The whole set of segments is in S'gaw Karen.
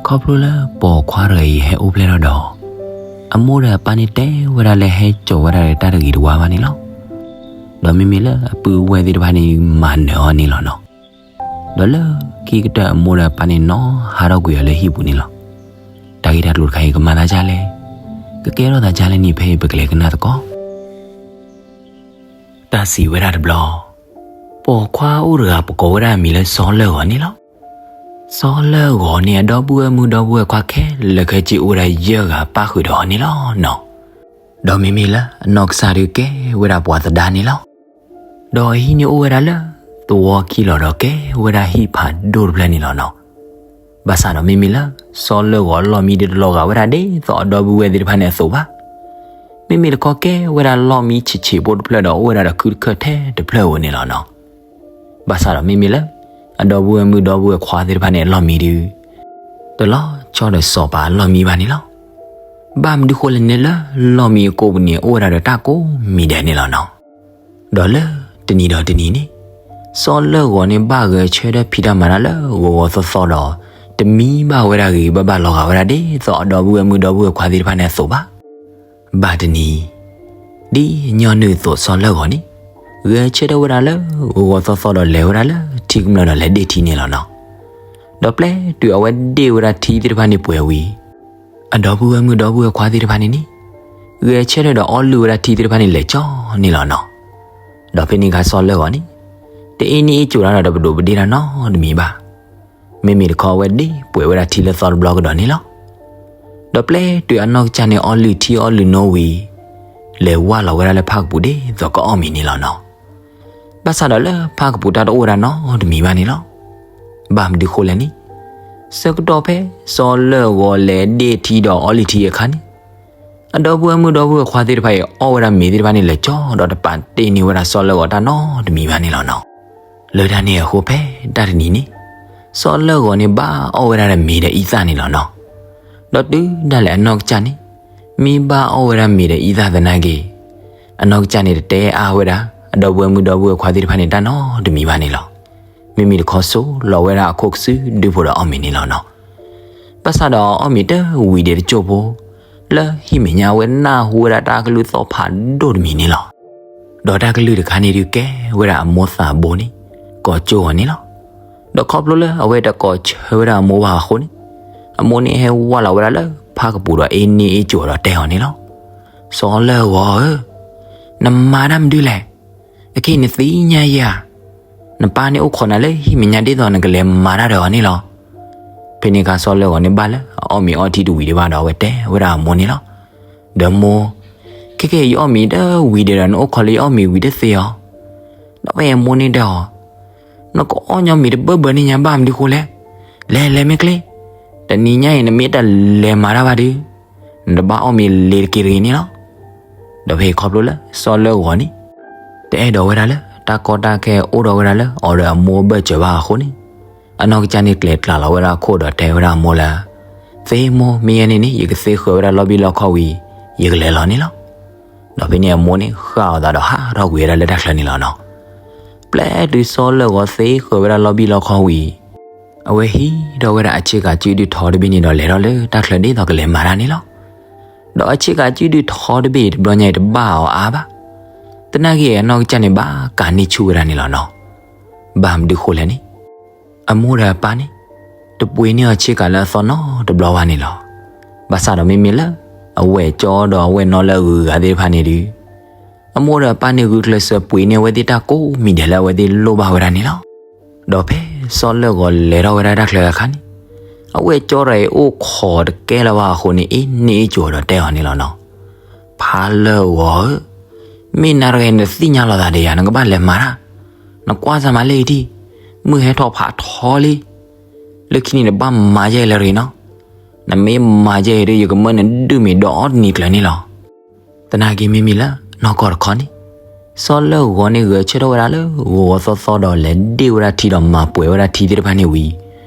ခီဖျိလၢပိာ်ခွါတဂၤအံၤဟဲအိၣ်ဖျဲၣ်ထီၣ်ဒီး, အမိၢ်ဒီးအပၢ်န့ၣ်တဲဝဲဒၣ်လၢဟဲစိာ်ဝဲဒၣ်ဒီးတၢ်တဂ့ၤတဝါဘၣ်န့ၣ်လီၤ. ဒီးမ့မ့ၢ်လၢအပုၢ်ဝဲၢ်သ့ၣ်တဖၣ်န့ၣ်မၤနၢၤအီၤန့ၣ်လီၤနီၤ. ဒီးလၢခံကတၢၢ်အမိၢ်ဒီးအပၢ်န့ၣ်နီၤဟးထီၣ်ကွံာ်အီၤလၢဟံၣ်ပူၤန့ၣ်လီၤ. တၢ်ဂ့ၢ်တၢ်ကျိၤတခါအံၤကမၤသးဒ်လဲၣ်, ကကဲထီၣ်သးဒ်လဲၣ်န့ၣ်ဖဲအံၤပကလဲၤကနၣ်သကိး. တၢ်စံးဝဲဒၣ်တဘျီ, ပိာ်ခွါအိၣ်တဂၤပကိးဝဲဒၣ်အမံၤလၢစီၤလၢၢ်ဂီၤန့ၣ်လီၤ. စီၤလၢၢ်ဂီၤန့ၣ် အဒီပုၢ်ဝဲၢ်မုၣ်ဒီပုၢ်ဝဲၢ်ခွါခဲလၢာ်ခဲဆ့အိၣ်ဝဲဒၣ်ယဲၢ်ဂၤပၣ်ဃုာ်ဒီးအီၤန့ၣ်လီၤနီၤ. ဒီးမ့မ့ၢ်လၢအနီၢ်ကစၢ်ဒုးကဲဝဲဒၣ်ပှၤသဒါန့ၣ်လီၤ. ဒီးအဟံၣ်န့ၣ်အိၣ်ဝဲဒၣ်လၢသဝီခံလီၤဒီးကဲဝဲဒၣ်ဟံၣ်ဖးဒိၣ်တဖျၢၣ်န့ၣ်လီၤနီၤ. ဘၣ်ဆၣ်ဒီးမ့မ့ၢ်လၢစီၤလၢၢ်ဂီၤအလီၢ်မံဒုးတလီၤဂာ်ဝဲဒၣ်ဒ်သိးအဒီပုၢ်ဝဲၢ်သ့ၣ်တဖၣ်န့ၣ်အသိးဘၣ်. မ့မ့ၢ်တခီကဲဝဲဒၣ်လီၢ်မံဆံးဆံးဖိတဖျၢၣ်ဒီးအိၣ်ဝဲဒၣ်ဒီးခုတခၢၣ်ထဲတဖျၢၣ်ဧိၤန့ၣ်လီၤနီၤ. ဘၣ်ဆၣ်ဒီးမ့မ့ၢ်လၢအဒီပုၢ်ဝဲၢ်မုၣ်ဒီပုၢ်ဝဲၢ်ခွါသ့ၣ်တဖၣ်န့ၣ်အလီၢ်မံဒုး တလီၤဆီဒီးစီၤပၤအလီၢ်မံဘၣ်န့ၣ်လီၤ. ဘၣ်မနုၤဃိလဲၣ်န့ၣ်လၢလီၢ်မံအကိာ်ပူၤန့ၣ် အိၣ်ဝဲဒၣ်ဒီးတၢ်ကိးမံၤဒဲးန့ၣ်လီၤနီၤ. ဒီးလၢတနံၤဒီးတနံၤန့ၣ် စီၤလၢၢ်ဂီၤန့ၣ်ဘၣ်ဂဲၤဆၢထၢၣ်ဖံးတၢ်မၤတၢ်လၢဂီၤဂီၤသီသီဒီး တမံဘၣ်ဝဲဒၣ်ဂ့ၤဂ့ၤဘၣ်ဘၣ်လီၤဂာ်ဝဲဒၣ်ဒ်သိးအဒီပုၢ်ဝဲၢ်မုၣ်ဒီပုၢ်ဝဲၢ်ခွါသ့ၣ်တဖၣ်န့ၣ်အသိးဘၣ်. ဘၣ်တနံၤ ဒ်ညီနုၢ်အသိးစီၤလၢၢ်ဂီၤန့ၣ် ဂဲၤဆၢထၢၣ်ဝဲဒၣ်လၢဂီၤဂီၤသီသီဒီးလဲၤဝဲဒၣ်လၢထံကမျၢၢ်ဒီးလဲၤဒ့ၣ်ထံန့ၣ်လီၤနီၤ. ဒီးပျဲတုၤအဝဲဒ့ၣ်ဝဲဒၣ်ထံသ့ၣ်တဖၣ်န့ၣ်ပှဲၤဝံၤ အဒီပုၢ်ဝဲၢ်မုၣ်ဒီပုၢ်ဝဲၢ်ခွါသ့ၣ်တဖၣ်န့ၣ်န့ၣ် ဂဲၤဆၢထၢၣ်ဒီးအီလုၢ်ဝဲဒၣ်ထံသ့ၣ်တဖၣ်န့ၣ်လဲၤကၠီန့ၣ်လီၤနီၤ. ဒီးဖဲန့ၣ်အခါစီၤလၢၢ်ဂီၤန့ၣ် တအ့န့ၢ်အ့ကၠိၤတၢ်ဒီးတပဒိးပဒ့ၣ်တၢ်နီတမံၤဘၣ်. မ့မ့ၢ်တခီအဝဲဒ့ၣ်ပှဲၤဝဲဒၣ်ထံလၢသီတဘျီကဒီးန့ၣ်လီၤ. ဒီးပျဲတုၤအနီၢ်ကစၢ်န့ၣ်အီလုၢ်ထံအီလုၢ်နိဝံၤ လဲၤဝၢ်လီၤဝဲဒၣ်လၢဖၣ်ကပူၤဒ်သိးကအီၣ်မ့ၤန့ၣ်လီၤနီၤ. ဘၣ်ဆၣ်ဒီးလၢဖၣ်ကပူၤတၢ်တအိၣ်ဝဲဒၣ်နီတမံၤဘၣ်န့ၣ်လီၤ. ဘၣ်မနုၤဃိလဲၣ်န့ၣ် ဆၢကတီၢ်ဖဲစီၤလၢၢ်ဂီၤလဲၤဒ့ၣ်ထံဒီးအီလုၢ်ထံအခါန့ၣ် အဒီပုၢ်ဝဲၢ်မုၣ်ဒီပုၢ်ဝဲၢ်ခွါသ့ၣ်တဖၣ်အံၤအီၣ်ဝဲဒၣ်မ့ၤသ့ၣ်တဖၣ်န့ၣ်လဲၤကၠီဒီးတပာ်တ့ၢ်န့ၢ်ဝဲဒၣ်စီၤလၢၢ်ဂီၤတၢ်နီတမံၤဘၣ်န့ၣ်လီၤနီၤ. လၢတၢ်န့ၣ်အဃိဖဲတၢ်တနံၤန့ၣ် စီၤလၢၢ်ဂီၤန့ၣ်ဘၣ်အီၣ်ဝဲဒၣ်ဒီးမ့ၤဒီးအံသၣ်န့ၣ်လီၤနီၤ. ဒီးတုၤဒၣ်လဲာ်အနီၢ်ကစၢ်န့ၣ် မ့ၢ်ဘၣ်အီၣ်ဝဲဒၣ်မ့ၤဒီးအံသၣ်သနာ်က့ အနီၢ်ကစၢ်န့ၣ်တတဲအါဝဲဒၣ် အဒီပုၢ်ဝဲၢ်မုၣ်ဒီပုၢ်ဝဲၢ်ခွါသ့ၣ်တဖၣ်န့ၣ်တၢ်နီတမံၤဘၣ်န့ၣ်လီၤ. မ့မ့ၢ်တခီစိာ်လီၤဝဲဒၣ်အခိၣ်ကစုဒုဖိဒီးအီၣ်မ့ၤန့ၣ်လီၤနီၤ. ဘၣ်ဆၣ်ဒီးအီၣ်မ့ၤတဝံၤဒံးတစိၢ်ဖိ လၢဟံၣ်မဲာ်ညါအဝဲနၢ်ဟူဝဲဒၣ်တၢ်ကလုၢ်သီၣ်ဖးဒိၣ်တမံၤန့ၣ်လီၤ. ဒီးတၢ်ကလုၢ်တခါန့ၣ်ဒုးကဲဝဲဒၣ်အမိၢ်သးဘိန့ၣ် ကိးကၠိအီၤန့ၣ်လီၤ. ဒီးခီဖျိလၢအဝဲတကိးဆၢဝဲဒၣ်အမိၢ်ဘၣ်အဃိန့ၣ် အမိၢ်န့ၣ်ဟဲဝၢ်လီၤဝဲဒၣ်လၢဖၣ်ကပူၤဒီးအ့န့ၢ်အ့ကၠိၤဒီးတဲအီၤန့ၣ်လီၤ. စီၤလၢၢ်ဂီၤဧၢ, နမၤတၢ်မနုၤလဲၣ်. အခဲအံၤနသ့ၣ်ညါယဲဧါ. နပၢ်န့ၣ်အိၣ်ခိးနၤလၢဟံၣ်မဲာ်ညါဒ်သိးနကလဲၤမၤတၢ်ဒီးအီၤန့ၣ်လီၤ. ဖဲန့ၣ်အခါစီၤလၢၢ်ဂီၤန့ၣ်ဘၣ်လၢအအီၣ်မ့ၤအီထံတဝံၤဒံးဘၣ်ဒီးအဝဲတဲဝဲဒၣ်အမိၢ်န့ၣ်လီၤ. ဒီးမိၢ်, ခဲကဲယအီၣ်မ့ၤတဝံၤဒံးဒီးနအိၣ်ခိးလၢယအီၣ်မ့ၤဝံၤတသ့ဧါ. ဒီးဖဲအမိၢ်န့ၣ်တဲအီၤ, နကအီၣ်ညီမ့ၤတဘၢဘၢန့ၢ်ညါဘၣ်မနုၤဃိလဲၣ်. လဲၤလဲၤမ့ၢ်ချ့, တနံၤညါအံၤနမ့ၢ်တၢ်လဲၤမၤတၢ်ဘၣ်ဒီး နတဘၣ်အီၣ်မ့ၤလ့ၤတက့ၤတဂ့ၤန့ၣ်လီၤ. ဒီးဖဲအံၤခီဖျိလၢစီၤလၢၢ်ဂီၤန့ၣ် တအဲၣ်ဒိးဝဲဒၣ်လၢတၢ်ကီတၢ်ခဲအိၣ်ဒီးဝဲဒၣ်လၢအီၤဒီးအမိၢ်အဘၢၣ်စၢၤဘၣ်အဃိန့ၣ် အနီၢ်ကစၢ်န့ၣ်ကျဲၤကျါလီၤဝဲဒၣ်အခိၣ်ဒီးတဲဝဲဒၣ်အမိၢ်လၢ သ့မိၢ် မ့ၢ်ယဲန့ၣ်န့ၣ် ယကသ့ဃၢၤဝဲဒၣ်လီၢ်ဘံၣ်လီၢ်ခီၣ်ဝံၤ ယကလဲၤလီၤန့ၣ်လီၤ. ဒီးဖဲန့ၣ်အမိၢ်န့ၣ်ဃၣ်အီၤသးဒီးဟးထီၣ်ကွံာ်ဝဲဒၣ်လၢတၢ်ချၢန့ၣ်လီၤနီၤ. ပျဲတုၤစီၤလၢၢ်ဂီၤသ့ဃၢၤဝဲဒၣ်လီၢ်ဘံၣ်လီၢ်ခီၣ်ဝံၤ အဝဲဟံးထီၣ်ဝဲဒၣ်အဆ့ကၤစုဒုထီတဘ့ၣ်န့ၣ်ဒီးလဲၤထီၣ်လၢတၢ်ချၢဒ်သိးကလဲၤမၤတၢ်န့ၣ်လီၤ. ဒီးအဆ့ကၤစုဒုထီတဘ့ၣ်တဘျီညါအံၤတဘၣ်အီၤအါဘၣ်. သနာ်က့အနီၢ်ကစၢ်န့ၣ်ဘၣ်ကးန့ၢ်ဆူၣ်ဝဲဒၣ်န့ၣ်လီၤနီၤ. ဘၣ်မနုၤဃိလဲၣ်န့ၣ် အမိၢ်ဒီးအပၢ်န့ၣ် တပှ့ၤန့ၢ်အီၤဆ့ကၤလၢအသီနီတဘျီဘၣ်န့ၣ်လီၤ. ဘၣ်ဆၣ်ဒီးမ့မ့ၢ်လၢ အဝဲၢ်ကၠီဒီးအဝဲၢ်နီၢ်လၢအဂုၤအဂၤသ့ၣ်တဖၣ်န့ၣ်ဒီး အမိၢ်ဒီးအပၢ်န့ၣ်ဂုာ်ကျဲးစၢးပှ့ၤန့ၢ်အဝဲသ့ၣ်တၢ်ကိးမံၤဒဲးလၢ အဝဲသ့ၣ်လိၣ်ဘၣ်ဝဲဒၣ်န့ၣ်လီၤ. ဒီးဖဲစီၤလၢၢ်ဂီၤလဲၤထီၣ်ဝဲဒၣ်တၢ်ချၢအခါန့ၣ် အဝဲၢ်ကၠီတဂၤအံၤအိၣ်ခိးတကဲလၢၤဘၣ်အဃိန့ၣ် အ့န့ၢ်အ့ကၠိၤဒီးတဲအီၤန့ၣ်လီၤနီၤ. ဖးလၢၢ်ဂီၤဧၢ, မ့ၢ်နၤတဂၤအံၤနသ့ၣ်ညါလီၤသးဒီးယၤ နကဘၣ်လဲၤမၤတၢ်, နကွၢ်စၢ်မၤလၢအံၤဒံး, မုၢ်ဟဲထီၣ်ဖးထီလံ. လၢခံန့ၣ်နဘၣ်မၤယဲၢ်လၢရ့ၤနီၤ. နမ့ၢ်မၤယဲၢ်အံၤဒီး ယကမၢနဒုးမ့ၤဒီးအီၣ်တနံၤကျၢၤန့ၣ်လီၤ. သနာ်က့မ့မ့ၢ်လၢနီၢ်ကီၢ်တခီန့ၣ် စီၤလၢၢ်ဂီၤန့ၣ်ဂဲၤဆၢထၢၣ်ဝဲဒၣ်လၢဂီၤဂီၤသီသီဒီးလဲၤဒ့ၣ်ဝဲဒၣ်ထံဒီးမၤပှဲၤဝဲဒၣ်ထံသ့ၣ်တဖၣ်န့ၣ်ဝံၤ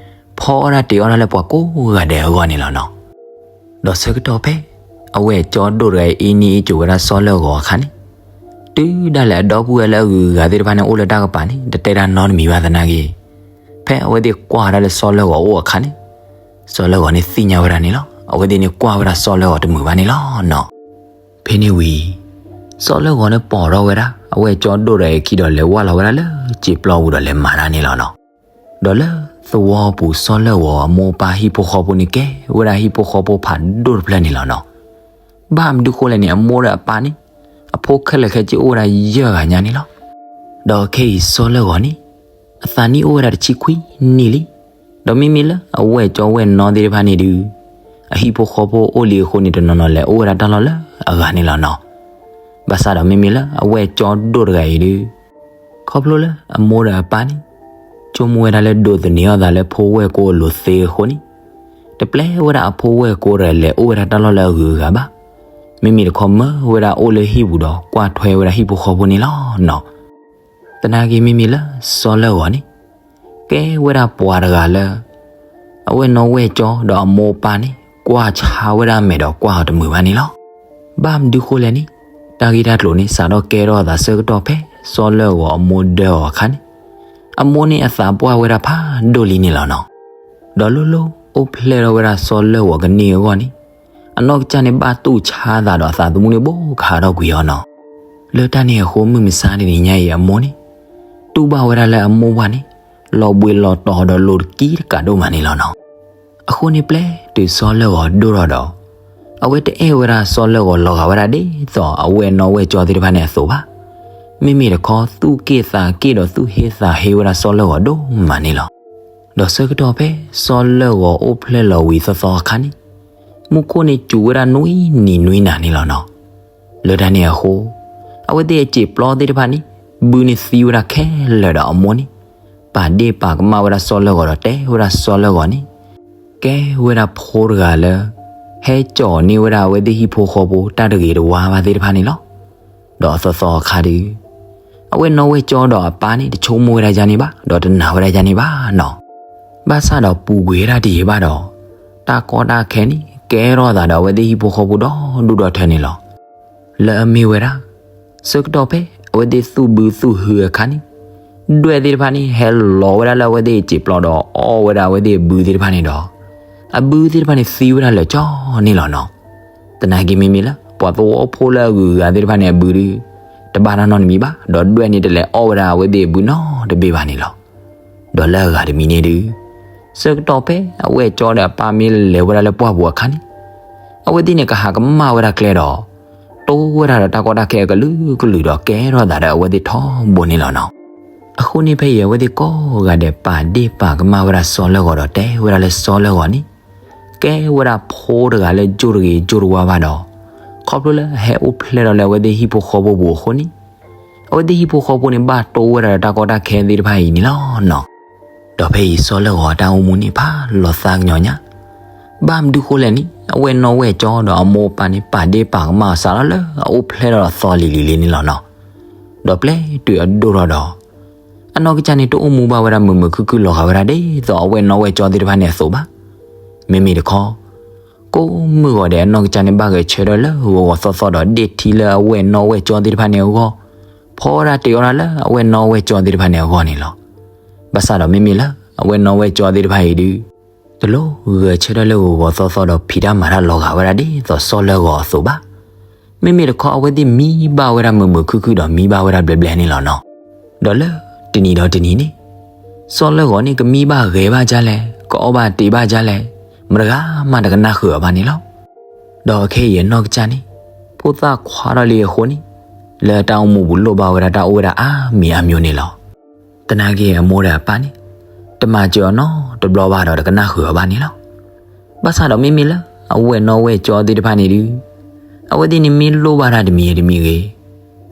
ဖီအီၣ်တၢ်တ့ၤအီၣ်တၢ်လၢပှၤကိးဂၤဒဲးအဂီၢ်န့ၣ်လီၤနီၤ. ဒီးဆၢကတီၢ်ဖဲ အဝဲၢ်ကၠီဒိၣ်တဂၤအံၤအ့န့ၢ်အ့ကၠိၤဝဲဒၣ်စီၤလၢၢ်ဂီၤအခါန့ၣ် တုၤဒၣ်လဲာ်အဒီပုၢ်ဝဲၢ်လၢအဂုၤအဂၤသ့ၣ်တဖၣ်န့ၣ်အိၣ်လၢတၢ်ကပၤန့ၣ် တတဲတၢ်နီတမံၤဘၣ်သနာ်က့ ဖဲအဝဲသ့ၣ်ကွၢ်ဝဲဒၣ်လၢစီၤလၢၢ်ဂီၤအိၣ်အခါန့ၣ် စီၤလၢၢ်ဂီၤန့ၣ်သ့ၣ်ညါဝဲဒၣ်န့ၣ်လီၤ. အဝဲသ့ၣ်န့ၣ်ကွၢ်ဝဲဒၣ်စီၤလၢၢ်ဂီၤတမုာ်ဘၣ်န့ၣ်လီၤနီၤ. ဖဲန့ၣ်ဝံၤ စီၤလၢၢ်ဂီၤန့ၣ်ပိာ်ထီၣ်ဝဲဒၣ် အဝဲၢ်ကၠီဒိၣ်ဒီးအခံဒီးလဲၤဝါလီၤဝဲဒၣ်လၢစံာ်ပျီပူၤဒီးလဲၤမၤတၢ်န့ၣ်လီၤနီၤ. ဒီးလၢသဝီပူၤစီၤလၢၢ်ဂီၤအမိၢ်အပၢ်ဟံၣ်ဖိဃီဖိန့ၣ်ကဲဝဲဒၣ်ဟံၣ်ဖိဃီဖိဖးဒိၣ်တဖျၢၣ်န့ၣ်လီၤနီၤ. ဘၣ်မနုၤဃိလဲၣ်န့ၣ် အမိၢ်ဒီးအပၢ်န့ၣ် အဖိခဲလၢာ်ခဲဆ့အိၣ်ဝဲဒၣ်ယဲၢ်ဂၤညါန့ၣ်လီၤ. ဒီးခဲအံၤစီၤလၢၢ်ဂီၤန့ၣ် အသးနံၣ်အိၣ်ဝဲဒၣ်တဆံခွံနံၣ်လံ. ဒီးမ့မ့ၢ်လၢအဝဲၢ်ကၠီဝဲၢ်နီသ့ၣ်တဖၣ်န့ၣ်ဒုး အဟံၣ်ဖိဃီဖိအိၣ်လံအဃိန့ၣ် တနီၤနီၤလဲၤအိၣ်ဝဲဒၣ်တၢ်လီၢ်လၢအဂၤန့ၣ်လီၤနီၤ. ဘၣ်ဆၣ်ဒီးမ့မ့ၢ်လၢအဝဲၢ်ကၠီဒိၣ်တဂၤအံၤဒုး ခီဖျိလၢအမိၢ်ဒီးအပၢ်န့ၣ် ဆိကမိၣ်ဝဲဒၣ်လၢဒိးသန့ၤအီၣ်သးလၢဖိဝဲၢ်ကိအလိၤသ့အဃိန့ၣ် တပျဲဝဲဒၣ်အဖိဝဲၢ်ကိဒီးလဲၤအိၣ်ဝဲဒၣ်တၢ်လီၢ်လၢအဂုၤအဂၤဘၣ်. မ့မ့ၢ်တခီမၢဝဲဒၣ်အိၣ်လၢဟံၣ်ပူၤဒီးကွၢ်ထွဲဝဲဒၣ်ဟံၣ်ဖိဃီဖိန့ၣ်လီၤနီၤ. သနာ်က့မ့မ့ၢ်လၢစီၤလၢၢ်ဂီၤန့ၣ် ကဲဝဲဒၣ်ပှၤတဂၤလၢ အဝဲၢ်နီၢ်ဝဲၢ်ကၠီဒီးအမိၢ်အပၢ်န့ၣ် ကွၢ်ဆါဝဲဒၣ်အမဲာ်ဒီးကွၢ်အီၤတမုာ်ဘၣ်န့ၣ်လီၤ. ဘၣ်မနုၤဃိလဲၣ်န့ၣ် တၢ်ဂ့ၢ်တၢ်ကျိၤန့ၣ် စးထီၣ်ကဲထီၣ်အသးဆၢကတီၢ်ဖဲစီၤလၢၢ်ဂီၤအမိၢ်ဒၢအီၤအခါန့ၣ် အမိၢ်န့ၣ်အသးပှၢ်ဝဲဒၣ်ဖးဒိၣ်လံန့ၣ်လီၤနီၤ. ဒီးလိၣ်လိၣ်အိၣ်ဖျဲၣ်ထီၣ်ဝဲဒၣ်စီၤလၢၢ်ဂီၤကန့ၢ်အဂီၢ်န့ၣ် အနီၢ်ကစၢ်န့ၣ်ဘၣ်တူၢ်ဆါအသးဒီးအသးသမူန့ၣ်ဘိကဟးထီၣ်ကွံာ်အီၤနီၤ. လၢတၢ်န့ၣ်အဃိမုၢ်မဆါတနံၤညါအံၤအမိၢ်န့ၣ် တူၢ်ဘၣ်ဝဲဒၣ်လၢအမိၢ်ပှၢ်န့ၣ် လီၤဘှံးလီၤတီၤဒီးလိၤတကံတကးဒိၣ်မးန့ၣ်လီၤနီၤ. အဃိန့ၣ်ပျဲတုၤစီၤလၢၢ်ဂီၤဒိၣ်ထီၣ်ဒီး အဝဲတအဲၣ်ဝဲဒၣ်စီၤလၢၢ်ဂီၤလီၤဂာ်ဝဲဒၣ်ဒ်သိးအဝဲၢ်နီၢ်ဝဲၢ်ကၠီသ့ၣ်တဖၣ်န့ၣ်အသိးဘၣ်. မ့မ့ၢ်တခီသူၣ်က့ၣ်သးက့ၣ်ဒီးသူၣ်ဟ့သးဟ့ဝဲဒၣ်စီၤလၢၢ်ဂီၤဒိၣ်မးန့ၣ်လီၤ. ဒီးဆၢကတီၢ်ဖဲစီၤလၢၢ်ဂီၤအိၣ်ဖျဲၣ်လီၤဝံၤသီသီအခါန့ၣ် မူခိၣ်န့ၣ်စူၤဝဲဒၣ်နွံနံၤနွံနၤန့ၣ်လီၤနီၤ. လၢတၢ်န့ၣ်အဃိ အဝဲသ့ၣ်အစံာ်ပျီသ့ၣ်တဖၣ်န့ၣ် ဘုန့ၣ်သံဝဲဒၣ်ခဲလၢာ်ဒီးအမိၢ်န့ၣ် ပာ်ဒ့ၣ်ပာ်ကမၣ်ဝဲဒၣ်စီၤလၢၢ်ဂီၤဒီးတဲဝဲဒၣ်စီၤလၢၢ်ဂီၤန့ၣ် ကဲဝဲဒၣ်ဖိတဂၤလၢ ဟဲကၠီၣ်န့ၢ်ဝဲဒၣ်အဝဲသ့ၣ်ဟံၣ်ဖိဃီဖိတၢ်တဂ့ၤတဝါဘၣ်သ့ၣ်တဖၣ်န့ၣ်လီၤ. ဒီးအသီသီအခါဒီး အဝဲၢ်နီၢ်ဝဲၢ်ကၠီဒီးအပၢ်န့ၣ် တဆိကမိၣ်ဝဲဒၣ်ယါန့ၣ်ဘၣ် ဒီးတနာ်ဝဲဒၣ်ယါန့ၣ်ဘၣ်နီၤ. ဘၣ်ဆၣ်ဒီးပူၤကွံာ်ဝဲဒၣ်တယံာ်ဘၣ်ဒီး တၢ်ကီတၢ်ခဲန့ၣ် ကဲထီၣ်သးဒီးအဝဲသ့ၣ်ဟံၣ်ဖိဃီဖိဒီဒူၣ်ဒီထၢန့ၣ်လီၤ. လၢအမ့ၢ်ဝဲဒၣ် ဆၢကတီၢ်ဖဲအဝဲသ့ၣ်သူၣ်ဘုသူၣ်ဟုအခါန့ၣ် ဒွဲၣ်သ့ၣ်တဖၣ်န့ၣ် ဟဲလီၤဝဲဒၣ်လၢအဝဲသ့ၣ်အစံာ်ပျီဒီးအီၣ်ဝဲဒၣ်အဝဲသ့ၣ်အဘုသ့ၣ်တဖၣ်န့ၣ်ဒီး အဘုသ့ၣ်တဖၣ်န့ၣ်သံဝဲဒၣ်လၢာ်ကၠီန့ၣ်လီၤနီၤ. သနာ်က့မ့မ့ၢ်လၢ ပှၤသဝီဖိလၢအဂုၤအဂၤသ့ၣ်တဖၣ်န့ၣ်အဘုဒီး တဘၣ်တၢ်နီတမံၤဘၣ် ဒီးဒွဲၣ်န့ၣ်တလဲၤအီၣ်ဝဲဒၣ်အဝဲသ့ၣ်အဘုနီတဘ့ၣ်ဘၣ်န့ၣ်လီၤ. ဒီးလၢအဂၤတမံၤန့ၣ်ဒီး ဆၢကတီၢ်ဖဲအဝဲၢ်ကၠီဒီးအပၢ်မ့ၢ်လဲၤဝဲဒၣ်လၢပှၢ်ပူၤအခါန့ၣ် အဝဲသ့ၣ်န့ၣ်ကဟးကမၣ်ဝဲဒၣ်ကျဲဒီး တိဝဲဒၣ်ဒီးတၢ်ကီတၢ်ခဲအကလုာ်ကလုာ်ဒီးကဲထီၣ်သးဒီးအဝဲသ့ၣ်ထီဘိန့ၣ်လီၤနီၤ. အဃိန့ၣ်ဖဲအံၤအဝဲသ့ၣ်ကိးဂၤဒဲး ပာ်ဒ့ၣ်ပာ်ကမၣ်ဝဲဒၣ်စီၤလၢၢ်ဂီၤဒီးတဲဝဲဒၣ်လၢစီၤလၢၢ်ဂီၤန့ၣ် ကဲဝဲဒၣ်ဖိတဂၤလၢယိၣ်တဂ့ၤယိၣ်တဝါဘၣ်ဒီး ခီဖျိလၢအဟဲအိၣ်ဖျဲၣ်ထီၣ်လၢအဝဲသ့ၣ်ဟံၣ်ဖိဃီဖိပူၤအဃိန့ၣ် အဝဲသ့ၣ်ဟံၣ်ဖိဃီဖိန့ၣ် ဘၣ်တိဝဲဒၣ်ဒီးတၢ်ကီတၢ်ခဲသ့ၣ်တဖၣ်အံၤန့ၣ်လီၤနီၤ. ဒီးဖဲအံၤစီၤလၢၢ်ဂီၤအတၢ်အိၣ်မူန့ၣ်ဖးလီၤသးကညီၤညါ ဘၣ်မနုၤဃိလဲၣ်န့ၣ် အဝဲၢ်နီၢ်ဝဲၢ်ကၠီဒီးအမိၢ်အပၢ်န့ၣ် ပာ်ဒ့ၣ်ပာ်ကမၣ်အီၤစးထီၣ်လၢအအိၣ်ဖျဲၣ်ထီၣ်ဒီးသီလံၤလံၤလံၤန့ၣ်လီၤနီၤ. ဒီးပျဲတုၤအဒိၣ်ထီၣ်ဒီး အနီၢ်ကစၢ်န့ၣ်တအိၣ်မူဘၣ်ဝဲဒၣ်မုာ်မုာ်ခုၣ်ခုၣ်လီၤဂာ်ဝဲဒၣ်ဒ်သိးအဝဲၢ်နီၢ်ဝဲၢ်ကၠီသ့ၣ်တဖၣ်န့ၣ်အသိးဘၣ်. မ့မ့ၢ်တခီ ကိးမုၢ်ဂီၤဒဲးအနီၢ်ကစၢ်န့ၣ်ဘၣ်ဂဲၤဆၢထၢၣ်လၢဂီၤဂီၤသီသီဒီးဒ့ၣ်ထံလၢအဝဲၢ်နီၢ်ဝဲၢ်ကၠီသ့ၣ်တဖၣ်န့ၣ်အဂီၢ်, ဖီဝဲဒၣ်တ့အီၣ်ဒၣ်လၢအဝဲၢ်နီၢ်ဝဲၢ်ကၠီသ့ၣ်တဖၣ်န့ၣ်အဂီၢ်န့ၣ်လီၤ. ဘၣ်ဆၣ်ဒီးမ့မ့ၢ်လၢအဝဲၢ်နီၢ်ဝဲၢ်ကၠီသ့ၣ်တဖၣ်အံၤဒုး တလိၣ်ဂဲၤဆၢထၢၣ်လၢဂီၤဂီၤသီသီဒီးဖံးတၢ်မၤတၢ်လီၤဂာ်ဝဲဒၣ်ဒ်သိးစီၤလၢၢ်ဂီၤအသိးဘၣ်. မ့မ့ၢ်တခီအဝဲသ့ၣ်မံဘၣ်ဝဲဒၣ်မုာ်မုာ်ခုၣ်ခုၣ်ဒီးမံဘၣ်ဝဲဒၣ်ဘျဲးဘျဲးန့ၣ်လီၤနီၤ. ဒီးလၢတနံၤဒီးတနံၤန့ၣ် စီၤလၢၢ်ဂီၤန့ၣ် ကမံဘၣ်ဂဲၤဘၣ်ဒ်လဲၣ်, ကအီၣ်ဘၣ်တ့ဘၣ်ဒ်လဲၣ်, မတဂၤမးတကနၣ်ဃုာ်အီၤဘၣ်န့ၣ်လီၤ. ဒီးအခဲအံၤအနီၢ်ကစၢ်န့ၣ် ဖိသၣ်ခွါထီၣ်လံအဃိန့ၣ် လၢတၢ်အိၣ်မူပူၤလိၣ်ဘၣ်ဝဲဒၣ်တၢ်အိၣ်ဝဲဒၣ်အါမံၤအါမံၤန့ၣ်လီၤ. သနာ်က့အမိၢ်ဒီးအပၢ်န့ၣ် တမၤစၢၤအီၤနီတဘျီဘၣ်ဒီးတကနၣ်ဃုာ်အီၤဘၣ်န့ၣ်လီၤ. ဘၣ်ဆၣ်ဒီးမ့မ့ၢ်လၢအဝဲၢ်နီၢ်ဝဲၢ်ကၠီသ့ၣ်တဖၣ်န့ၣ်ဒုး အဝဲသ့ၣ်န့ၣ်မ့ၢ်လိၣ်ဘၣ်တၢ်တမံၤတမံၤဂ့ၤ,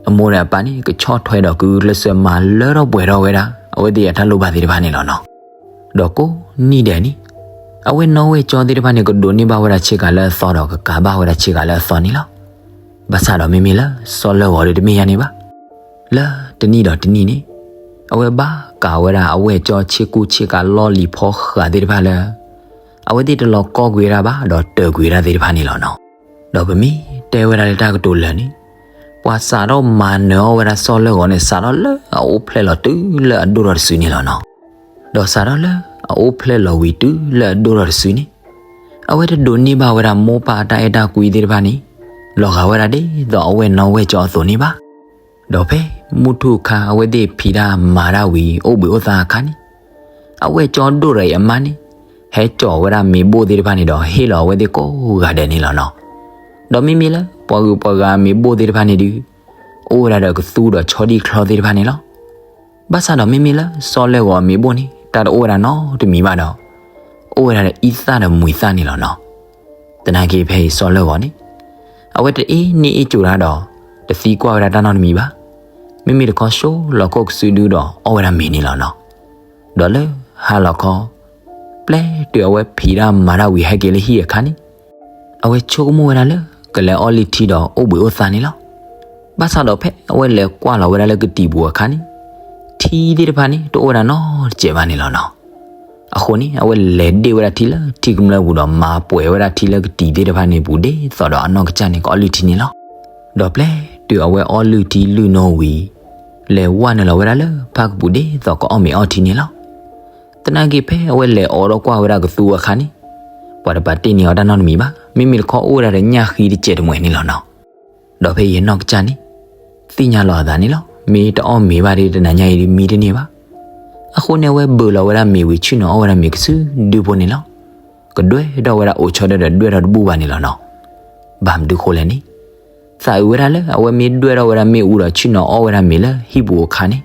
အမိၢ်ဒီးအပၢ်န့ၣ် ကဆီၣ်ထွဲဒီးကကျၢၢ်စၢးမၤလၢထီၣ်ပှဲၤထီၣ်ဝဲဒၣ် အဝဲသ့ၣ်အတၢ်လိၣ်ဘၣ်သ့ၣ်တဖၣ်န့ၣ်လီၤနီၤ. ဒီးကိးနံၣ်ဒဲးန့ၣ် အဝဲၢ်နီၢ်ဝဲၢ်ကၠီသ့ၣ်တဖၣ်န့ၣ် ကဒိးန့ၢ်ဘၣ်ဝဲဒၣ်ဆ့ကၤလၢအသီဒီးကကၤဘၣ်ဝဲဒၣ်ဆ့ကၤလၢအသီန့ၣ်လီၤ. ဘၣ်ဆၣ်ဒီးမ့မ့ၢ်လၢစီၤလၢၢ်ဂီၤဒီးတမ့ၢ်ယါန့ၣ်ဘၣ်. လၢတနံၣ်ဒီးတနံၣ်န့ၣ် အဝဲဘၣ်ကၤဝဲဒၣ်အဝဲၢ်ကၠီဆ့ကူဆ့ကၤလီၢ်လံၤဖီဃးသ့ၣ်တဖၣ်လၢ အဝဲသ့ၣ်တလီၤကီကွံာ်ဝဲဒၣ်ဘၣ်ဒီးတၢၢ်ကွံာ်ဝဲဒၣ်သ့ၣ်တဖၣ်န့ၣ်လီၤနီၤ. ဒီးပမ့ၢ်တဲဝဲဒၣ်လၢတၢ်ကတိၤလၢာ်န့ၣ် ပှၤစးထီၣ်မၤနၢၤအီၣ်ဝဲဒၣ်စီၤလၢၢ်ဂီၤန့ၣ် စးထီၣ်လၢအအိၣ်ဖျဲၣ်လီၤတုၤလၢအဒိၣ်ထီၣ်တစုန့ၣ်လီၤနီၤ. ဒီးစးထီၣ်လၢအအိၣ်ဖျဲၣ်လီၤဝံၤတုၤလၢအဒိၣ်ထီၣ်တစုန့ၣ် အဝဲတဒိးန့ၢ်ဘၣ်ဝဲဒၣ်မိၢ်ပၢ်အတၢ်အဲၣ်တၢ်ကွံသ့ၣ်တဖၣ်န့ၣ် လီၤဂာ်ဝဲဒၣ်ဒ်သိးအဝဲၢ်နီၣ်ဝဲၢ်ကၠီအသိးန့ၣ်ဘၣ်. ဒီးဖဲမုၢ်ထူၣ်ခါအဝဲသ့ၣ်ဖံးတၢ်မၤတၢ်ဝံၤ အိၣ်ဘှံးအိၣ်သါအခါန့ၣ် အဝဲၢ်ကၠီဒိၣ်ဒီးအံၤအမါန့ၣ် ဟဲကၠီဝဲဒၣ်မ့ၤဘိၣ်သ့ၣ်တဖၣ်န့ၣ်ဒီး ဟ့ၣ်လီၤအဝဲသ့ၣ်ကိးဂၤဒဲးန့ၣ်လီၤနီၤ. ဒီးမ့မ့ၢ်လၢပှၤဂုၤပှၤဂၤအမ့ၤဘိၣ်သ့ၣ်တဖၣ်န့ၣ်ဒုး အိၣ်ဝဲဒၣ်ဒီးကသူဒီးဆီဒံၣ်ချီသ့ၣ်တဖၣ်န့ၣ်လီၤ. ဘၣ်ဆၣ်ဒီးမ့မ့ၢ်လၢစီၤလၢၢ်ဂီၤအမ့ၤဘိၣ်န့ၣ် တၢ်တအိၣ်ဝဲဒၣ်နီတမံၤဘၣ်ဒီး အိၣ်ဝဲဒၣ်ဒီးအံသၣ်ဒီးမှံၤသၣ်န့ၣ်လီၤနီၤ. သနာ်က့ဖဲအံၤစီၤလၢၢ်ဂီၤန့ၣ် အဝဲတအ့န့ၢ်အ့ကၠိၤတၢ်ဒီး တသံကွၢ်ဝဲဒၣ်တၢ်နီတမံၤဘၣ်. မ့မ့ၢ်တခီဆှိလီၤခိၣ်ကစုဒုဒီး အီၣ်ဝဲဒၣ်မ့ၤန့ၣ်လီၤနီၤ. ဒီးလၢဟါလီၤခီ ပျဲတုၤအဝဲဖံးတၢ်မၤတၢ်ဝံၤဟဲက့ၤလၢဟံၣ်အခါန့ၣ် အဝဲဆိကမိၣ်ဝဲဒၣ်လၢ ကလဲၤအီၣ်လုၢ်ထံဒီးအိၣ်ဘှံးအိၣ်သါန့ၣ်လီၤ. ဘၣ်ဆၣ်ဒီးဖဲအဝဲလဲၤကွၢ်လီၤဝဲဒၣ်လၢကတံၤပူၤအခါန့ၣ် ထံသ့ၣ်တဖၣ်န့ၣ် တအိၣ်ဝဲဒၣ်နီတစဲးဘၣ်န့ၣ်လီၤနီၤ. အဃိန့ၣ် အဝဲလဲၤဒ့ၣ်ဝဲဒၣ်ထံလၢထံကမျၢၢ်ပူၤဒီး မၤပှဲၤဝဲဒၣ်ထံလၢကတံၤသ့ၣ်တဖၣ်န့ၣ်ပူၤ ဒ်သိးဒီးအနီၢ်ကစၢ်န့ၣ် ကအီၣ်လုၢ်ထံန့ၣ်လီၤ. ဒီးပျဲတုၤအဝဲအီၣ်လုၢ်ထံလုၢ်နိဝံၤ လဲၤဝဲနုာ်လီၤဝဲဒၣ်လၢဖၣ်ကပူၤဒ်သိးကအီၣ်မ့ၤအီထံန့ၣ်လီၤ. သနာ်က့ဖဲအဝဲလဲၤအိးထီၣ်ကွၢ်ဝဲဒၣ်ကသူအခါန့ၣ် ပှၤတပာ်တ့ၢ်န့ၢ်အီၤတၢ်နီတမံၤဘၣ်. မ့မ့ၢ်တခီအိၣ်ဝဲဒၣ်ဒီးညၣ်ဃံတစဲးတမှဲာ်န့ၣ်လီၤနီၤ. ဒီးဖဲအံၤအနီၢ်ကစၢ်န့ၣ် သ့ၣ်ညါလီၤအသးန့ၣ်လီၤ. မ့ၢ်တအီၣ်မ့ၤဘၣ်ဒီးတနၤညါအံၤဒုးမံတန့ၢ်ဘၣ်. အဃိန့ၣ် အဝဲဘုးလီၤဝဲဒၣ်မ့ၤဝံၤဆ့ၣ်နီၤအီၣ်ဝဲဒၣ်မ့ၤကစုဒုဖိန့ၣ်လီၤ. ကဒွဲၣ်ထီၣ်ဝဲဒၣ်အိၣ်ဆီဒီးဒွဲၣ်ထီၣ်တဘူၣ်ဘၣ်န့ၣ်လီၤနီၤ. ဘၣ်မနုၤဃိလဲၣ်န့ၣ် သးအုးဝဲဒၣ်လၢအဝဲမ့ၢ်ဒွဲၣ်ထီၣ်ဝဲဒၣ်မ့ၣ်အူဒီးဆ့ၣ်နီၤအီၣ်ဝဲဒၣ်မ့ၤလၢဟံၣ်ပူၤအခါန့ၣ်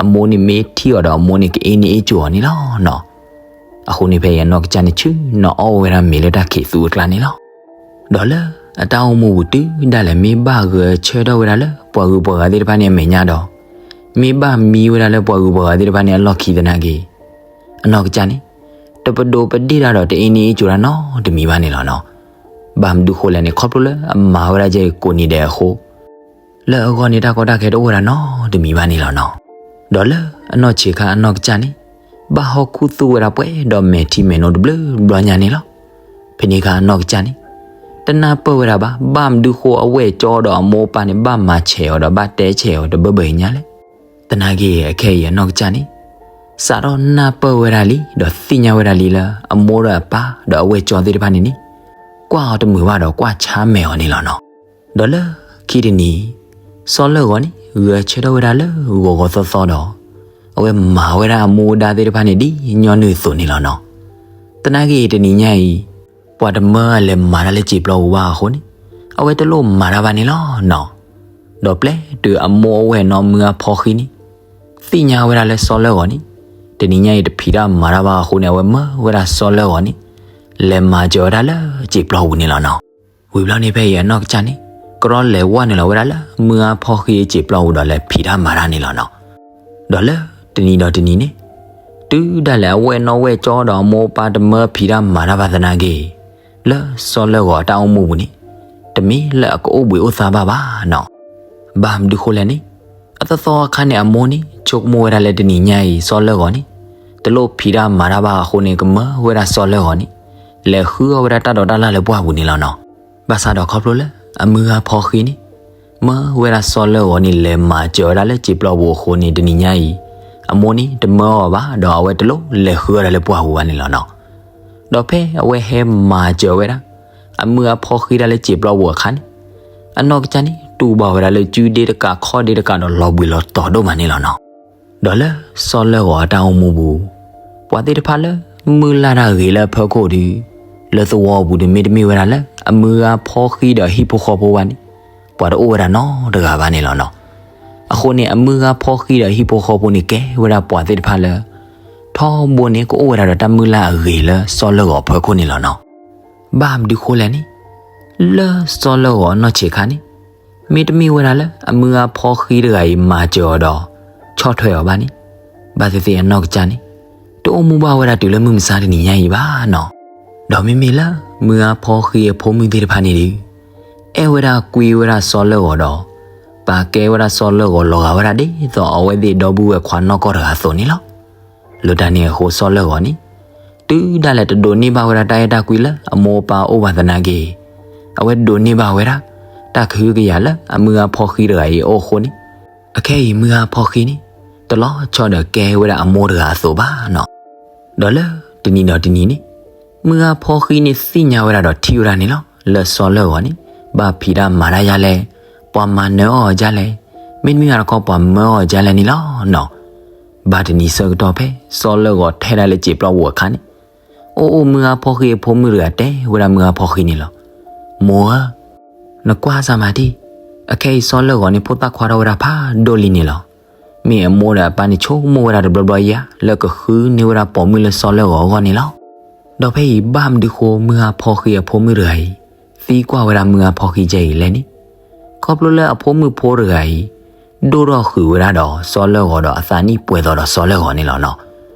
အမိၢ်န့ၣ်မ့ၢ်ထံၣ်အီၤဒီးအမိၢ်န့ၣ်ကအ့န့ၢ်အ့ကၠိၤအီၤန့ၣ်လီၤနီၤ. အဃိန့ၣ်ဖဲအံၤအနီၢ်ကစၢ်န့ၣ်ဆ့ၣ်နီၤအီၣ်ဝဲဒၣ်မ့ၤလၢတၢ်ခံးသူအကျါန့ၣ်လီၤ. ဒီးလၢအတၢ်အိၣ်မူပူၤတုၤဒၣ်လဲာ် မ့ၢ်ဘၣ်ဂဲၤဆၢထၢၣ်ဝဲဒၣ်လၢပှၤဂုၤပှၤဂၤသ့ၣ်တဖၣ်န့ၣ်အမဲာ်ညါဒီး မ့ၢ်ဘၣ်မံဝဲဒၣ်လၢပှၤဂုၤပှၤဂၤသ့ၣ်တဖၣ်န့ၣ်အလီၢ်ခံသနာ်က့ အနီၢ်ကစၢ်န့ၣ် တပဒိးပဒ့ၣ်တၢ်ဒီးတအ့န့ၢ်အ့ကၠိၤတၢ်နီတမံၤဘၣ်န့ၣ်လီၤနီၤ. ဘၣ်မနုၤဃိလဲၣ်န့ၣ် ခီဖျိလၢအမၤဝဲဒၣ်ကဲကိးနံၤဒဲးအဃိ လၢအဂီၢ်န့ၣ်တၢ်ကီတၢ်ခဲတအိၣ်ဝဲဒၣ်နီတမံၤဘၣ်န့ၣ်လီၤနီၤ. ဒီးလၢအနီၢ်ဆံးခါအနီၢ်ကစၢ်န့ၣ် ဘၣ်ဟီၣ်ခူသူၣ်ဝဲဒၣ်ပှဲၤဒီးမဲာ်ထံမဲာ်နိတဘျုးဘျီညါန့ၣ်လီၤ. ဖဲန့ၣ်အခါအနီၢ်ကစၢ်န့ၣ် တနၢ်ပၢၢ်ဝဲဒၣ်ဘၣ် ဘၣ်မနုၤဃိအဝဲၢ်ကၠီဒီးအမိၢ်အပၢ်န့ၣ် ဘၣ်မၤဆဲးအီၤဒီးဘၣ်တဲဆဲးအီၤတဘၢဘၢအံၤညါလဲၣ်. သနာ်က့အခဲအံၤအနီၢ်ကစၢ်န့ၣ် စးထီၣ်နၢ်ပၢၢ်ဝဲဒၣ်လံ ဒီးသ့ၣ်ညါဝဲဒၣ်လံလၢအမိၢ်ဒီးအပၢ်ဒီးအဝဲၢ်ကၠီသ့ၣ်တဖၣ်န့ၣ်န့ၣ် ကွၢ်အီၤတမုာ်ဘၣ်ဒီးကွၢ်ဆါမဲာ်အီၤန့ၣ်လီၤနီၤ. ဒီးလၢခံတနံၤ စီၤလၢၢ်ဂီၤန့ၣ် ဂဲၤဆၢထၢၣ်ဝဲဒၣ်လၢဂီၤဂီၤသီသီဒီး အဝဲမၤဝဲဒၣ်အမူအဒါသ့ၣ်တဖၣ်န့ၣ် ဒ်ညီနုၢ်အသိးန့ၣ်လီၤနီၤ. သနာ်က့တနံၤညါအံၤ ပှၤတမၢအလဲၤမၤတၢ်လၢစံာ်ပျီပူၤဘၣ်အဃိန့ၣ် အဝဲတလိၣ်မၤတၢ်ဘၣ်န့ၣ်လီၤနီၤ. ဒီးပျဲတုၤအမိၢ်အဝဲၢ်နီၢ်မုၢ်အါဖီဃံန့ၣ် သ့ၣ်ညါဝဲဒၣ်လၢစီၤလၢၢ်ဂီၤန့ၣ် တနံၤညါအံၤတဖံးတၢ်မၤတၢ်ဘၣ်အဃိန့ၣ် အဝဲမၢဝဲဒၣ်စီၤလၢၢ်ဂီၤန့ၣ် လဲၤမၤစၢၤဝဲဒၣ်လၢစံာ်ပျီပူၤန့ၣ်လီၤနီၤ. ဝံၤဘျီန့ၣ်ဖဲအံၤအနီၢ်ကစၢ်န့ၣ် ကရီလဲၤဝဲနုာ်လီၤဝဲဒၣ်လၢမုၢ်အါဖီဃံအစံာ်ပျီပူၤဒီးလဲၤဖံးတၢ်မၤတၢ်န့ၣ်လီၤနီၤ. ဒီးလၢတနံၤဒီးတနံၤန့ၣ် တုၤဒၣ်လဲာ်အဝဲၢ်နီၢ်ဝဲၢ်ကၠီဒီးအမိၢ်အပၢ်တမၢဖံးတၢ်မၤတၢ်ဘၣ်သနာ်က့ လၢစီၤလၢၢ်ဂီၤအတၢ်အိၣ်မူပူၤန့ၣ် တမ့ၢ်လၢအကအိၣ်ဘှံးအိၣ်သါဘၣ်ဘၣ်နီၤ. ဘၣ်မနုၤဃိလဲၣ်န့ၣ် အသီသီအခါန့ၣ် အမိၢ်န့ၣ် ဆိကမိၣ်ဝဲဒၣ်လၢတနံၤညါအံၤ စီၤလၢၢ်ဂီၤန့ၣ် တလိၣ်ဖံးတၢ်မၤတၢ်ဘၣ်အဃိန့ၣ် ကမၢဝဲဒၣ်စီၤလၢၢ်ဂီၤန့ၣ် လဲၤဃုအီၣ်ဝဲဒၣ်တၢ်ဒိးတၢ်လၢ်လၢပှၢ်ပူၤန့ၣ်လီၤနီၤ. ဘၣ်ဆၣ်ဒီးခီဖျိလၢအမုၢ်ဂၤဖီဃံန့ၣ် မၢဝဲဒၣ်စီၤလၢၢ်ဂီၤန့ၣ် လဲၤမၤစၢၤဝဲဒၣ်လၢစံာ်ပျီပူၤအဃိန့ၣ် တနံၤညါအံၤ အမိၢ်န့ၣ် တမၢအီၤဘၣ် ဒီးအဝဲတလိၣ်လဲၤဃုအီၣ်တၢ်လၢပှၢ်ပူၤဘၣ်န့ၣ်လီၤနီၤ. ဒီးဖဲအဝဲဟဲမၤစၢၤဝဲဒၣ် အမုၢ်ဂၤဖီဃံတၢ်လၢစံာ်ပျီပူၤအခါန့ၣ် အနီၢ်ကစၢ်န့ၣ် တူၢ်ဘၣ်ဝဲဒၣ်လၢစုဒ့တကးခီၣ်ဒ့တကးဒီးလီၤဘှံးလီၤတီၤဒိၣ်မးန့ၣ်လီၤနီၤ. ဒီးလၢစီၤလၢၢ်ဂီၤအတၢ်အိၣ်မူပူၤ ပှၤသ့ၣ်တဖၣ်လၢမုၢ်လၢ်တၢ်ဂ့ၤလၢအဖီခိၣ်ဒီး လၢသဝီပူၤဒီးမ့တမ့ၢ်ဝဲဒၣ်လၢအမုၢ်ဂၤဖီဃံဒီးဟံၣ်ဖိဃီဖိဘၣ်န့ၣ် ပှၤတအိၣ်ဝဲဒၣ်နီတဂၤဘၣ်န့ၣ်လီၤနီၤ. အဃိန့ၣ် အမုၢ်ဂၤဖီဃံဒီးဟံၣ်ဖိဃီဖိန့ၣ် ကဲဝဲဒၣ်ပှၤသ့ၣ်တဖၣ်လၢ ထီဘိန့ၣ် ကအိၣ်ဝဲဒၣ်ဒီးတၢ်မုၢ်လၢ်အဂ့ၤလၢစီၤလၢၢ်ဂီၤအဖီခိၣ်န့ၣ်လီၤနီၤ. ဘၣ်မနုၤဃိလဲၣ်န့ၣ် လၢစီၤလၢၢ်ဂီၤအနီၢ်ဆံးခါန့ၣ် မ့တမ့ၢ်ဝဲဒၣ်လၢအမုၢ်ဂၤဖီဃံတဂၤအံၤမၤစၢၤအီၤဒီး ဆီၣ်ထွဲအီၤဘၣ်န့ၣ် ဘၣ်သ့ၣ်သ့ၣ်အနီၢ်ကစၢ်န့ၣ် တအိၣ်မူဘၣ်ဝဲဒၣ်တုၤလၢမုၢ်မဆါတနံၤညါအံၤဘၣ်နီၤ. ဒီးမ့မ့ၢ်လၢမုၢ်ဂၤဖီဃံအဖိမုၣ်သ့ၣ်တဖၣ်န့ၣ်ဒီး အဲၣ်ဝဲဒၣ်ကွံဝဲဒၣ်စီၤလၢၢ်ဂီၤဒီး ပာ်ကဲဝဲဒၣ်စီၤလၢၢ်ဂီၤလီၤဂာ်ဝဲဒၣ်ဒ်သိးအဝဲသ့ၣ်ဒီပုၢ်ဝဲၢ်ခွါနီၢ်ကီၢ်တဂၤအသိးန့ၣ်လီၤ. လၢတၢ်န့ၣ်အဃိစီၤလၢၢ်ဂီၤန့ၣ် တုၤဒၣ်လဲာ်တဒိးန့ၢ်ဘၣ်ဝဲဒၣ်တၢ်အဲၣ်တၢ်ကွံလၢအမိၢ်အပၢ်အိၣ်ဘၣ်သနာ်က့ အဝဲဒိးန့ၢ်ဘၣ်ဝဲဒၣ် တၢ်ကဟုကယာ်လၢအမုၢ်ဂၤဖီဃံတဂၤအံၤအအိၣ်အဃိန့ၣ် အခဲအံၤမုၢ်ဂၤဖီဃံန့ၣ် တလီၤဆီဒီးကဲဝဲဒၣ်အမိၢ်တဂၤအသိးဘၣ်နီၤ. ဒီးလၢတနံၤဒီးတနံၤန့ၣ် မုၢ်ဂၤဖီဃံန့ၣ်သ့ၣ်ညါဝဲဒၣ်ဒီးထံၣ်ဝဲဒၣ်န့ၣ်လီၤ. လၢစီၤလၢၢ်ဂီၤန့ၣ် ဘၣ်ဖံးတၢ်မၤတၢ်ယါလဲၣ်, ပှၤမၤနၢၤအီၤဒ်လဲၣ်, မ့တမ့ၢ်ဘၣ်တခီ ပှၤမၢအီၤဒ်လဲၣ်န့ၣ်လီၤနီၤ. ဘၣ်တနံၤဆၢကတီၢ်ဖဲ စီၤလၢၢ်ဂီၤထဲဒၣ်လၢစံာ်ပျီပူၤအခါန့ၣ်, အိၣ်အိၣ်မုၢ်ဂၤဖီဃံအဖိမုၣ်တဂၤတဲဝဲဒၣ်မုၢ်ဂၤဖီဃံန့ၣ်လီၤ. မိၢ်ဧၢ, နကွၢ်စၢ်မၤတံၢ်, အခဲအံၤစီၤလၢၢ်ဂီၤန့ၣ် ဖိသၣ်ခွါထီၣ်ဝဲဒၣ်ဖးဒိၣ်လံန့ၣ်လီၤ. မ့ၢ်အမိၢ်ဒီးအပၢ်န့ၣ်ဆိကမိၣ်ဝဲဒၣ်တဘျီဘျီယါ လၢကဃုန့ၢ်ဝဲဒၣ်ပိာ်မုၣ်လၢစီၤလၢၢ်ဂီၤအဂီၢ်န့ၣ်လီၤ. ဒီးဖဲအံၤဘၣ်မနုၤဃိမုၢ်ဂၤဖီဃံအဖိမုၣ်တဂၤအံၤ သံကွၢ်ဝဲဒၣ်မုၢ်ဂၤဖီဃံကဲအံၤလဲၣ်န့ၣ်, ခီဖျိလၢအဖိမုၣ်ဖိတဂၤအံၤ ဒိၣ်ထီၣ်ဃုာ်ဝဲဒၣ်ဒီးစီၤလၢၢ်ဂီၤဒီးအသးနံၣ်ပှဲၤသိးဒီးစီၤလၢၢ်ဂီၤန့ၣ်လီၤနီၤ.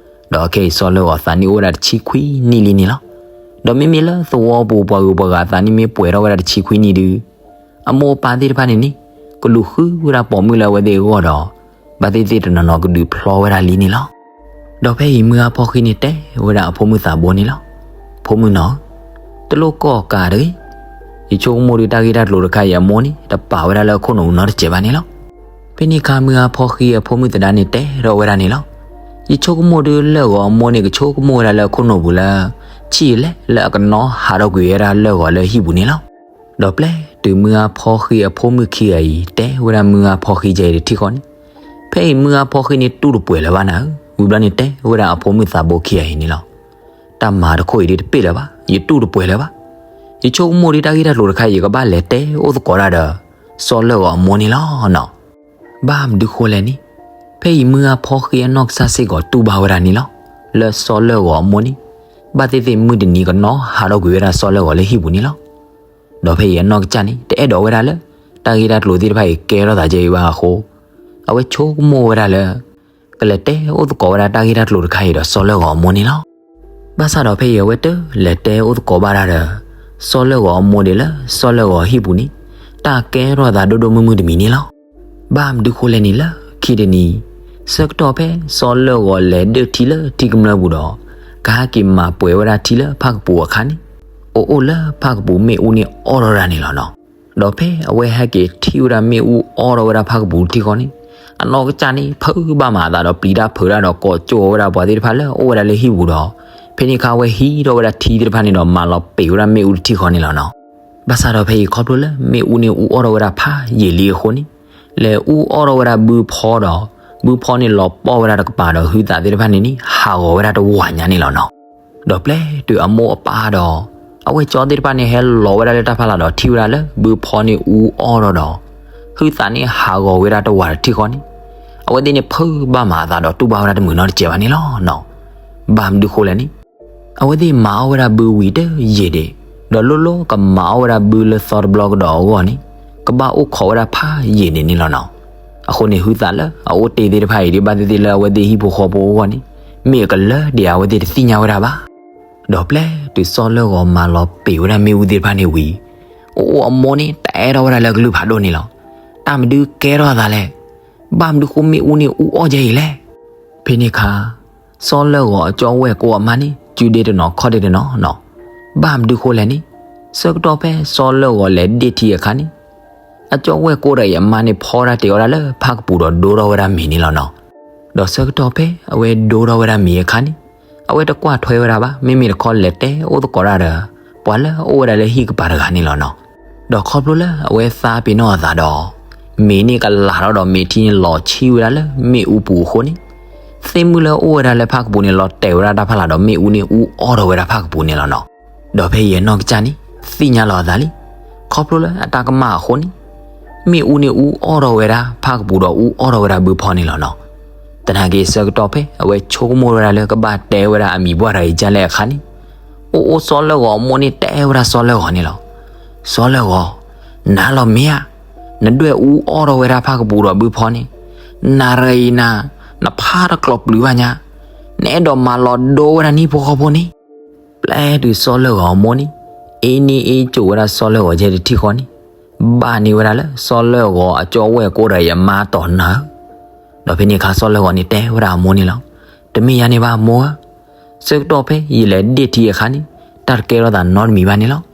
ဒီးခဲအံၤစီၤလၢၢ်ဂီၤသးနံၣ်အိၣ်ဝဲဒၣ်တဆံခွံနံၣ်လံန့ၣ်လီၤ. ဒီးမ့မ့ၢ်လၢသဝီပူၤပှၤဂုၤပှၤဂၤအသးနံၣ်မ့ၢ်ပှဲၤထီၣ်ဝဲဒၣ်တဆံခွံနံၣ်ဒုး အမိၢ်အပၢ်သ့ၣ်တဖၣ်န့ၣ်န့ၣ် ကလူၤဃုဝဲဒၣ်ပိာ်မုၣ်လၢအဝဲသ့ၣ်အဂီၢ်ဒီး ဘၣ်သ့ၣ်သ့ၣ်တနီၤနီၤကဒုးဖျီဝဲဒၣ်လံန့ၣ်လီၤ. ဒီးဖဲအံၤမုၢ်ဂၤဖီဃံန့ၣ်တဲဝဲဒၣ်အဖိမုၣ်သးဘိန့ၣ်လီၤ. ဖိမုၣ်နီၤ, တလိၣ်ကိးကးတဂ့ၤ. ယဆိကမိၣ်ဒုးတၢ်ဂ့ၢ်တၢ်ကျိၤတခါအံၤအမိၢ်န့ၣ် တပာ်ဝဲဒၣ်လၢအခိၣ်နူာ်ပူၤနီတစဲးဘၣ်န့ၣ်လီၤ. ဖဲန့ၣ်အခါမုၢ်ဂၤဖီဃံအဖိမုၣ်သဒါန့ၣ်တဲထီၣ်ဝဲဒၣ်န့ၣ်လီၤ. ယဆိကမိၣ်ဒုးလၢၢ်ဂီၤအမိၢ်န့ၣ် ကဆိကမိၣ်ဝဲဒၣ်လၢအခိၣ်နူာ်ပူၤလၢ ဆံးလဲၣ်လၢအကနီၤဟးထီၣ်ကွံာ်ဝဲဒၣ်လၢၢ်ဂီၤလၢဟံၣ်ပူၤန့ၣ်လီၤ. ဒီးပျဲတုၤမုၢ်ဂၤဖီဃံအဖိမုၣ်ခံဂၤအံၤ တဲဝဲဒၣ်မုၢ်ဂၤဖီဃံကဲအံၤတထံၣ်ဃီန့ၣ်, ဖဲအံၤမုၢ်ဂၤဖီဃံန့ၣ်တူၢ်တပှဲၤလၢၤဘၣ်နၤဧၢ, ဝံၤဘျီန့ၣ်တဲဝဲဒၣ်အဖိမုၣ်သးဘိခံဂၤအံၤန့ၣ်လီၤ. တၢ်မၤတခိၣ်အံၤဒုးတပ့ၢ်လၢၤဘၣ်, ယတူၢ်တပှဲၤလၢၤဘၣ်. ယဆိကမိၣ်ဒုးတၢ်ဂ့ၢ်တၢ်ကျိၤတခါအံၤ ယကဘၣ်လဲၤတဲအိၣ်သကိးတၢ်ဒီး စီၤလၢၢ်ဂီၤအမိၢ်န့ၣ်လီၤနီၤ. ဘၣ်မနုၤဃိလဲၣ်န့ၣ်, ဖဲအံၤမုၢ်ဂၤဖီဃံအနီၢ်ကစၢ်စ့ၢ်ကီးတူၢ်ဘၣ်ဝဲဒၣ်န့ၣ်လီၤ. လၢစီၤလၢၢ်ဂီၤအမိၢ်န့ၣ် ဘၣ်သ့ၣ်သ့ၣ်မုၢ်တနံၤကနီၤဟးထီၣ်ကွံာ်ဝဲဒၣ်စီၤလၢၢ်ဂီၤလၢဟံၣ်ပူၤန့ၣ်လီၤ. ဒီးဖဲအံၤအနီၢ်ကစၢ်န့ၣ် တအဲၣ်ဒိးဝဲဒၣ်လၢ တၢ်ဂ့ၢ်တၢ်ကျိၤသ့ၣ်တဖၣ်အံၤကဲထီၣ်သးကဲအံၤဘၣ်အဃိ, အဝဲဆိကမိၣ်ဝဲဒၣ်လၢ ကလဲၤတဲအိၣ်သကိးဝဲဒၣ်တၢ်ဂ့ၢ်တၢ်ကျိၤတခါအံၤဒီးစီၤလၢၢ်ဂီၤအမိၢ်န့ၣ်လီၤ. ဘၣ်ဆၣ်ဒီးဖဲအံၤအဝဲတလဲၤတဲအိၣ်သကိးဘၣ်တၢ်ဒီး စီၤလၢၢ်ဂီၤအမိၢ်ဒံးလၢစီၤလၢၢ်ဂီၤဟံၣ်ပူၤန့ၣ် တၢ်ကဲထီၣ်သးဒိၣ်ဒိၣ်မုၢ်မုၢ်တမံၤန့ၣ်လီၤ. ဘၣ်မနုၤဃိလဲၣ်န့ၣ်လၢခံတနံၤ ဆၢကတီၢ်ဖဲစီၤလၢၢ်ဂီၤလဲၤဒၢၣ်ထံလၢထံကမျၢၢ်ပူၤဒီး ကဟဲက့ၤမၤပှဲၤဝဲဒၣ်ထံလၢဖၣ်ကပူၤအခါန့ၣ်, အိၣ်အိၣ်လၢဖၣ်ကပူၤမ့ၣ်အူန့ၣ်အီၣ်ထီၣ်ဒၣ်န့ၣ်လီၤနီၤ. ဒီးဖဲအဝဲဟဲက့ၤထံၣ်ဝဲဒၣ်မ့ၣ်အူအီၣ်ထီၣ်ဝဲဒၣ်ဖၣ်ကပူၤတထံၣ်ဃီန့ၣ်, အနီၢ်ကစၢ်န့ၣ် ဖုးဘၣ်မးအသးဒီးပျံၤတၢ်ဖုးတၢ်ဒီးကိးကၠိအီၤဝဲဒၣ်ပှၤသ့ၣ်တဖၣ်လၢအအိၣ်ဝဲဒၣ်လၢဟံၣ်ပူၤဒီး, ဖဲန့ၣ်အခါအဝဲဟံးထီၣ်ဝဲဒၣ်ထံသ့ၣ်တဖၣ်န့ၣ်ဒီးမၤလီၤပံာ်ဝဲဒၣ်မ့ၣ်အူတထံၣ်ဃီန့ၣ်လီၤနီၤ. ဘၣ်ဆၣ်ဒီးဖဲအံၤခီဖျိလၢမ့ၣ်အူန့ၣ်အူအီၣ်ထီၣ်ဝဲဒၣ်ဖးယံာ်လံအဃိန့ၣ်, လဲၤအူအီၣ်ထီၣ်ဝဲဒၣ်ဘုဖီဒီး, ဘုဖီန့ၣ်လီၤပီၢ်ဝဲဒၣ်တကပၤဒီးဟုသးသ့ၣ်တဖၣ်န့ၣ်န့ၣ် ဟးဂီၤဝဲဒၣ်တဝးညါန့ၣ်လီၤနီၤ. ဒီးပျဲတုၤအမိၢ်အပၢ်ဒီး အဝဲၢ်ကၠီသ့ၣ်တဖၣ်န့ၣ် ဟဲလီၤဝဲဒၣ်လၢတၢ်ဖီလာ်ဒီးထံၣ်ဝဲဒၣ်လၢဘုဖီန့ၣ်အူအီၣ်ထီၣ်ဒီး, ဟုသးန့ၣ်ဟးဂီၤဝဲဒၣ်တဝးတထံၣ်ဃီန့ၣ်, အဝဲသ့ၣ်န့ၣ်ဖုးဘၣ်မးအသးဒီးတူၢ်ဘၣ်ဝဲဒၣ်တမုာ်နီတစဲးဘၣ်န့ၣ်လီၤနီၤ. ဘၣ်မနုၤဃိလဲၣ်န့ၣ်, အဝဲသ့ၣ်မၤအီၣ်ဝဲဒၣ်ဘုဝံၤတယံာ်ဒံး, ဒီးလိၣ်လိၣ်ကမၤအီၣ်ဝဲဒၣ်ဘုလၢသီတဘျီကဒီးအဂီၢ်န့ၣ်, ကဘၣ်အိၣ်ခိးဝဲဒၣ်ဖးယံာ်ဒံးန့ၣ်လီၤနီၤ. အဃိန့ၣ်ဟုသးလၢအအိၣ်တ့ၢ်သ့ၣ်တဖၣ်အံၤဒ် ဘၣ်သ့ၣ်သ့ၣ်လၢအဝဲသ့ၣ်ဟံၣ်ဖိဃီဖိအဂီၢ်န့ၣ်, မ့ၢ်အကလၢဒံးဧါ အဝဲသ့ၣ်တသ့ၣ်ညါဝဲဒၣ်ဘၣ်. ဒီးပျဲတုၤစီၤလၢၢ်ဂီၤမၤလီၤပံာ်ဝဲဒၣ်မ့ၣ်အူသ့ၣ်တဖၣ်န့ၣ်ဝံၤ, အိၣ်အိၣ်အမိၢ်န့ၣ် တအဲၣ်ထီၣ်ဝဲဒၣ်လၢအကလုၢ်ဖးဒိၣ်န့ၣ်လီၤ. တၢ်မနုၤကဲထီၣ်အသးလဲၣ်, ဘၣ်မနုၤဃိမ့ၣ်အူန့ၣ်အူအီၣ်ကဲအံၤလဲၣ်. ဖဲန့ၣ်အခါ စီၤလၢၢ်ဂီၤအကၠီဝဲၢ်ကိအမါန့ၣ် စုဒ့တနီၤခီၣ်ဒ့တနီၤနီၤ. ဘၣ်မနုၤဃိလဲၣ်န့ၣ်, ဆၢကတီၢ်ဖဲစီၤလၢၢ်ဂီၤလဲၤဒ့ၣ်ထံအခါန့ၣ်, အကၠီဝဲၢ်ကိဒီးအံၤအမါန့ၣ် ဖီတၢ်တ့ၤအီၣ်ဒၣ်လၢဖၣ်ကပူၤဒီးဒိထီၣ်ဝဲဒၣ်မ့ၤန့ၣ်လီၤနီၤ. ဒီးဆၢကတီၢ်ဖဲအဝဲဒိထီၣ်ဝဲဒၣ်မ့ၤအခါန့ၣ်, အဝဲတကွၢ်ထွဲဝဲဒၣ်ဘၣ်, မ့မ့ၢ်တခီလဲၤတဲအိၣ်သကိးတၢ်ဒီး ပှၤလၢအအိၣ်ဝဲဒၣ်လၢဟံၣ်ကပၤတဂၤန့ၣ်လီၤနီၤ. ဒီးခီဖျိလၢအဝဲသးပ့ၤနီၣ်အသးဒီး မ့ၤန့ၣ်ကလၤထီၣ်ဒီးမ့ၢ်ထံန့ၣ်လီၤဆံးဝဲဒၣ်လၢမ့ၣ်အူပူၤအဃိန့ၣ်, သ့ၣ်မုၢ်လၢအအိၣ်ဝဲဒၣ်လၢဖၣ်ကပူၤန့ၣ် လီၤတဲာ်ဝဲဒၣ်တၢ်ဖီလာ်ဒီး မ့ၣ်အူန့ၣ်အူအီၣ်ထီၣ်ဝဲဒၣ်ဖၣ်ကပူၤန့ၣ်လီၤနီၤ. ဒီးဖဲအံၤအနီၢ်ကစၢ်န့ၣ် သ့ၣ်ညါလီၤအသးလံ, ခီဖျိလၢအတၢ်ကမၣ်အဃိန့ၣ်, မ့ၣ်အူန့ၣ်အူအီၣ်ထီၣ်ဝဲဒၣ်ဖၣ်ကပူၤဒီးအူအီၣ်ထီၣ်ဝဲဒၣ်ဘုဖီန့ၣ်လီၤနီၤ. သနာ်က့ဆၢကတီၢ်ဖဲအဝဲဆိကမိၣ်ဝဲဒၣ်လၢကဘၣ်တဲဝဲဒၣ်အမံၤပှၢ်တဂၤအံၤဒ်လဲၣ်အခါန့ၣ်, အိၣ်အိၣ်စီၤလၢၢ်ဂီၤအမိၢ်န့ၣ်တဲဝဲဒၣ်စီၤလၢၢ်ဂီၤန့ၣ်လီၤ. စီၤလၢၢ်ဂီၤ, နၤလီၤမ့ၢ်ဧါ, နဒွဲၣ်အူအီၣ်ထီၣ်ဝဲဒၣ်ဖၣ်ကပူၤဒီးဘုဖီန့ၣ်, နၤတဂၤအံၤနၤ, နဖးတကျိၤပျုၤဘၣ်ညါ, နအဲၣ်ဒိးမၤလီၤဒိဝဲဒၣ်နဟံၣ်ဖိဃီဖိန့ၣ်. ပျဲတုၤစီၤလၢၢ်ဂီၤအမိၢ်န့ၣ် အ့န့ၢ်အ့ကၠိာ်ဝဲဒၣ်စီၤလၢၢ်ဂီၤကဲတထံၣ်ဃီန့ၣ်, ဘၣ်န့ၢ်ဝဲဒၣ်လၢစီၤလၢၢ်ဂီၤအကၠီဝဲၢ်ကိးတဂၤအံၤအမါတီၤနၤဧၢ. ဒီးဖဲန့ၣ်အခါစီၤလၢၢ်ဂီၤန့ၣ်တဲဝဲဒၣ်အမိၢ်န့ၣ်လီၤ. တမ့ၢ်ယၤန့ၣ်ဘၣ်မိၢ်ဧၢ, ဆၢကတီၢ်ဖဲယလဲၤဒ့ၣ်ထံအခါန့ၣ်, တၢ်တကဲထီၣ်သးနီတမံၤဘၣ်န့ၣ်လီၤ.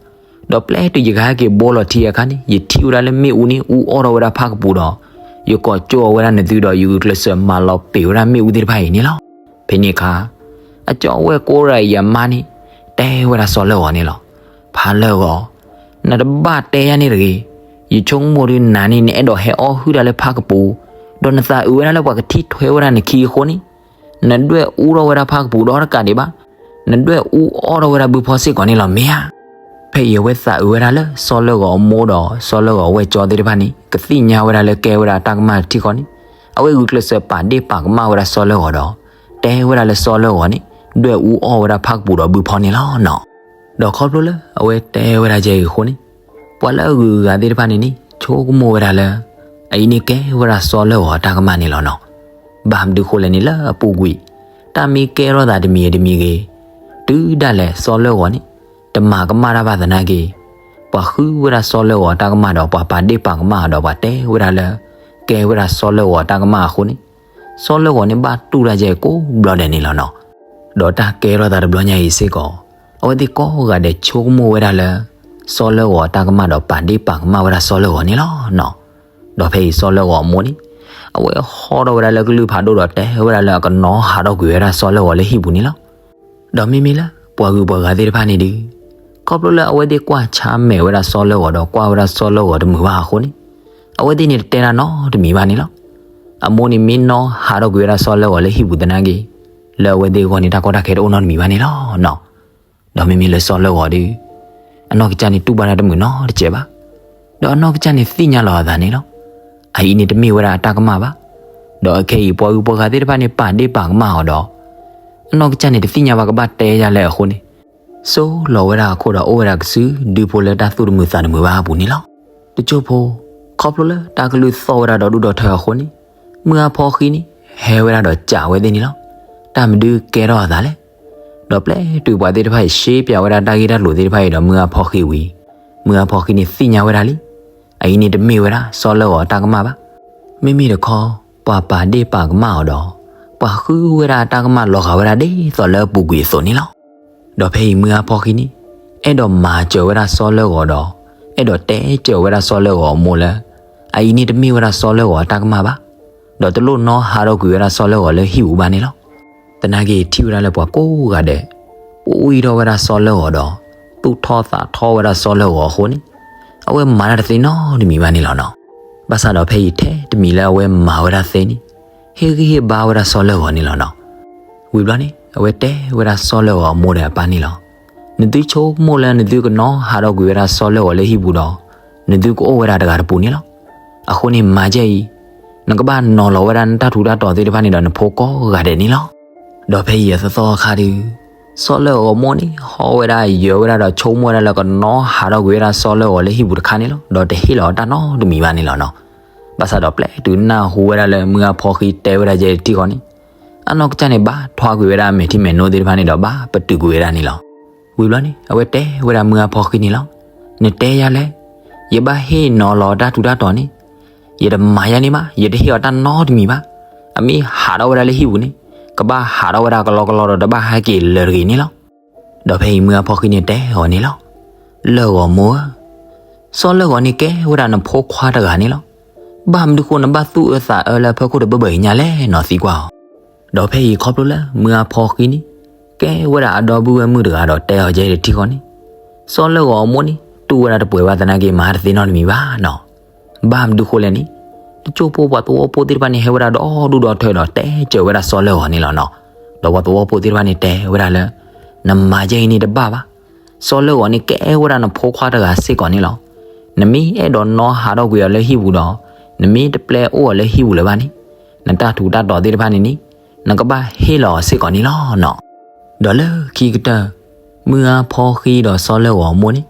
ဒီးပျဲတုၤယကဟဲက့ၤဘိလီၤထံအခါန့ၣ် ယထံၣ်ဝဲဒၣ်လၢမ့ၣ်အူန့ၣ်အူအီၣ်ထီၣ်ဝဲဒၣ်ဖၣ်ကပူၤဒီး, ယကိးကၠိအီၤဝဲဒၣ်နသုဒီးယဂုာ်ကျဲးစၢးမၤလီၤပံာ်ဝဲဒၣ်မ့ၣ်အူသ့ၣ်တဖၣ်အံၤန့ၣ်လီၤ. ဖဲန့ၣ်အခါ အကၠီဝဲၢ်ကိးတဂၤအံၤအမါန့ၣ် တဲဝဲဒၣ်စီၤလၢဂီၤန့ၣ်လီၤ. ဖါလၢဂီၤ, နတဘၣ်တဲယၤန့ၣ်တဂ့ၤ. ယဆိကမိၣ်ဒုးနၤန့ၣ် နအဲၣ်ဒိးဟဲအီၣ်ဟုၣ်တၢ်လၢဖါကပူၤ, ဒီးနသးအုးဝဲဒၣ်လၢပှၤကထံၣ်ထွဲဝဲဒၣ်နခံအဃိန့ၣ်, နဒွဲၣ်အူထီၣ်ဝဲဒၣ်ဖါကပူၤဒီးတကးဒံးဘၣ်, နဒွဲၣ်အူအီၣ်ထီၣ်ဝဲဒၣ်ဘုဖီစ့ၢ်ကီးန့ၣ်လီၤ မ့ၢ်ဧါ. ဖဲအံၤအဝဲသးအုးဝဲဒၣ်လၢစီၤလၢဂီၤအမိၢ်ဒီး စီၤလၢဂီၤအဝဲၢ်ကၠီသ့ၣ်တဖၣ်န့ၣ် ကသ့ၣ်ညါဝဲဒၣ်လၢကဲဝဲဒၣ်တၢ်ကမၣ်တထံၣ်ဃီန့ၣ်, အဝဲဂုာ်ကျဲးစၢးပာ်ဒ့ၣ်ပာ်ကမၣ်ဝဲဒၣ်စီၤလၢဂီၤဒီး တဲဝဲဒၣ်လၢစီၤလၢဂီၤန့ၣ် ဒွဲၣ်အူအီၣ်ဝဲဒၣ်ဖါကပူၤဒီးဘုဖီန့ၣ်လီၤနီၤ. ဒီးခီဖျိလၢအဝဲတဲဝဲဒၣ်ယဲအံၤအဃိန့ၣ်, ပှၤလၢအဂုၤအဂၤသ့ၣ်တဖၣ်န့ၣ်န့ၣ် ဆိကမိၣ်ဝဲဒၣ်လၢ အအံၤန့ၣ်ကဲဝဲဒၣ်စီၤလၢဂီၤအတၢ်ကမၣ်န့ၣ်လီၤနီၤ. ဘၣ်မနုၤဃိလဲၣ်န့ၣ်လၢအပူၤကွံာ်, တၢ်မ့ၢ်ကဲထီၣ်သးတမံၤတမံၤဂ့ၤ, တုၤဒၣ်လဲာ်စီၤလၢဂီၤန့ၣ် တမၤကမၣ်တၢ်ဘၣ်သနာ်က့, ပှၤဃုဝဲဒၣ်စီၤလၢဂီၤအတၢ်ကမၣ်ဒီးပှၤပာ်ဒ့ၣ်ပာ်ကမၣ်အီၤဒီးပှၤတဲဝဲဒၣ်လၢ ကဲဝဲဒၣ်စီၤလၢဂီၤအတၢ်ကမၣ်အဃိန့ၣ်, စီၤလၢဂီၤန့ၣ်ဘၣ်တူၢ်တၢ်ယဲကိးဘျီဒဲးန့ၣ်လီၤနီၤ. ဒီးတၢ်ကဲထီၣ်သးတဘျီညါအံၤစ့ၢ်ကီး, အဝဲသ့ၣ်ကိးဂၤဒဲးဆိကမိၣ်ဝဲဒၣ်လၢ စီၤလၢဂီၤအတၢ်ကမၣ်ဒီးပာ်ဒ့ၣ်ပာ်ကမၣ်ဝဲဒၣ်စီၤလၢဂီၤန့ၣ်လီၤနီၤ. ဒီးဖဲအံၤစီၤလၢဂီၤအမိၢ်န့ၣ် အဝဲဟီထီၣ်ဝဲဒၣ်လၢကလုၢ်ဖးဒိၣ်ဒီးတဲဝဲဒၣ်လၢအကနီၤဟးထီၣ်ကွံာ်ဝဲဒၣ်စီၤလၢဂီၤလၢဟံၣ်ပူၤန့ၣ်လီၤ. ဒီးမ့မ့ၢ်လၢပှၤဂုၤပှၤဂၤသ့ၣ်တဖၣ်န့ၣ်ဒီး, ခီဖျိလၢအဝဲသ့ၣ်ကွၢ်ဆါမဲာ်ဝဲဒၣ်စီၤလၢဂီၤဒီးကွၢ်ဝဲဒၣ်စီၤလၢဂီၤတမုာ်ဘၣ်အဃိန့ၣ်, အဝဲသ့ၣ်န့ၣ်တတဲတၢ်နီတမံၤဘၣ်န့ၣ်လီၤ. အမိၢ်န့ၣ်မ့ၢ်နီၤဟးထီၣ်ကွံာ်ဝဲဒၣ်စီၤလၢဂီၤလၢဟံၣ်ပူၤသနာ်က့, လၢအဝဲသ့ၣ်အဂီၢ်န့ၣ်တၢ်ကီတၢ်ခဲတအိၣ်နီတမံၤဘၣ်န့ၣ်လီၤနီၤ. ဒီးမ့မ့ၢ်လၢစီၤလၢဂီၤဒီး, အနီၢ်ကစၢ်န့ၣ်တူၢ်ဘၣ်တၢ်တမုာ်နီတစဲးဘၣ်. ဒီးအနီၢ်ကစၢ်န့ၣ်သ့ၣ်ညါလီၤအသးန့ၣ်လီၤ. အအံၤန့ၣ်တမ့ၢ်ဝဲဒၣ်အတၢ်ကမၣ်ဘၣ်. ဒီးအခဲအံၤပှၤဂုၤပှၤဂၤသ့ၣ်တဖၣ်န့ၣ်ပာ်ဒ့ၣ်ပာ်ကမၣ်အီၤဒီး, အနီၢ်ကစၢ်န့ၣ်တသ့ၣ်ညါဘၣ်ကဘၣ်တဲယၤလဲၣ်အဃိန့ၣ်, စိလီၤဝဲဒၣ်အခိၣ်ဒီးအိၣ်ဝဲဒၣ်ကစုဒုဖိလၢတၢ်သူၣ်တမုာ်သးတမုာ်ဘၣ်အပူၤန့ၣ်လီၤ. တစိၢ်ဖိ, ခီဖျိလၢတၢ်ကလုၢ်သီၣ်ဝဲဒၣ်ဒီဒူၣ်ဒီထၢအဃိန့ၣ်, မုၢ်အါဖီဃံန့ၣ် ဟဲဝဲဒၣ်ဒီးစံးဝဲသ့ၣ်န့ၣ်လီၤ. တၢ်မနုၤကဲထီၣ်အသးလဲၣ်. ဒီးပျဲတုၤပှၤသ့ၣ်တဖၣ်အံၤရှဲပၠးဝဲဒၣ်တၢ်ဂ့ၢ်တၢ်ကျိၤသ့ၣ်တဖၣ်အံၤဒီးမုၢ်အါဖီဃံဝံၤ, မုၢ်အါဖီဃံန့ၣ်သ့ၣ်ညါဝဲဒၣ်လံ. အအံၤန့ၣ်တမ့ၢ်ဝဲဒၣ်စီၤလၢဂီၤအတၢ်ကမၣ်ဘၣ်. မ့မ့ၢ်တခီ, ပှၤပာ်ဒ့ၣ်ပာ်ကမၣ်အီၤဒီး, ပှၤဃုဝဲဒၣ်အတၢ်ကမၣ်လီၤဂာ်ဝဲဒၣ်ဒ်သိးလၢအပူၤကွံာ်အသိးန့ၣ်လီၤ. ဒီးဖဲအံၤမုၢ်အါဖီဃံန့ၣ်, အဲၣ်ဒိးမၤစၢၤဝဲဒၣ်စီၤလၢဂီၤဒီး, အဲၣ်ဒိးတဲစၢၤဝဲဒၣ်စီၤလၢဂီၤအမိၢ်လၢ, အအံၤန့ၣ်တမ့ၢ်ဝဲဒၣ်စီၤလၢဂီၤအတၢ်ကမၣ်ဘၣ်. ဒီးတလိၣ်နီဟးထီၣ်ကွံာ်ဝဲဒၣ်စီၤလၢဂီၤလၢဟံၣ်ပူၤဘၣ်န့ၣ်လီၤ. သနာ်က့ထံၣ်ဝဲဒၣ်လၢပှၤကိးဂၤဒဲး, ပှံထီၣ်ဝဲဒၣ်စီၤလၢဂီၤဒီး, သူၣ်ထီၣ်သးထီၣ်ဝဲဒၣ်စီၤလၢဂီၤအဃိန့ၣ်, အဝဲမၤတၢ်တသ့နီတမံၤဘၣ်န့ၣ်လီၤနီၤ. ဘၣ်ဆၣ်ဒီးဖဲအံၤထဲတမံၤလၢအဝဲမၤဝဲဒၣ်သ့န့ၣ်, ဟ့ၣ်ဂံၢ်ဟ့ၣ်ဘါဝဲဒၣ်စီၤလၢဂီၤန့ၣ်လီၤနီၤ. ဝံၤဘျီန့ၣ် အဝဲတဲဝဲဒၣ်စီၤလၢဂီၤအမိၢ်ဒီးအပၢ်န့ၣ်လီၤ. နသုဆိကမိၣ်လၢနသုကနီဟးထီၣ်ကွံာ်ဝဲဒၣ်စီၤလၢဂီၤလၢဟံၣ်ပူၤဒီး, နသုကအိၣ်ဝဲဒၣ်တဂၤတပူၤန့ၣ်လီၤ. အဃိန့ၣ်မၤဒ်အံၤ, နကဘၣ်နီၤလီၤဝဲဒၣ်နတၢ်ထူးတၢ်တီၤသ့ၣ်တဖၣ်န့ၣ်ဒီးနဖိကိးဂၤဒဲးန့ၣ်လီၤ. ဒီးဖဲအံၤအသီသီအခါဒီး, စီၤလၢဂီၤအမိၢ်န့ၣ် ဟီဝဲဒၣ်ယၢၤဝဲဒၣ်ဒီးဆိကမိၣ်ဝဲဒၣ်လၢကနီဟးထီၣ်ကွံာ်ဝဲဒၣ်စီၤလၢဂီၤလၢဟံၣ်ပူၤတခါန့ၣ်လီၤ. ဒီးတဟ့ၣ်လီၤအီၤတၢ်နီတမံၤဘၣ်န့ၣ်လီၤနီၤ. ဘၣ်ဆၣ်ဒီးပျဲတုၤနၢ်ဟူဝဲဒၣ်လၢမုၢ်အါဖီဃံတဲဝဲဒၣ်ယဲတထံၣ်ဃီန့ၣ်, အနီၢ်ကစၢ်န့ၣ်ဘၣ်ထွါကွံာ်ဝဲဒၣ်အမဲာ်ထံမဲာ်နိသ့ၣ်တဖၣ်န့ၣ်ဒီးဘၣ်ပတုာ်ကွံာ်ဝဲဒၣ်န့ၣ်လီၤ. ဝံၤဘျီန့ၣ် အဝဲတဲဝဲဒၣ်မုၢ်အါဖီဃံန့ၣ်လီၤ. နတဲယၤလဲၣ်, ယဘၣ်ဟ့ၣ်နီၤလီၤတၢ်ထူးတၢ်တီၤန့ၣ်, ယတမၤယၤန့ၣ်ဘၣ်, ယတဟ့ၣ်အီၤတၢ်နီတမံၤဘၣ်. အမ့ၢ်ဟးထီၣ်ဝဲဒၣ်လၢဟံၣ်ပူၤန့ၣ်, ကဘၣ်ဟးထီၣ်ဝဲဒၣ်ကလီကလီဒီးတဘၣ်ဟဲက့ၤလၢၤတဂ့ၤန့ၣ်လီၤ. ဒီးဖဲအံၤမုၢ်အါဖီဃံန့ၣ်တဲအီၤန့ၣ်လီၤ. လၢဂီၤမိၢ်ဧၢ, စီၤလၢဂီၤန့ၣ်ကဲဝဲဒၣ်နဖိခွါတဂၤန့ၣ်လီၤ. ဘၣ်မနုၤဃိနဘၣ်သူၣ်အၢသးအၢလၢအဖီခိၣ်တဘၢဘၢအံၤညါလဲၣ်နီၤ သံကွၢ်အီၤ. ဒီးဖဲအံၤခီဖျိလၢမုၢ်အါဖီဃံန့ၣ်, ကဲဝဲဒၣ်အဒီပုၢ်ဝဲၢ်မုၣ်တဂၤဒီးတဲအီၤယဲတထံၣ်ဃီန့ၣ်, စီၤလၢဂီၤအမိၢ်န့ၣ် တူၢ်ဝဲဒၣ်တပှဲၤဘၣ်သနာ်က့မၤတသ့နီတမံၤဘၣ်နီၤ. ဘၣ်မနုၤဃိလဲၣ်န့ၣ်, တစိၢ်ဖိပှၤသဝီဖိသ့ၣ်တဖၣ်န့ၣ်ဟဲဝဲဒၣ်ဒီဒူၣ်ဒီထၢဒီးတဲစၢၤဝဲဒၣ်စီၤလၢဂီၤန့ၣ်လီၤနီၤ. ဒီးပှၤသဝီဖိသ့ၣ်တဖၣ်န့ၣ်တဲဝဲဒၣ်လၢ, နမၤယဲအံၤန့ၣ်တဘၣ်ဘၣ်. စီၤလၢဂီၤန့ၣ်ကဲဝဲဒၣ်နဖိခွါတဂၤစ့ၢ်ကီးန့ၣ်လီၤ. နမ့ၢ်အဲၣ်ဒိးနီဟးထီၣ်ကွံာ်အီၤလၢဟံၣ်ပူၤဒီး, နမ့ၢ်တပျဲအိၣ်အီၤလၢဟံၣ်ပူၤလၢၤဘၣ်န့ၣ်, နတၢ်ထူးတၢ်တီၤသ့ၣ်တဖၣ်န့ၣ်န့ၣ်, နကဘၣ်ဟ့ၣ်လီၤအီၤစ့ၢ်ကီးန့ၣ်လီၤနီၤ. ဒီးလၢခံကတၢၢ်, မုၢ်အါဖီဃံဒီးစီၤလၢဂီၤအမိၢ်န့ၣ်,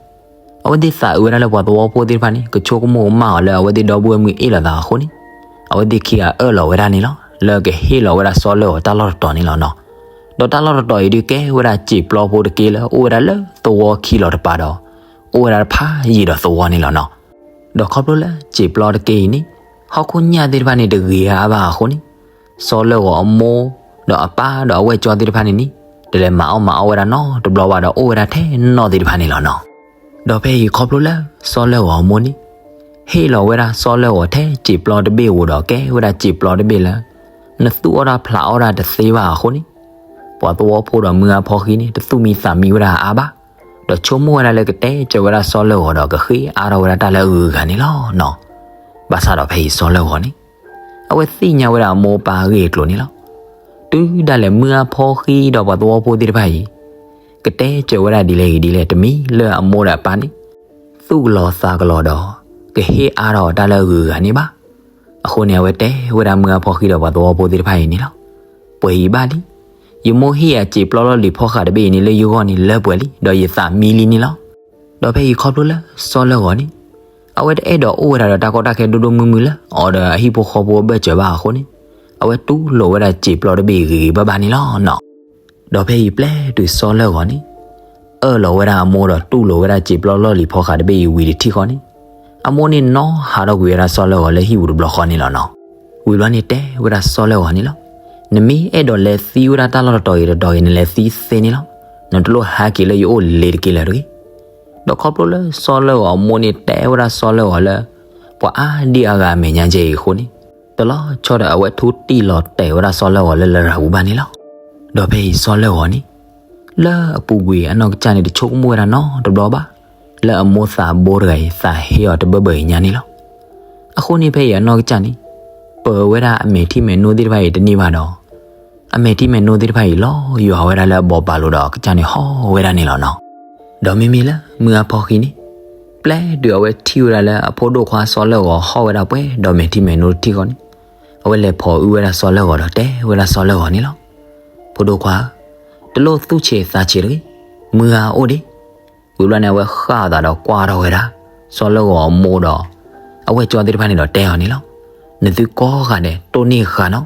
အဝဲသ့ၣ်သးအုးဝဲဒၣ်လၢပှၤသဝီဖိသ့ၣ်တဖၣ်န့ၣ် ကဆိကမိၣ်ကမၣ်အီၤလၢအဝဲသ့ၣ်ဒီပုၢ်ဝဲၢ်မုၣ်အ့ၣ်လိာ်သးအဃိန့ၣ်, အဝဲသ့ၣ်ခံဂၤအၢၣ်လီၤဝဲဒၣ်န့ၣ်လီၤ. လၢကဟ့ၣ်လီၤဝဲဒၣ်စီၤလၢဂီၤတၢ်လီၢ်တတီၤန့ၣ်လီၤနီၤ. ဒီးတၢ်လီၢ်တတီၤအံၤဒုးကဲဝဲဒၣ်စံာ်ပျီဖိတက့လၢအိၣ်ဝဲဒၣ်လၢသဝီခံလီၤတပၤဒီး, အိၣ်ဝဲဒၣ်တဖၣ်ယံာ်ဒီးသဝီန့ၣ်လီၤနီၤ. ဒီးခီဖျိလၢစံာ်ပျီတက့အံၤန့ၣ်, ဟီၣ်ခိၣ်ညၣ်သ့ၣ်တဖၣ်န့ၣ်တဂ့ၤအါဘၣ်အဃိန့ၣ်, စီၤလၢဂီၤအမိၢ်, ဒီးအပၢ်ဒီးအဝဲၢ်ကၠီသ့ၣ်တဖၣ်န့ၣ်န့ၣ်, တလဲၤမၤအီၣ်မၤအီဝဲဒၣ်နီတဘျီဘၣ်ဒီးအိၣ်ဝဲဒၣ်ထဲနီၢ်သ့ၣ်တဖၣ်န့ၣ်လီၤနီၤ. ဒီးဖဲအံၤခီဖျိလၢစီၤလၢဂီၤအမိၢ်န့ၣ်, ဟ့ၣ်လီၤဝဲဒၣ်စီၤလၢဂီၤထဲစံာ်ပျီတဘ့ၣ်ဧိၤဒီးကဲဝဲဒၣ်စံာ်ပျီတဘ့ၣ်လၢ, နသူၣ်အီၣ်တၢ်ဖျးအီၣ်တၢ်တသ့ဘၣ်အဃိန့ၣ်, ပှၤသဝီဖိဒီးမုၢ်အါဖီဃံန့ၣ် တသူၣ်မံသးမံဝဲဒၣ်အါဘၣ်, ဒီးဆိကမိၣ်ဝဲဒၣ်လၢကတဲစၢၤဝဲဒၣ်စီၤလၢၢ်ဂီၤဒီးကဃ့အါထီၣ်ဝဲဒၣ်တၢ်လၢအဂုၤအဂၤန့ၣ်လီၤနီၤ. ဘၣ်ဆၣ်ဒီးဖဲအံၤစီၤလၢၢ်ဂီၤန့ၣ် အဝဲသ့ၣ်ညါဝဲဒၣ်အမိၢ်အပၢ်အဂ့ၢ်အကျိၤန့ၣ်လီၤ. တုၤဒၣ်လဲာ်မုၢ်အါဖီဃံဒီးပှၤသဝီဖိသ့ၣ်တဖၣ်အံၤ ကတဲစၢၤဝဲဒၣ်ဒ်လဲၣ်ဂ့ၤဒ်လဲၣ် တမံၤလၢအမိၢ်ဒီးအပၢ်န့ၣ် သူၣ်ကလီၤသးကလီၤဒီး ကဟ့ၣ်အါထီၣ်အီၤတၢ်လၢအဂုၤအဂၤန့ၣ်ဘၣ်. အဃိန့ၣ် အဝဲတဲဝဲဒၣ်မုၢ်အါဖီဃံဒီးပှၤသဝီဖိသ့ၣ်တဖၣ်အံၤန့ၣ်လီၤ. ပှဲၤအံၤဘၣ်လံ, ယမိၢ်ဟ့ၣ်ယၤစံာ်ပျီလီၢ်လံၤဖီဃးတဘ့ၣ်အံၤန့ၣ်လၢယဂီၢ်န့ၣ်လၢပှဲၤလံ, ဒီးယသးမံလံန့ၣ်လီၤ. ဒီးဖဲအံၤခီဖျိလၢစီၤလၢၢ်ဂီၤန့ၣ် အဝဲတအဲၣ်ဒိးအိၣ်ဝဲဒၣ်ဒီးတၢ်ကီတၢ်ခဲဒိၣ်ဒိၣ်မုၢ်မုၢ်လၢ အီၤဒီးအဟံၣ်ဖိဃီဖိအဘၢၣ်စၢၤဘၣ်အဃိန့ၣ် အဝဲတူၢ်လိာ်ဝဲဒၣ်စံာ်ပျီတဘ့ၣ်အံၤဂ့ၤဂ့ၤဘၣ်ဘၣ်န့ၣ်လီၤနီၤ. ဒီးဖဲအံၤပျဲတုၤစီၤလၢၢ်ဂီၤန့ၣ် အၢၣ်လီၤဝဲဒၣ်အမိၢ်ဒီးတူၢ်လိာ်ဝဲဒၣ်စံာ်ပျီလီၢ်လံၤဖီဃးတဘ့ၣ်အံၤဝံၤတထံၣ်ဃီန့ၣ် အမိၢ်န့ၣ်နီၢ်ဟးထီၣ်ကွံာ်ဝဲဒၣ်စီၤလၢၢ်ဂီၤလၢဟံၣ်ပူၤတဘျီဃီန့ၣ်လီၤနီၤ. ဝံၤဘျီန့ၣ်တဲဝဲဒၣ်စီၤလၢၢ်ဂီၤန့ၣ်လီၤ. နမ့ၢ်အဲၣ်ဒိးလဲၤသံဝဲဒၣ်တၢ်လီၢ်တတီၤဂ့ၤတတီၤဂ့ၤ နလဲၤသံသ့န့ၣ်လီၤ. နတလိၣ်ဟဲက့ၤလၢယအိၣ်လ့ၤတက့ၢ်လၢၤတဂ့ၤ. ဒီးခီဖျိလၢစီၤလၢၢ်ဂီၤအမိၢ်န့ၣ်တဲဝဲဒၣ်စီၤလၢၢ်ဂီၤလၢ ပှၤအါဒံအါဂၤအမဲာ်ညါကဲအံၤအဃိန့ၣ် တလီၤဆီဒီးအဝဲထူတံၢ်လီၤတဲာ်ဝဲဒၣ်စီၤလၢၢ်ဂီၤလၢလရာ်ပူၤဘၣ်န့ၣ်လီၤ. ဒီးဖဲအံၤစီၤလၢၢ်ဂီၤန့ၣ် လၢအပူၤကွံာ်အနီၢ်ကစၢ်န့ၣ်တဆိကမိၣ်ဝဲဒၣ်နီတဘျီဘၣ် လၢအမိၢ်သးဘိတဂၤအံၤသးဟ့အီၤတဘၢဘၢအံၤညါန့ၣ်လီၤ. အဃိန့ၣ်ဖဲအံၤအနီၢ်ကစၢ်န့ၣ် ပၢၤဝဲဒၣ်အမဲာ်ထံမဲာ်နိသ့ၣ်တဖၣ်အံၤတန့ၢ်ဘၣ်ဒီး အမဲာ်ထံမဲာ်နိသ့ၣ်တဖၣ်အံၤလီၤယွၤဝဲဒၣ်လၢအဘိးပာ်လိၤဒီးအကစၢ်န့ၣ်ဟီၣ်ဝဲဒၣ်န့ၣ်လီၤနီၤ. ဒီးမ့မ့ၢ်လၢမုၢ်အါဖီဃံန့ၣ် ပျဲတုၤအဝဲထံၣ်ဝဲဒၣ်လၢအဖိဒိၣ်ခွါစီၤလၢၢ်ဂီၤဟီၣ်ဝဲဒၣ်ပှဲၤဒီးမဲာ်ထံမဲာ်နိတထံၣ်ဃီန့ၣ် အဝဲလဲၤဖိးအုၣ်ဝဲဒၣ်စီၤလၢၢ်ဂီၤဒီးတဲဝဲဒၣ်စီၤလၢၢ်ဂီၤန့ၣ်လီၤ. ဖိဒိၣ်ခွါဧၢ, တလိၣ်သူၣ်ဆံးသးဆံးတဂ့ၤ, မုၢ်အါအိၣ်ဒံး. ဝံၤဘျီန့ၣ်အဝဲဃၣ်အသးဒီးကွၢ်ထီၣ်ဝဲဒၣ် စီၤလၢၢ်ဂီၤအမိၢ်ဒီး အဝဲၢ်ကၠီသ့ၣ်တဖၣ်န့ၣ်ဒီးတဲအီၤန့ၣ်လီၤ. နသုကိးဂၤဒဲးတိၢ်န့ၢ်ဃာ်နီၤ.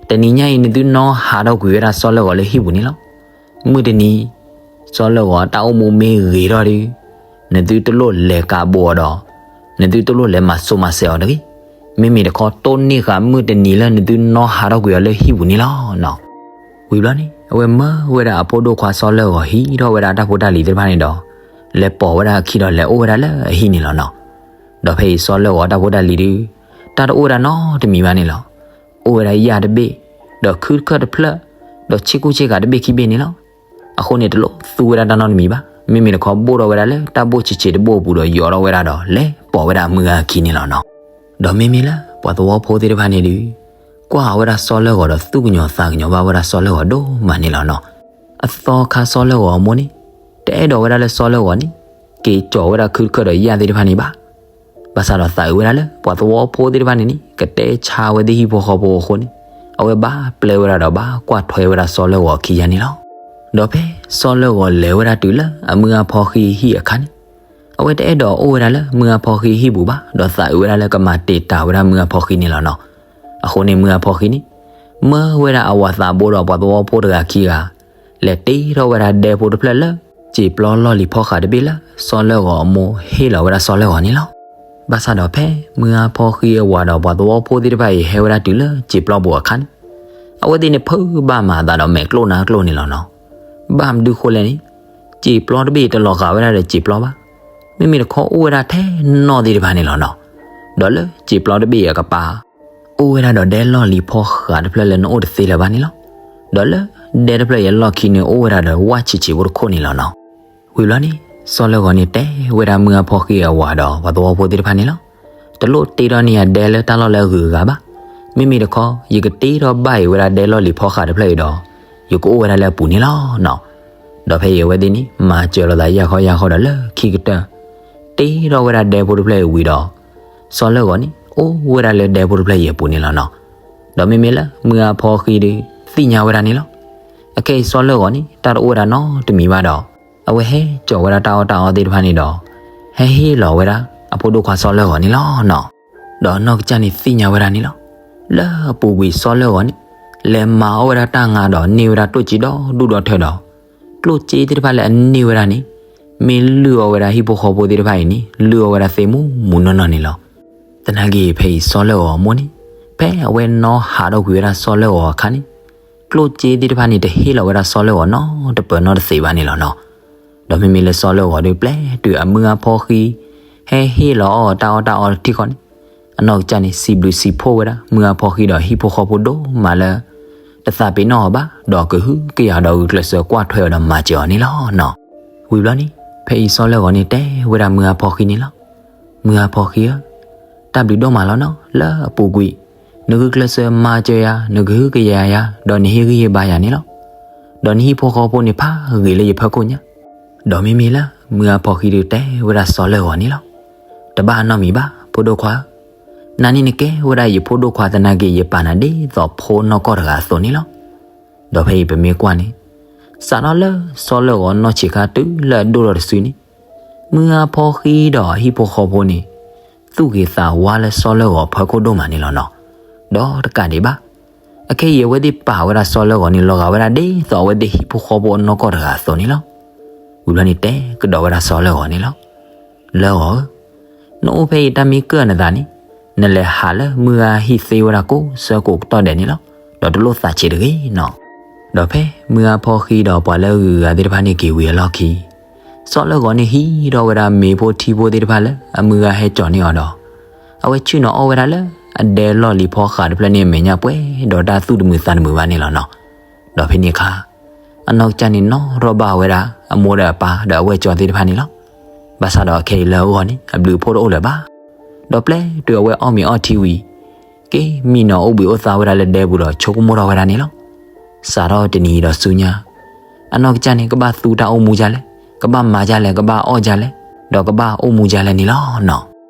တနံၤညါအံၤ နသုနီၢ်ဟးထီၣ်ကွံာ်ဝဲဒၣ်စီၤလၢၢ်ဂီၤလၢဟံၣ်ပူၤန့ၣ်လီၤ. မုၢ်တနံၤ စီၤလၢၢ်ဂီၤအတၢ်အိၣ်မူမ့ၢ်ဂ့ၤထီၣ်ဒီး နသုတလိၣ်လဲၤကးဘိးအီၤဒီး နသုတလိၣ်လဲၤမၤစိၤမၤစဲးအီၤတဂ့ၤ. မ့မ့ၢ်တခီတိၢ်န့ၢ်ဃာ်မုၢ်တနံၤလၢနသုနီၢ်ဟးထီၣ်ကွံာ်အီၤလၢဟံၣ်ပူၤန့ၣ်လီၤနီၤ. ဝံၤဘျီန့ၣ် အဝဲမၢဝဲဒၣ်အဖိဒိၣ်ခွါစီၤလၢၢ်ဂီၤဟံးထီၣ်ဝဲဒၣ်တၢ်ဖိတၢ်လံၤသ့ၣ်တဖၣ်န့ၣ်ဒီး လဲၤပိာ်ဝဲဒၣ်အခံဒီးလဲၤအိၣ်ဝဲဒၣ်လၢအဟံၣ်န့ၣ်လီၤနီၤ. ဒီးဖဲအံၤစီၤလၢၢ်ဂီၤတၢ်ဖိတၢ်လံၤဒုး တၢ်တအိၣ်ဝဲဒၣ်နီတမံၤဘၣ်န့ၣ်လီၤ. အိၣ်ဝဲဒၣ်ယၣ်တဘ့ၣ်, ဒီးခုတခၢၣ်တဖျၢၣ်, ဒီးဆ့ကူဆ့ကၤတဘ့ၣ်ခံဘ့ၣ်န့ၣ်လီၤ. အဃိန့ၣ်တလိၣ်သူဝဲဒၣ်တၢ်နီတမံၤဘၣ်. မ့မ့ၢ်တခီဘိၣ်ထီၣ်ဝဲဒၣ်လၢတၢ်ဘိၣ်ဆံးဆံးတဘိၣ်အပူၤဒီးယီၤထီၣ်ဝဲဒၣ်ဒီးလဲၤပိာ်ဝဲဒၣ်အမုၢ်ဂၤအခံန့ၣ်လီၤနီၤ. ဒီးမ့မ့ၢ်လၢပှၤသဝီဖိသ့ၣ်တဖၣ်န့ၣ်ဒုး ကွၢ်ဝဲဒၣ်စီၤလၢၢ်ဂီၤဒီးသူၣ်ကညီၤသးကညီၤဘၣ်ဝဲဒၣ်စီၤလၢၢ်ဂီၤဒိၣ်မးန့ၣ်လီၤနီၤ. အသီခါစီၤလၢၢ်ဂီၤအမိၢ်န့ၣ် တအဲၣ်ဒိးဝဲဒၣ်လၢစီၤလၢၢ်ဂီၤန့ၣ် က့ၤကၠီၤဝဲဒၣ်ခုတခၢၣ်ဒီးယၣ်သ့ၣ်တဖၣ်န့ၣ်ဘၣ်. ဘၣ်ဆၣ်ဒီးသးအုးဝဲဒၣ်လၢပှၤသဝီဖိသ့ၣ်တဖၣ်န့ၣ်န့ၣ် ကတဲဆါဝဲသ့ၣ်ဟံၣ်ဖိဃီဖိအဃိန့ၣ် အဝဲဘၣ်ပျဲဝဲဒၣ်ဒီးဘၣ်ကွၢ်ထွဲဝဲဒၣ်စီၤလၢၢ်ဂီၤအခံယါန့ၣ်လီၤ. ဒီးဖဲစီၤလၢၢ်ဂီၤလဲၤဝဲဒၣ်တုၤလၢအမုၢ်အါဖီဃံဟံၣ်အခါန့ၣ် အဝဲတအဲၣ်ဒိးအိၣ်ဝဲဒၣ်လၢမုၢ်အါဖီဃံဟံၣ်ပူၤဘၣ် ဒီးသးအုးဝဲဒၣ်လၢကမၤတံာ်တာ်ဝဲဒၣ်မုၢ်အါဖီဃံန့ၣ်လီၤနီၤ. အဃိန့ၣ်မုၢ်အါဖီဃံန့ၣ် မၢဝဲဒၣ်အဝၤသးဘိဒီးပှၤသဝီဖိတဂၤခံဂၤ လဲၤတ့ထီၣ်ဝဲဒၣ်ဒဲဖိတဖျၢၣ်လၢ စံာ်ပျီလီၢ်လံၤဖီဃာ်တဘ့ၣ်လၢ စီၤလၢၢ်ဂီၤအမိၢ်ဟ့ၣ်လီၤဝဲဒၣ်စီၤလၢၢ်ဂီၤန့ၣ်လီၤ. ဘၣ်ဆၣ်ဒီးဖဲမုၢ်အါဖီဃံအဝၤဒီးပှၤသဝီဖိသ့ၣ်တဖၣ်အံၤဟဲဝဲဒၣ်တုၤလၢစံာ်ပျီပူၤအခါန့ၣ် အဝဲသ့ၣ်န့ၣ်ဖုးဘၣ်မၤအသးဒီးမဲာ်ကျိၣ်နါကျိၣ်န့ၣ်လီၤနီၤ. ဘၣ်မနုၤဃိလဲၣ်န့ၣ် စံာ်ပျီတဘ့ၣ်တလီၤဂာ်ဝဲဒၣ်ဒီးစံာ်ပျီဘၣ်. မ့မ့ၢ်တခီအိၣ်ဝဲဒၣ်ထဲနီၣ်သ့ၣ်တဖၣ်န့ၣ်လီၤနီၤ. ဒီးလၢစံာ်ပျီတဘ့ၣ်အံၤအကပၤ အိၣ်ဝဲဒၣ်ဒီးဒဲလီၢ်လံၤဖီဃာ်တဖျၢၣ်လၢနအိၣ်တသ့လၢၤဘၣ်န့ၣ်လီၤ. ဒီးလၢဒဲတဖျၢၣ်အံၤအလီၢ်ခံန့ၣ် အိၣ်ဝဲဒၣ်ဒီးဝၣ်ဆံးဆံးဖိတခိၣ်န့ၣ်လီၤနီၤ. ဝံၤဘျီန့ၣ် စီၤလၢၢ်ဂီၤန့ၣ်တဲဝဲဒၣ်မုၢ်အါဖီဃံအဝၤဒီးပှၤသဝီဖိသ့ၣ်တဖၣ်န့ၣ်လီၤ. တလိၣ်တ့ထီၣ်န့ၢ်ယၤဒဲလၢတၢ်လီၢ်လၢအဂုၤအဂၤဘၣ်. မ့မ့ၢ်တခီ ယကတ့ထီၣ်ဘၣ်အံၤဝဲဒၣ်ဒဲလီၢ်လံၤဖီဃာ်တဖျၢၣ်အံၤဒီး ယကအိၣ်ဝဲဒၣ်လၢအပူၤန့ၣ်လီၤနီၤ. ဒီးဖဲအံၤအဝဲသ့ၣ်န့ၣ် မၤစၢၤလိာ်သးယၢ်ခီယၢ်ခီဒီးလၢခံကတၢၢ် တ့ထီၣ်ဝဲဒၣ်ဒဲဖိတဖျၢၣ်အံၤဝံၤဒီး စီၤလၢၢ်ဂီၤန့ၣ် အိၣ်ဝဲဒၣ်လၢဒဲဖိတဖျၢၣ်အံၤအပူၤန့ၣ်လီၤနီၤ. ဒီးမ့မ့ၢ်လၢမုၢ်အါဖီဃံဒီး သ့ၣ်ညါဝဲဒၣ်န့ၣ်လီၤ. အခဲအံၤစီၤလၢၢ်ဂီၤန့ၣ် တၢ်တအိၣ်ဝဲဒၣ်နီတမံၤဘၣ်ဒီး အဝဲဟဲကၠီၤဝဲဒၣ်တၢ်အီၣ်တၢ်အီသ့ၣ်တဖၣ်န့ၣ်ဒီး ဟဲဟ့ၣ်လီၤဝဲဒၣ်အဖိဒိၣ်ခွါစီၤလၢၢ်ဂီၤန့ၣ်လီၤနီၤ. ဒီးအနီၢ်ကစၢ်န့ၣ်သ့ၣ်ညါဝဲဒၣ်န့ၣ်လီၤ. လၢအပူၤကွံာ်စီၤလၢၢ်ဂီၤန့ၣ် လဲၤမၤအီၣ်ဝဲဒၣ်တၢ်ငါဒီးန့ၢ်ဝဲဒၣ်တိၢ်ကံဒီဒူၣ်ဒီထၢဒီး ကျိၣ်စ့သ့ၣ်တဖၣ်လၢအန့ၢ်ဝဲဒၣ်န့ၣ် မ့ၢ်လုၢ်အီၣ်ဝဲဒၣ်ဟံၣ်ဖိဃီဖိသ့ၣ်တဖၣ်အံၤန့ၣ် လုၢ်အီၣ်ဝဲဒၣ်သ့မူးမူးနီၢ်နီၢ်န့ၣ်လီၤ. သနာ်က့ဖဲအံၤစီၤလၢၢ်ဂီၤအမိၢ်န့ၣ် ဖဲအဝဲနီၢ်ဟးထီၣ်ကွံာ်ဝဲဒၣ်စီၤလၢၢ်ဂီၤအခါန့ၣ် ကျိၣ်စ့သ့ၣ်တဖၣ်န့ၣ် တဟ့ၣ်လီၤဝဲဒၣ်စီၤလၢၢ်ဂီၤနီတပၢၤနီတသ့ဘၣ်န့ၣ်လီၤနီၤ. ဒီးမ့မ့ၢ်လၢစီၤလၢၢ်ဂီၤဒုးပျဲတုၤအမုၢ်အါဖီဃံ ဟဲဟ့ၣ်လီၤအီၣ်တၢ်အီၣ်တၢ်အီတထံၣ်ဃီန့ၣ် အနီၢ်ကစၢ်န့ၣ် စံးဘျုးစံးဖှိၣ်ဝဲဒၣ် မုၢ်အါဖီဃံဒီးဟံၣ်ဖိဃီဖိဒိၣ်မးလၢ တသးပ့ၤနီၣ်အီၤဘၣ်, ဒီးကဟုကယာ်ဒီးဂုာ်ကျဲးစၢးကွၢ်ထွဲအီၤဒီးမၤစၢၤအီၤန့ၣ်လီၤနီၤ. ဝံၤဘျီန့ၣ် ဖဲအံၤစီၤလၢၢ်ဂီၤန့ၣ်တဲဝဲဒၣ်မုၢ်အါဖီဃံန့ၣ်လီၤ. မုၢ်အါဖီဃံဧၢ, တၢ်ဘျုးဒိၣ်မးလီၤနီၤ လၢအပူၤကွံာ် နဂုာ်ကျဲးစၢးမၤစၢၤယၤ, နကဟုကယာ်ယၤ, ဒီးနဟ့ၣ်ဂံၢ်ဟ့ၣ်ဘါယၤန့ၣ်လီၤ. ဒီးနဟံၣ်ဖိဃီဖိန့ၣ်ဖးဂ့ၤလၢယဖီခိၣ်ညါ, ဒီးမ့မ့ၢ်လၢမုၢ်အါဖီဃံဒုးတဲဝဲဒၣ်စီၤလၢၢ်ဂီၤန့ၣ်လီၤ. တဘၣ်အနီတမံၤဘၣ် ဖိဒိၣ်ခွါဧၢ, နၤန့ၣ်နကဲဝဲဒၣ်ယဖိဒိၣ်ခွါသနာ်က့ ယပာ်နၤဒ်သိးဖိနီၢ်ကီၢ်တဂၤအသိးန့ၣ်လီၤ. ဒီးဖဲအံၤပမ့ၢ်ကွၢ်န့ၣ်, စးထီၣ်လၢစီၤလၢၢ်ဂီၤနီၢ်ဆံးခါတုၤလၢအဒိၣ်ထီၣ်တစုန့ၣ်, မုၢ်အါဖီဃံဒီးအဟံၣ်ဖိဃီဖိန့ၣ် သူၣ်ဂ့ၤသးဝါလၢစီၤလၢၢ်ဂီၤအဖီခိၣ်ဒိၣ်မးန့ၣ်လီၤနီၤ. ဒီးတကးဒံးဘၣ်, အခဲအံၤအဝဲသ့ၣ်ပာ်ဝဲဒၣ်စီၤလၢၢ်ဂီၤန့ၣ် လီၤဂာ်ဝဲဒၣ်ဒ်သိးအဝဲသ့ၣ်ဟံၣ်ဖိဃီဖိအနီၢ်ကီၢ်တဂၤအသိးန့ၣ်လီၤ. ဝံၤဘျီန့ၣ်တဲကဒီးဝဲဒၣ်စီၤလၢၢ်ဂီၤန့ၣ်လီၤ. လၢၢ်ဂီၤဧၢ, နအိၣ်ဖဲအံၤတၢ်မ့ၢ်ကၢၢ်နသးန့ၣ်, နလဲၤဟးလၢမုၢ်အါဟံၣ်သ့ဝဲဒၣ်ကိးဆၢကိးကတီၢ်ဒဲးန့ၣ်လီၤ. ဒီးတလိၣ်သးဆံးတဂ့ၤနီၤ. ဒီးဖဲမုၢ်အါဖီဃံဒီးပှၤလၢအဂုၤအဂၤသ့ၣ်တဖၣ်န့ၣ်က့ၤဝံၤအလီၢ်ခံ, စီၤလၢၢ်ဂီၤန့ၣ်ဟံးထီၣ်ဝဲဒၣ်မ့ၤဖိထံဖိသ့ၣ်တဖၣ်လၢအမုၢ်အါဟဲကၠီၤန့ၢ်အီၤဒီး, အဝဲဆ့ၣ်နီၤအီၣ်ဝဲဒၣ်လၢအဒဲလီၢ်လံၤဖီဃးတဖျၢၣ်န့ၣ်အမဲာ်ညါပှဲၤဒီးတၢ်သူၣ်တမုာ်သးတမုာ်ဘၣ်န့ၣ်လီၤနီၤ. ဒီးဖဲန့ၣ်အခါ အနီၢ်ကစၢ်န့ၣ်နီၣ်ထီၣ်ဘၣ်ဝဲဒၣ် အမိၢ်ဒီးအပၢ်ဒီးအဝဲၢ်ကၠီသ့ၣ်တဖၣ်န့ၣ်လီၤ. ဘၣ်ဆၣ်ဒီးအခဲအံၤလၢအဂီၢ်န့ၣ် အဘျုးအဖှိၣ်တအိၣ်လၢၤဘၣ်. ဒီးပျဲတုၤအဝဲအီၣ်မ့ၤအီထံဝံၤ, က့ၤမံနီၤအိၣ်ဘှံးအိၣ်သါဝဲဒၣ်လၢဒဲပူၤဒီးဆိကမိၣ်ထီၣ်ဝဲဒၣ်န့ၣ်လီၤ. စးထီၣ်တနံၤဒီးဆူညါ, အနီၢ်ကစၢ်န့ၣ် ကဘၣ်သူတၢ်အိၣ်မူဒ်လဲၣ်, ကဘၣ်မၤဒ်လဲၣ်, ကဘၣ်အီၣ်ဒ်လဲၣ်, ဒီးကဘၣ်အိၣ်မူဒ်လဲၣ်န့ၣ်လီၤနီၤ.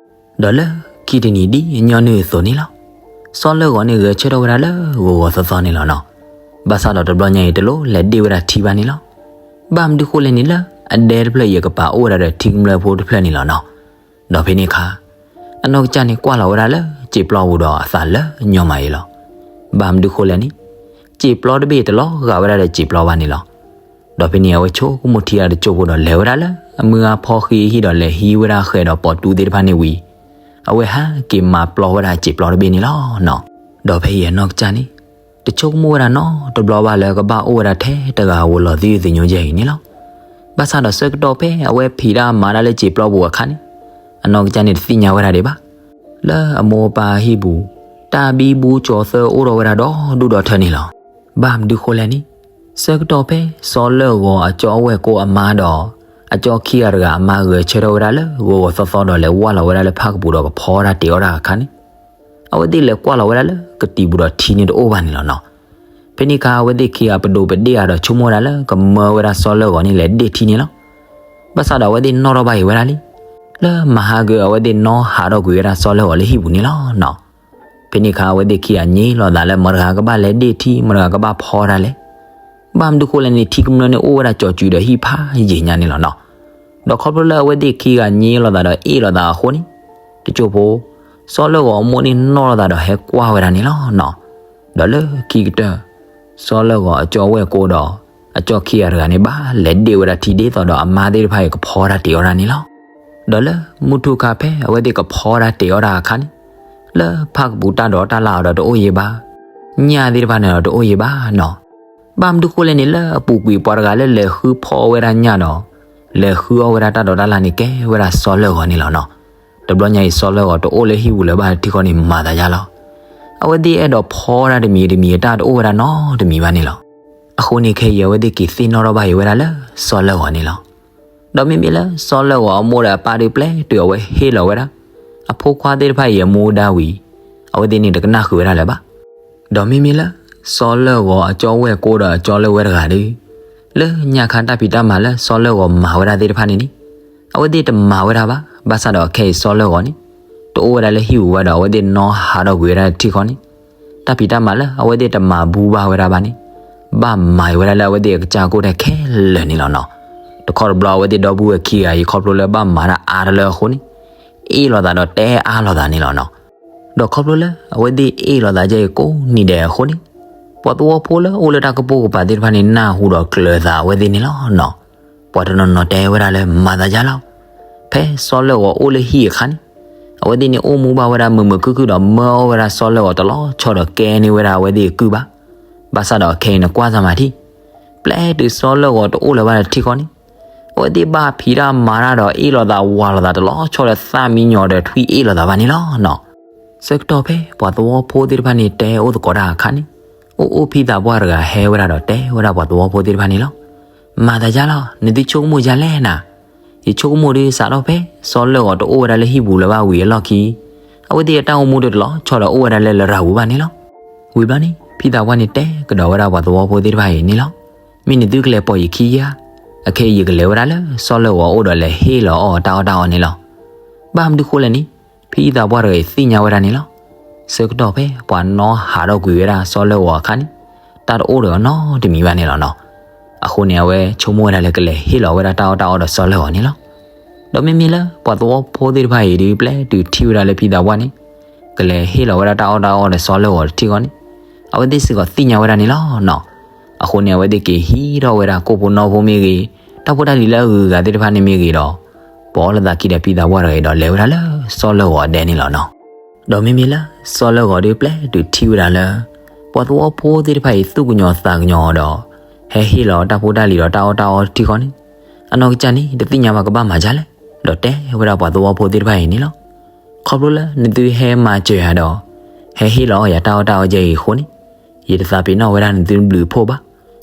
ဒီးလၢခံတနံၤဒ်အညီနုၢ်အသိးန့ၣ်လီၤ. စီၤလၢၢ်ဂီၤန့ၣ်ဂဲၤဆၢထၢၣ်ဝဲဒၣ်လၢဂီၤဂီၤသီသီန့ၣ်လီၤနီၤ. ဘၣ်ဆၣ်ဒီးတဘျီညါအံၤတလိၣ်လဲၤဒ့ၣ်ဝဲဒၣ်ထံဘၣ်န့ၣ်လီၤ. ဘၣ်မနုၤဃိလဲၣ်န့ၣ်လၢအဒဲတဖျၢၣ်အံၤကပာ်အိၣ်ဝဲဒၣ်ဒီးထံကမျၢၢ်ဖိတဖျၢၣ်န့ၣ်လီၤနီၤ. ဒီးဖဲန့ၣ်အခါ အနီၢ်ကစၢ်န့ၣ်ကွၢ်လီၤဝဲဒၣ်လၢစံာ်ပျီပူၤဒီးအသးလၢညီမးအံၤလီၤ. ဘၣ်မနုၤဃိလဲၣ်န့ၣ်, စံာ်ပျီတဘ့ၣ်တလီၤဂာ်ဝဲဒၣ်ဒီးစံာ်ပျီဘၣ်န့ၣ်လီၤ. ဒီးဖဲန့ၣ်အဝဲဆိကမိၣ်ထံအတစိၢ်ဖိဒီးလဲၤဝဲဒၣ်လၢအမုၢ်အါဖီဃံအဟံၣ်ဒီးလဲၤဟံးဝဲဒၣ်ဃဲးဒီးပိာ်တူသ့ၣ်တဖၣ်န့ၣ်ဝံၤ, အဝဲဟဲက့ၤမၤပျီဝဲဒၣ်စံာ်ပျီတဘ့ၣ်န့ၣ်လီၤနီၤ. ဒီးဖဲအံၤအနီၢ်ကစၢ်န့ၣ် တဆိကမိၣ်ဝဲဒၣ်နီတဘျီဘၣ်လၢကဘၣ်အိၣ်ဝဲဒၣ်ထဲတဂၤဧိၤလီၤသယုၢ်သညိယဲၢ်အံၤန့ၣ်လီၤ. ဘၣ်ဆၣ်ဒီးဆၢကတီၢ်ဖဲအဝဲဖံးတၢ်မၤတၢ်လၢစံာ်ပျီပူၤအခါန့ၣ်, အနီၢ်ကစၢ်န့ၣ်တသ့ၣ်ညါဝဲဒၣ်ဒံးဘၣ် လၢအမိၢ်အပၢ်အဟံၣ်ပူၤ တၢ်ဘံဘူကၠီၤသၢအိၣ်ထီၣ်ဝဲဒၣ်ဒီဒူၣ်ဒီထၢန့ၣ်လီၤ. ဘၣ်မနုၤဃိလဲၣ်န့ၣ်, ဆၢကတီၢ်ဖဲစီၤလၢၢ်ဂီၤအကၠီဝဲၢ်ကိအမါဒီး အကၠီခံဂၤတဂၤအမါဂဲၤဆၢထၢၣ်ဝဲဒၣ်လၢဂီၤဂီၤသီသီဒီးလဲၤဝၢ်လီၤဝဲဒၣ်လၢဖၣ်ကပူၤဒီး ကဖီတၢ်တ့ၤအီၣ်တၢ်အခါန့ၣ်, အဝဲသ့ၣ်လဲၤကွၢ်လီၤဝဲဒၣ်လၢကတံၤပူၤဒီးထံန့ၣ်တအိၣ်ဘၣ်န့ၣ်လီၤနီၤ. ဖဲန့ၣ်အခါအဝဲသ့ၣ်ခံဂၤပဒိးပဒ့ၣ်ဧါဒီးဆိကမိၣ်ဝဲဒၣ်လၢကမၢဝဲဒၣ်စီၤလၢၢ်ဂီၤန့ၣ်လဲၤဒ့ၣ်ထံန့ၣ်လီၤ. ဘၣ်ဆၣ်ဒီးအဝဲသ့ၣ်နီၣ်ထီၣ်ဘၣ်အံၤဝဲဒၣ်လံ လၢမဟါကၢအဝဲသ့ၣ်နီၣ်ဟးထီၣ်ကွံာ်ဝဲဒၣ်စီၤလၢၢ်ဂီၤလၢဟံၣ်ပူၤန့ၣ်လီၤနီၤ. ဖဲန့ၣ်အခါအဝဲသ့ၣ်ခံဂၤည့လီၤသးလၢမတၤတဂၤကဘၣ်လဲၤဒ့ၣ်ထံ မတၤတဂၤကဘၣ်ဖီတၢ်လဲၣ်. ဘၣ်မနုၤဃိလဲၣ်န့ၣ် ထံကမျၢၢ်န့ၣ်အိၣ်ဝဲဒၣ်ကၠီၤစုၤဒီးဟံၣ်ဖးယံာ်ညါန့ၣ်လီၤနီၤ. ဒီးခီဖျိလၢအဝဲသ့ၣ်ခံဂၤည့လီၤသးဒီးအ့ၣ်လီၤသးအဃိန့ၣ်, တစိၢ်ဖိ, စီၤလၢၢ်ဂီၤအမိၢ်န့ၣ်နီၣ်လီၤသးဒီးဟဲကွၢ်ဝဲဒၣ်န့ၣ်လီၤနီၤ. ဒီးလၢခံကတၢၢ်, စီၤလၢၢ်ဂီၤအကၠီဝဲၢ်ကိဒီး အကၠီခံဂၤတဂၤန့ၣ် ဘၣ်လဲၤဒ့ၣ်ဝဲဒၣ်ထံဒ်သိးဒီးအမါသ့ၣ်တဖၣ်အံၤကဖီတၢ်တ့ၤအီၣ်တၢ်န့ၣ်လီၤ. ဒီးလၢမုၢ်ထူၣ်ခါဖဲအဝဲသ့ၣ်ကဖီတၢ်တ့ၤအီၣ်တၢ်အခါန့ၣ်, လၢဖၣ်ကပူၤတၢ်ဒိးတၢ်လၣ်အီၤဒီးတအိၣ်ယံၤဘၣ်, ညၣ်သ့ၣ်တဖၣ်န့ၣ်ဒီးတအိၣ်ယံၤဘၣ်နီၤ. ဘၣ်မနုၤဃိလဲၣ်န့ၣ် လၢအပူၤကွံာ်ပှၤတဂၤလၢလဲၤဃုဖီဝဲဒၣ်ညၣ်ဒီး လဲၤဃုအီၣ်ဝဲဒၣ်တၢ်ဒိးတၢ်လၣ်န့ၣ် ကဲဝဲဒၣ်စီၤလၢၢ်ဂီၤန့ၣ်လီၤနီၤ. တဘျီညါအံၤ စီၤလၢၢ်ဂီၤတအိၣ်လၢဟံၣ်ပူၤလၢၤဘၣ်ထံဃီန့ၣ် မၤသးယါလီၤ. အဝဲသ့ၣ်အဲၣ်ဒိးဖီဒၣ်တမံၤတမံၤအတၢ်တအိၣ်ဝဲဒၣ်နီတမံၤဘၣ်န့ၣ်လီၤ. အဃိန့ၣ်ခဲအံၤအဝဲသ့ၣ်က့ၤသ့ၣ်နီၣ်ထီၣ်ဘၣ်အံၤဝဲဒၣ်လၢစီၤလၢၢ်ဂီၤန့ၣ်လီၤ. ဒီးမ့မ့ၢ်လၢစီၤလၢၢ်ဂီၤအမိၢ်ဒီးအပၢ်ဒုးပျဲတုၤအဝဲဟ့ၣ်လီၤဝဲဒၣ် အဖိခွါသ့ၣ်တဖၣ်အံၤအမူဒါဝံၤ, အဝဲသ့ၣ်န့ၣ်တကနၣ်ဃုာ်ဝဲဒၣ်လၢၤဘၣ်. ဒီးမ့မ့ၢ်လၢ စီၤလၢၢ်ဂီၤအကၠီဝဲၢ်ကိဒီးအကၠီလၢဝဲတဂၤဒီး, လၢညါခါတၢ်ဖံးတၢ်မၤလၢစီၤလၢၢ်ဂီၤမၤဝဲဒၣ်သ့ၣ်တဖၣ်န့ၣ်န့ၣ်, အဝဲသ့ၣ်တမၤဝဲဒၣ်ဘၣ်. ဘၣ်ဆၣ်ဒီးခဲအံၤစီၤလၢၢ်ဂီၤန့ၣ် တအိၣ်ဝဲဒၣ်လၢဟံၣ်ပူၤဘၣ်ဒီး အဝဲသ့ၣ်နီၣ်ဟးထီၣ်ကွံာ်ဝဲဒၣ်ထံဃီန့ၣ်, တၢ်ဖံးတၢ်မၤလၢအဝဲသ့ၣ်တမၤဘူၣ်ဘၣ်ဝဲဒၣ်ဘၣ်န့ၣ်, ဘၣ်မၤအံၤဝဲဒၣ်လၢအဝဲသ့ၣ်အကစၢ်ကိၣ်ထဲခဲလၢာ်န့ၣ်လီၤနီၤ. တခီတဘျီအဝဲသ့ၣ်ဒီပုၢ်ဝဲၢ်ခံဂၤအံၤ ခီဖျိလၢဘၣ်မၤတၢ်အါတလၢအဃိန့ၣ်, အ့ၣ်လိာ်သးဒီးတဲအါလိာ်သးန့ၣ်လီၤနီၤ. ဒီးခီဖျိလၢအဝဲသ့ၣ်အ့ၣ်လိာ်သးယဲအံၤကိးနံၤဒဲးအဃိန့ၣ်, ပှၤသဝီဖိလၢအိၣ်လၢတၢ်ကပိာ်ကပၤသ့ၣ်တဖၣ်န့ၣ် နၢ်ဟူဒီးကျၢၤသးအဝဲသ့ၣ်န့ၣ်လီၤနီၤ. ပှၤတနီၤနီၤတဲဝဲဒၣ်လၢမၤသးယါလီၤ. ဖဲစီၤလၢၢ်ဂီၤအိၣ်လၢဟံၣ်အခါန့ၣ်, အဝဲသ့ၣ်န့ၣ်အိၣ်မူဘၣ်ဝဲဒၣ်မုာ်မုာ်ခုၣ်ခုၣ်ဒီးမၢအီၣ်ဝဲဒၣ်စီၤလၢၢ်ဂီၤတလီၤဆီဒီးကဲန့ၢ်ဝဲဒၣ်အဝဲသ့ၣ်အကုၢ်ဘၣ်. ဘၣ်ဆၣ်ဒီးခဲအံၤနကွၢ်သးမၤထံၣ်, ပျဲတုၤစီၤလၢၢ်ဂီၤတအိၣ်လၢၤဘၣ်ဒီးထံဃီန့ၣ်, အဝဲသ့ၣ်ဘၣ်ဖံးတၢ်မၤတၢ်ဒီးအ့ၣ်လိာ်သးဝးလိာ်သးတလီၤဆီဒီးသၣ်မံညီၤဒီးထွံၣ်အ့ၣ်လိာ်သးဘၣ်န့ၣ်လီၤနီၤ. ဆၢကတီၢ်ဖဲပှၤသဝီဖိသ့ၣ်တဖၣ်န့ၣ်တဲအိၣ်သကိးတၢ်အခါန့ၣ်, အိၣ်အိၣ်ဖံသးပှၢ်တဂၤဟဲဝဲဒၣ်ဒီးတဲဝဲဒၣ်ပှၤသဝီဖိသ့ၣ်တဖၣ်န့ၣ်လီၤ. မၤသးယါလီၤ, နသုဆိကမိၣ်ယါလဲၣ်နၤ. ယဆိကမိၣ်ဒုးစးထီၣ်ဖဲ စီၤလၢၢ်ဂီၤတအိၣ်ဝဲဒၣ်လၢဟံၣ်ပူၤလၢၤဘၣ်ဝံၤအလီၢ်ခံ အဝဲသ့ၣ်အတၢ်အိၣ်မူဒုးတလီၤဆီဒီးအိၣ်ဝဲဒၣ်လၢလရာ်ပူၤဘၣ်န့ၣ်လီၤ. ဝံၤဘျီန့ၣ် ဖံသးပှၢ်န့ၣ်တဲကဒီးဝဲဒၣ်ပှၤသဝီဖိသ့ၣ်တဖၣ်အံၤန့ၣ်လီၤ. မ့ၢ်နသုကလဲၤပိာ်ယခံဧါ, အခဲအံၤယကလဲၤဝဲဒၣ်လၢစီၤလၢၢ်ဂီၤအိၣ်ဒီးလဲၤဟ့ၣ်လီၤအီၣ်တၢ်အီၣ်တၢ်အီန့ၣ်လီၤ. ဘၣ်မနုၤဃိလဲၣ်န့ၣ် ဖံသးပှၢ်တဂၤအံၤသ့ၣ်ညါဝဲဒၣ်န့ၣ်လီၤ. ဆၢကတီၢ်ဖဲပှၤနီၣ်ဟးထီၣ်ကွံာ်ဝဲဒၣ်စီၤလၢၢ်ဂီၤအခါန့ၣ် တၢ်တအိၣ်ဒီးအီၤနီတမံၤဘၣ်န့ၣ်လီၤနီၤ. အဃိန့ၣ် အဝဲဆိကမိၣ်ဝဲဒၣ်လၢကလဲၤဟ့ၣ်လီၤဝဲဒၣ်တၢ်အီၣ်တၢ်အီဒီးစီၤလၢၢ်ဂီၤန့ၣ်လီၤ. ဒီးမ့မ့ၢ်လၢပှၤသဝီဖိသ့ၣ်တဖၣ်အံၤဒုး ပျဲတုၤထံၣ်ဝဲဒၣ်လၢဖံသးပှၢ်န့ၣ် ကလဲၤဟ့ၣ်လီၤဝဲဒၣ်တၢ်အီၣ်တၢ်အီဒီးစီၤလၢၢ်ဂီၤတထံၣ်ဃီန့ၣ် အဝဲသ့ၣ်စ့ၢ်ကီးသ့ၣ်ညါဝဲဒၣ်န့ၣ်လီၤနီၤ. အဃိန့ၣ် အဝဲသ့ၣ်က့ၤဟံးထီၣ်ဝဲဒၣ်ကိၣ်ဖိနီၣ်ဖိမ့ၢ်ဂ့ၤ, တၢ်ဖိတၢ်လံၤလၢအဂုၤအဂၤသ့ၣ်တဖၣ်န့ၣ်မ့ၢ်ဂ့ၤဒီး ပအီၣ်လၢသးခံဒီးဖံသးပှၢ်တဂၤအံၤဒီးလဲၤဝဲဒၣ်လၢစီၤလၢၢ်ဂီၤအဒဲန့ၣ်လီၤနီၤ. ဒီးမ့မ့ၢ်လၢစီၤလၢၢ်ဂီၤဒုး ပျဲတုၤထံၣ်ဝဲဒၣ်လၢ ပှၤသဝီဖိသ့ၣ်တဖၣ်အံၤသူၣ်ကညီၤသးကညီၤအီၤဒီး ဟဲဟ့ၣ်လီၤတၢ်ဖိတၢ်လံၤဒီးတၢ်အီၣ်တၢ်အီတထံၣ်ဃီန့ၣ် အနီၢ်ကစၢ်န့ၣ် တသ့ၣ်ညါဘၣ်ကဘၣ်မၤဒ်လဲၣ်, ဒီးတဲဝဲဒၣ်ပှၤသဝီဖိသ့ၣ်တဖၣ်အံၤန့ၣ်လီၤ. ခီဖျိလၢနသုဟဲမၤစၢၤယၤဒီး ဟဲဟ့ၣ်လီၤအီၣ်ယၤတၢ်အီၣ်တၢ်အီကဲအံၤအဃိန့ၣ် ယတသးပ့ၤနီၣ်ဝဲဒၣ်နသုတဘျုးဖှိၣ်ဘၣ်.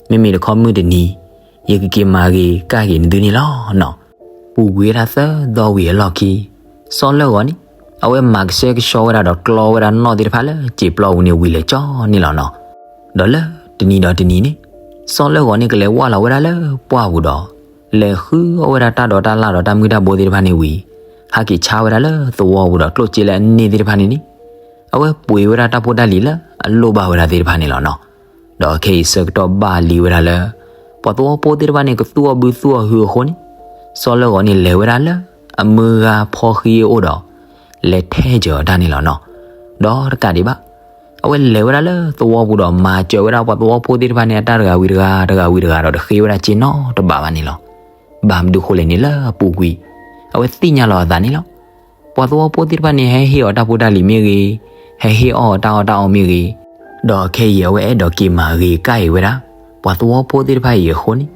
မ့မ့ၢ်တခီမုၢ်တနံၤ ယကက့ၤမၤဂ့ၤကၣ်က့ၤနသုန့ၣ်လီၤနီၤ. ပူၤကွံာ်ဝဲဒၣ်သၢသီဝံၤအလီၢ်ခံ စီၤလၢၢ်ဂီၤန့ၣ် အဝဲမၤကဆှဲကဆှီဝဲဒၣ်ဒီးကျီဝဲဒၣ်နီၣ်သ့ၣ်တဖၣ်လၢစံာ်ပျီပူၤန့ၣ်ဝံၤလၢာ်ကၠီန့ၣ်လီၤနီၤ. ဒီးလၢတနံၤဒီးတနံၤန့ၣ် စီၤလၢၢ်ဂီၤန့ၣ်ကလဲၤဝၢ်လီၤဝဲဒၣ်လၢပှၢ်ပူၤဒီး လဲၤဃုအီၣ်ဝဲဒၣ်တၢ်ဒိးတၢ်လၣ်ဒီးတၢ်မုၢ်တၢ်ဘိသ့ၣ်တဖၣ်န့ၣ်ဝံၤ ဟးက့ၤဆါဝဲဒၣ်လၢသဝီပူၤဒီးကျိၣ်စ့လၢအန့ၢ်သ့ၣ်တဖၣ်န့ၣ်န့ၣ် အဝဲပှ့ၤဝဲဒၣ်တၢ်ဖိတၢ်လံၤလၢအလိၣ်ဘၣ်ဝဲဒၣ်သ့ၣ်တဖၣ်န့ၣ်လီၤနီၤ. ဒီးခဲအံၤဆၢကတီၢ်ဘၣ်လံဝဲဒၣ်လၢ ပှၤသဝီဖိသ့ၣ်တဖၣ်န့ၣ် ကသူၣ်အီၣ်ဘုသူၣ်အီၣ်ဟုအဃိန့ၣ် စီၤလၢၢ်ဂီၤန့ၣ်လဲၤဝဲဒၣ်လၢအမုၢ်ဂၤဖီဃံအအိၣ်ဒီး လဲၤထဲစၢၤအီၤတၢ်န့ၣ်လီၤနီၤ. ဒီးတကးဒံးဘၣ် အဝဲလဲၤဝဲဒၣ်လၢသဝီပူၤဒီးမၤစၢၤဝဲဒၣ်ပှၤသဝီဖိသ့ၣ်တဖၣ်န့ၣ် အတၢ်တဂၤဝံၤတဂၤ တဂၤဝံၤတဂၤဒီးတဃ့ဝဲဒၣ်စ့နီတဘးဘၣ်န့ၣ်လီၤ. ဘၣ်မနုၤဃိလဲၣ်န့ၣ်လၢအပူၤကွံာ် အဝဲသ့ၣ်ညါလီၤအသးန့ၣ်လီၤ. ပှၤသဝီဖိသ့ၣ်တဖၣ်န့ၣ် ဟဲဟ့ၣ်အီၤတၢ်ဖိတၢ်လံၤမ့ၢ်ဂ့ၤ, ဟဲဟ့ၣ်အီၣ်အီၤတၢ်အီၣ်တၢ်အီမ့ၢ်ဂ့ၤ, ဒီးခဲအံၤအဝဲအဲၣ်ဒိးက့ၤမၤဂ့ၤကၣ်အံၤဝဲဒၣ် ပှၤသဝီဖိသ့ၣ်တဖၣ်အံၤအဃိန့ၣ်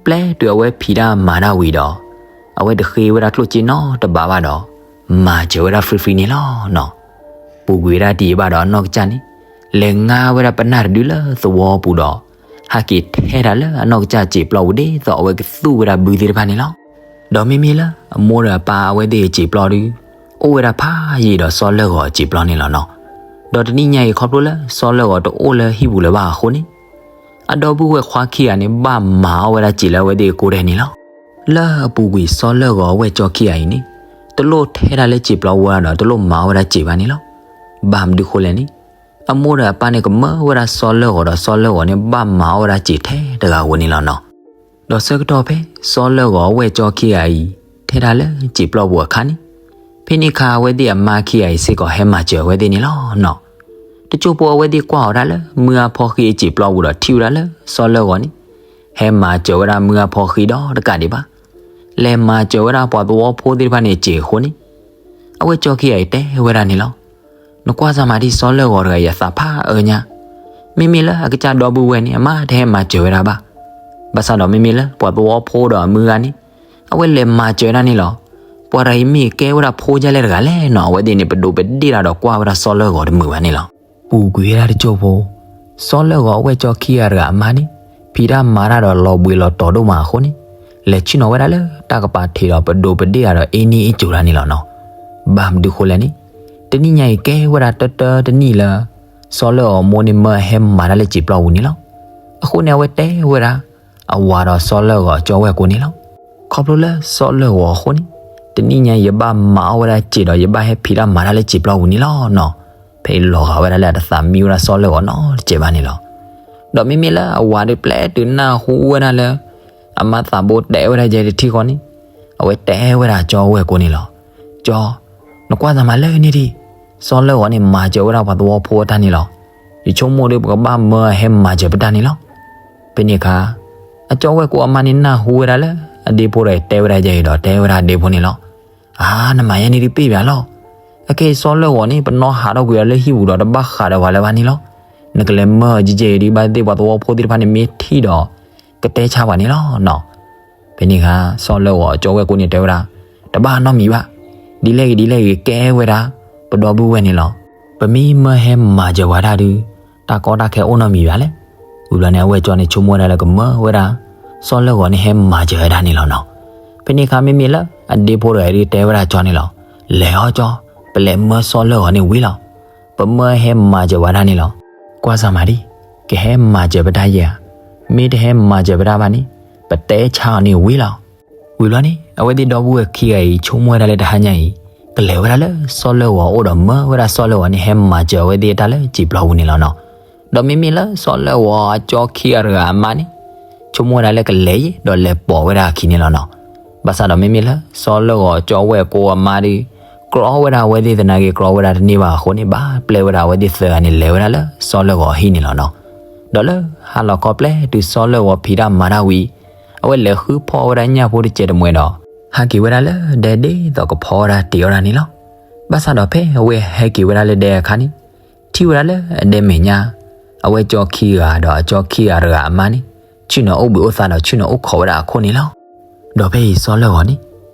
ပျဲတုၤအဝဲဖံးတၢ်မၤတၢ်ဝံၤဒီး အဝဲတဃ့ဝဲဒၣ်ကျိၣ်စ့နီတဘးဘၣ်ဒီး မၤစၢၤဝဲဒၣ် free free န့ၣ်လီၤနီၤ. ပူၤကွံာ်ဝဲဒၣ်တယံာ်ဘၣ်ဒီးအနီၢ်ကစၢ်န့ၣ် လဲၤငါဝဲဒၣ်ပနၢ်တဒုလၢသဝီပူၤဒီး ဟးက့ၤထဲတၢ်လၢအနီၢ်ကစၢ်စံာ်ပျီပူၤဒ်သိးအဝဲကသူၣ်ဝဲဒၣ်ဘုသ့ၣ်တဖၣ်န့ၣ်လီၤ. ဒီးမ့မ့ၢ်လၢအမိၢ်ဒီးအပၢ်အဝဲသ့ၣ်အစံာ်ပျီဒု အိၣ်ဝဲဒၣ်ဖးယံာ်ဒီးစီၤလၢၢ်ဂီၤအစံာ်ပျီန့ၣ်လီၤနီၤ. ဒီးတနံၣ်ညါအံၤခီဖျိလၢစီၤလၢၢ်ဂီၤတအိၣ်လၢဟံၣ်ပူၤလၢၤဘၣ်အဃိန့ၣ် အဒီပုၢ်ဝဲၢ်ခွါခံဂၤန့ၣ် ဘၣ်မၤအီၣ်ဝဲဒၣ်စံာ်လၢအဝဲသ့ၣ်အကိးဒဲးန့ၣ်လီၤ. လၢအပူၤကွံာ်စီၤလၢၢ်ဂီၤအဝဲၢ်ကၠီခံဂၤအံၤန့ၣ် တလိၣ်ထဲတၢ်လၢစံာ်ပျီဝဲဒီးတလိၣ်မၤအီၣ်ဝဲဒၣ်စံာ်ဘၣ်န့ၣ်လီၤ. ဘၣ်မနုၤဃိလဲၣ်န့ၣ် အမိၢ်ဒီးအပၢ်န့ၣ် ကမၢဝဲဒၣ်စီၤလၢၢ်ဂီၤဒီးစီၤလၢၢ်ဂီၤန့ၣ် ဘၣ်မၤအီၣ်ဝဲဒၣ်စံာ်ထဲတဂၤဧိၤန့ၣ်လီၤနီၤ. ဒီးဆၢကတီၢ်ဖဲစီၤလၢၢ်ဂီၤအဝဲၢ်ကၠီခံဂၤအံၤ ထဲတၢ်လၢစံာ်ပျီပူၤအခါန့ၣ် ဖဲန့ၣ်အခါအဝဲသ့ၣ်အမါခံဂၤအံၤစ့ၢ်ကီးဟဲမၤစၢၤအဝဲသ့ၣ်န့ၣ်လီၤနီၤ. တစိၢ်ဖိအဝဲသ့ၣ်ကွၢ်အီၤဒၣ်လၢမုၢ်အါဖီဃံအစံာ်ပျီပူၤဒီးထံၣ်ဝဲဒၣ်လၢစီၤလၢၢ်ဂီၤန့ၣ် ဟဲမၤစၢၤဝဲဒၣ်မုၢ်အါဖီဃံဒီးတကးဒံးဘၣ် လဲၤမၤစၢၤဝဲဒၣ်ပှၤသဝီဖိသ့ၣ်တဖၣ်န့ၣ်စ့ၢ်အဃိန့ၣ် အဝဲၢ်ကၠီခံဂၤအံၤတဲဝဲဒၣ်န့ၣ်လီၤ. နကွၢ်စၢ်မၤဒံးစီၤလၢၢ်ဂီၤတဂၤအံၤအသးဖးအၢညါ, မ့မ့ၢ်လၢအကစၢ်ဒီပုၢ်ဝဲၢ်န့ၣ် အမါတဟဲမၤစၢၤဝဲဒၣ်ဘၣ်. ဘၣ်ဆၣ်ဒီးမ့မ့ၢ်လၢပှၤသဝီဖိဒီးအမုၢ်ဂၤန့ၣ် အဝဲလဲၤမၤစၢၤဒၣ်န့ၣ်လီၤ. ပှၤတဂၤအံၤမ့ၢ်ကဲဝဲဒၣ်ဖိဒ်လဲၣ်တဂၤလဲၣ်နီၤ အဝဲသ့ၣ်န့ၣ် ပဒိးပဒ့ၣ်တၢ်ဒီးကွၢ်ဝဲဒၣ်စီၤလၢၢ်ဂီၤတမုာ်ဘၣ်န့ၣ်လီၤ. ပူၤကွံာ်ဝဲဒၣ်တစိၢ်ဖိ စီၤလၢၢ်ဂီၤအဝဲၢ်ကၠီခံဂၤတဂၤအမါန့ၣ် ဖံးတၢ်မၤတၢ်ဒီးလီၤဘှံးလီၤတီၤဒိၣ်မးအဃိန့ၣ် လဲၤဆ့ၣ်နီၤဝဲဒၣ်လၢတၢ်ကပၤထံးဒီးပဒိးပဒ့ၣ်တၢ်ဒီးအ့န့အ့ကိၤတၢ်န့ၣ်လီၤနီၤ. ဘၣ်မနုၤဃိလဲၣ်န့ၣ် တနံၣ်ညါအံၤကဲဝဲဒၣ်တၢတၢတနံၣ်လၢ စီၤလၢၢ်ဂီၤအမိၢ်န့ၣ် မၢဟဲမၤတၢ်လၢစံာ်ပျီပူၤန့ၣ်လီၤ. အဃိန့ၣ် အဝဲတဲဝဲဒၣ် အဝၤဒီးစီၤလၢၢ်ဂီၤအကၠီဝဲၢ်ကိန့ၣ်လီၤ. ခီဖျိလၢစီၤလၢၢ်ဂီၤအဃိန့ၣ် တနံၣ်ညါအံၤယဘၣ်မၤအီၣ်ဝဲဒၣ်စံာ်ဒီး ယဘၣ်ဟဲဖံးတၢ်မၤတၢ်လၢစံာ်ပျီပူၤန့ၣ်လီၤနီၤ. ဖဲအံၤလီၤဂာ်ဝဲဒၣ်လၢအတသးမံဝဲဒၣ်စီၤလၢၢ်ဂီၤနီတစဲးဘၣ်န့ၣ်လီၤ. ဒီးမ့မ့ၢ်လၢအဝၤဒီးပျဲတုၤနၢ်ဟူဝဲဒၣ်လၢ အမါသးဘိတဲဝဲဒၣ်ယဲတထံၣ်ဃီန့ၣ် အဝဲတဲဝဲဒၣ်ကၠီဝဲၢ်ကိန့ၣ်လီၤ. ကၠီ, နကွၢ်သးမၤလၢန့ၣ်ဒံး, စီၤလၢၢ်ဂီၤန့ၣ် မၤစၢၤဝဲဒၣ်ပှၤသဝီဖိအတၢ်န့ၣ်လီၤ. ယဆိကမိၣ်ဒီးပကဘၣ်မၢအဟဲမၤစၢၤပတၢ်န့ၣ်လီၤ. ဖဲန့ၣ်အခါ အကၠီဝဲၢ်ကိအမါန့ၣ်နၢ်ဟူဝဲဒၣ်လၢ အဒ့ဖိဒီးတဲဝဲဒၣ်ယဲအံၤဒီးတဲဝဲဒၣ်အဒ့ဖိန့ၣ်လီၤ. အါ, နမၤယဲန့ၣ်ဒုးပ့ၢ်ဘၣ်လီၤ. အခဲအံၤစီၤလၢၢ်ဂီၤန့ၣ် ပနီၣ်ဟးထီၣ်ကွံာ်အီၤလၢဟံၣ်ပူၤဒီးတဘၣ်ဃးဒီးပှၤလၢၤဘၣ်န့ၣ်လီၤ. နကလဲၤမၢယဲအံၤဒုး ဘၣ်သ့ၣ်ပှၤသဝီဖိသ့ၣ်တဖၣ်န့ၣ်မ့ၢ်ထံၣ်ဒီး ကတဲဆါပှၤန့ၣ်လီၤနီၤ. ဖဲန့ၣ်အခါ စီၤလၢၢ်ဂီၤအကၠီဝဲၢ်ကိန့ၣ်တဲဝဲဒၣ်, တဘၣ်နီတမံၤဘၣ်. ဒ်လဲၣ်ဂ့ၤဒ်လဲၣ်ဂ့ၤ ကဲဝဲဒၣ် ပဒီပုၢ်ဝဲၢ်န့ၣ်လီၤ. ပမ့ၢ်မၢဟဲမၤစၢၤပှၤတၢ်ဒုး တၢ်ကီတၢ်ခဲအိၣ်နီတမံၤဘၣ်လဲၣ်. ဝံၤဘျီန့ၣ် အဝဲၢ်ကၠီန့ၣ် ဆိကမိၣ်ဝဲဒၣ်လၢကမၢဝဲဒၣ် စီၤလၢဂီၤန့ၣ်ဟဲမၤစၢၤဝဲဒၣ်န့ၣ်လီၤနီၤ. ဖဲန့ၣ်အခါ မ့မ့ၢ်လၢအဒ့ဖိတဂၤအံၤဒုးတဲဝဲဒၣ်ကၠီန့ၣ်လီၤ. လဲၤအီၤကၠီ, ပလဲၤမၢစီၤလၢဂီၤန့ၣ်ဝံၤလီၤ. ပမၢဟဲမၤစၢၤဝဲဒၣ်န့ၣ်လီၤ. ကွၢ်စၢ်မၤဒံး, ကဟဲမၤစၢၤပတၢ်ယဲဧါ. မ့ၢ်တဟဲမၤစၢၤပတၢ်ဘၣ်န့ၣ် ပတဲဆါအီၤန့ၣ်ဝံၤလီၤ. ဝံၤဘျီန့ၣ် အဝဲသ့ၣ်ဒီပုၢ်ဝဲၢ်ခံဂၤအံၤ ဆိကမိၣ်ဝဲဒၣ်လၢတဟါညါအံၤ ကလဲၤဝဲဒၣ်လၢစီၤလၢဂီၤအအိၣ်ဒီး မၢဝဲဒၣ်စီၤလၢဂီၤန့ၣ်ဟဲမၤစၢၤအဝဲသ့ၣ်အတၢ်လၢစံာ်ပျီပူၤန့ၣ်လီၤနီၤ. ဒီးမ့မ့ၢ်လၢစီၤလၢဂီၤအကၠီခံဂၤတဂၤအမါန့ၣ် ဆိကမိၣ်ဝဲဒၣ်လၢကလဲၤယံၤဒီးလဲၤပိာ်ဝဲဒၣ်အခံန့ၣ်လီၤနီၤ. ဘၣ်ဆၣ်ဒီးမ့မ့ၢ်လၢစီၤလၢဂီၤအကၠီဝဲၢ်ကိအမါဒီး ကြီဝဲဒၣ်အဝဲသ့ၣ်သနာ်က့ ကြီဝဲဒၣ်တန့ၢ်ဘၣ်အဃိန့ၣ် ဘၣ်ပျဲဝဲဒၣ်အဝဲသ့ၣ်သၢဂၤန့ၣ် လဲၤဝဲဒၣ်လၢစီၤလၢဂီၤအဟံၣ်န့ၣ်လီၤနီၤ. ဒီးလၢဟါလီၤခီ ပျဲတုၤစီၤလၢဂီၤဖံးတၢ်မၤတၢ်ဝံၤ အဝဲလဲၤဃုဖီဝဲဒၣ်ညၣ်ဖိတစဲးတမှဲဒီး ဟဲက့ၤဝဲဒၣ်လၢဒဲဒ်သိးကဖီဝဲဒၣ်တ့ၤအီၣ်ဒၣ်န့ၣ်လီၤ. ဘၣ်ဆၣ်ဒီးဖဲအဝဲဟဲက့ၤဝဲဒၣ်လၢဒဲအခါန့ၣ် ထံၣ်ဝဲဒၣ်လၢအဒဲမဲာ်ညါ အဝဲၢ်ကၠီခံဂၤဒီးအကၠီခံဂၤတဂၤအမါန့ၣ် ဆ့ၣ်နီၤအိၣ်ဘှံးအိၣ်သါဒီးဆ့ၣ်နီၤအိၣ်ခိးဝဲဒၣ်အခိၣ်န့ၣ်လီၤ. ဒီးဖဲအံၤစီၤလၢဂီၤန့ၣ်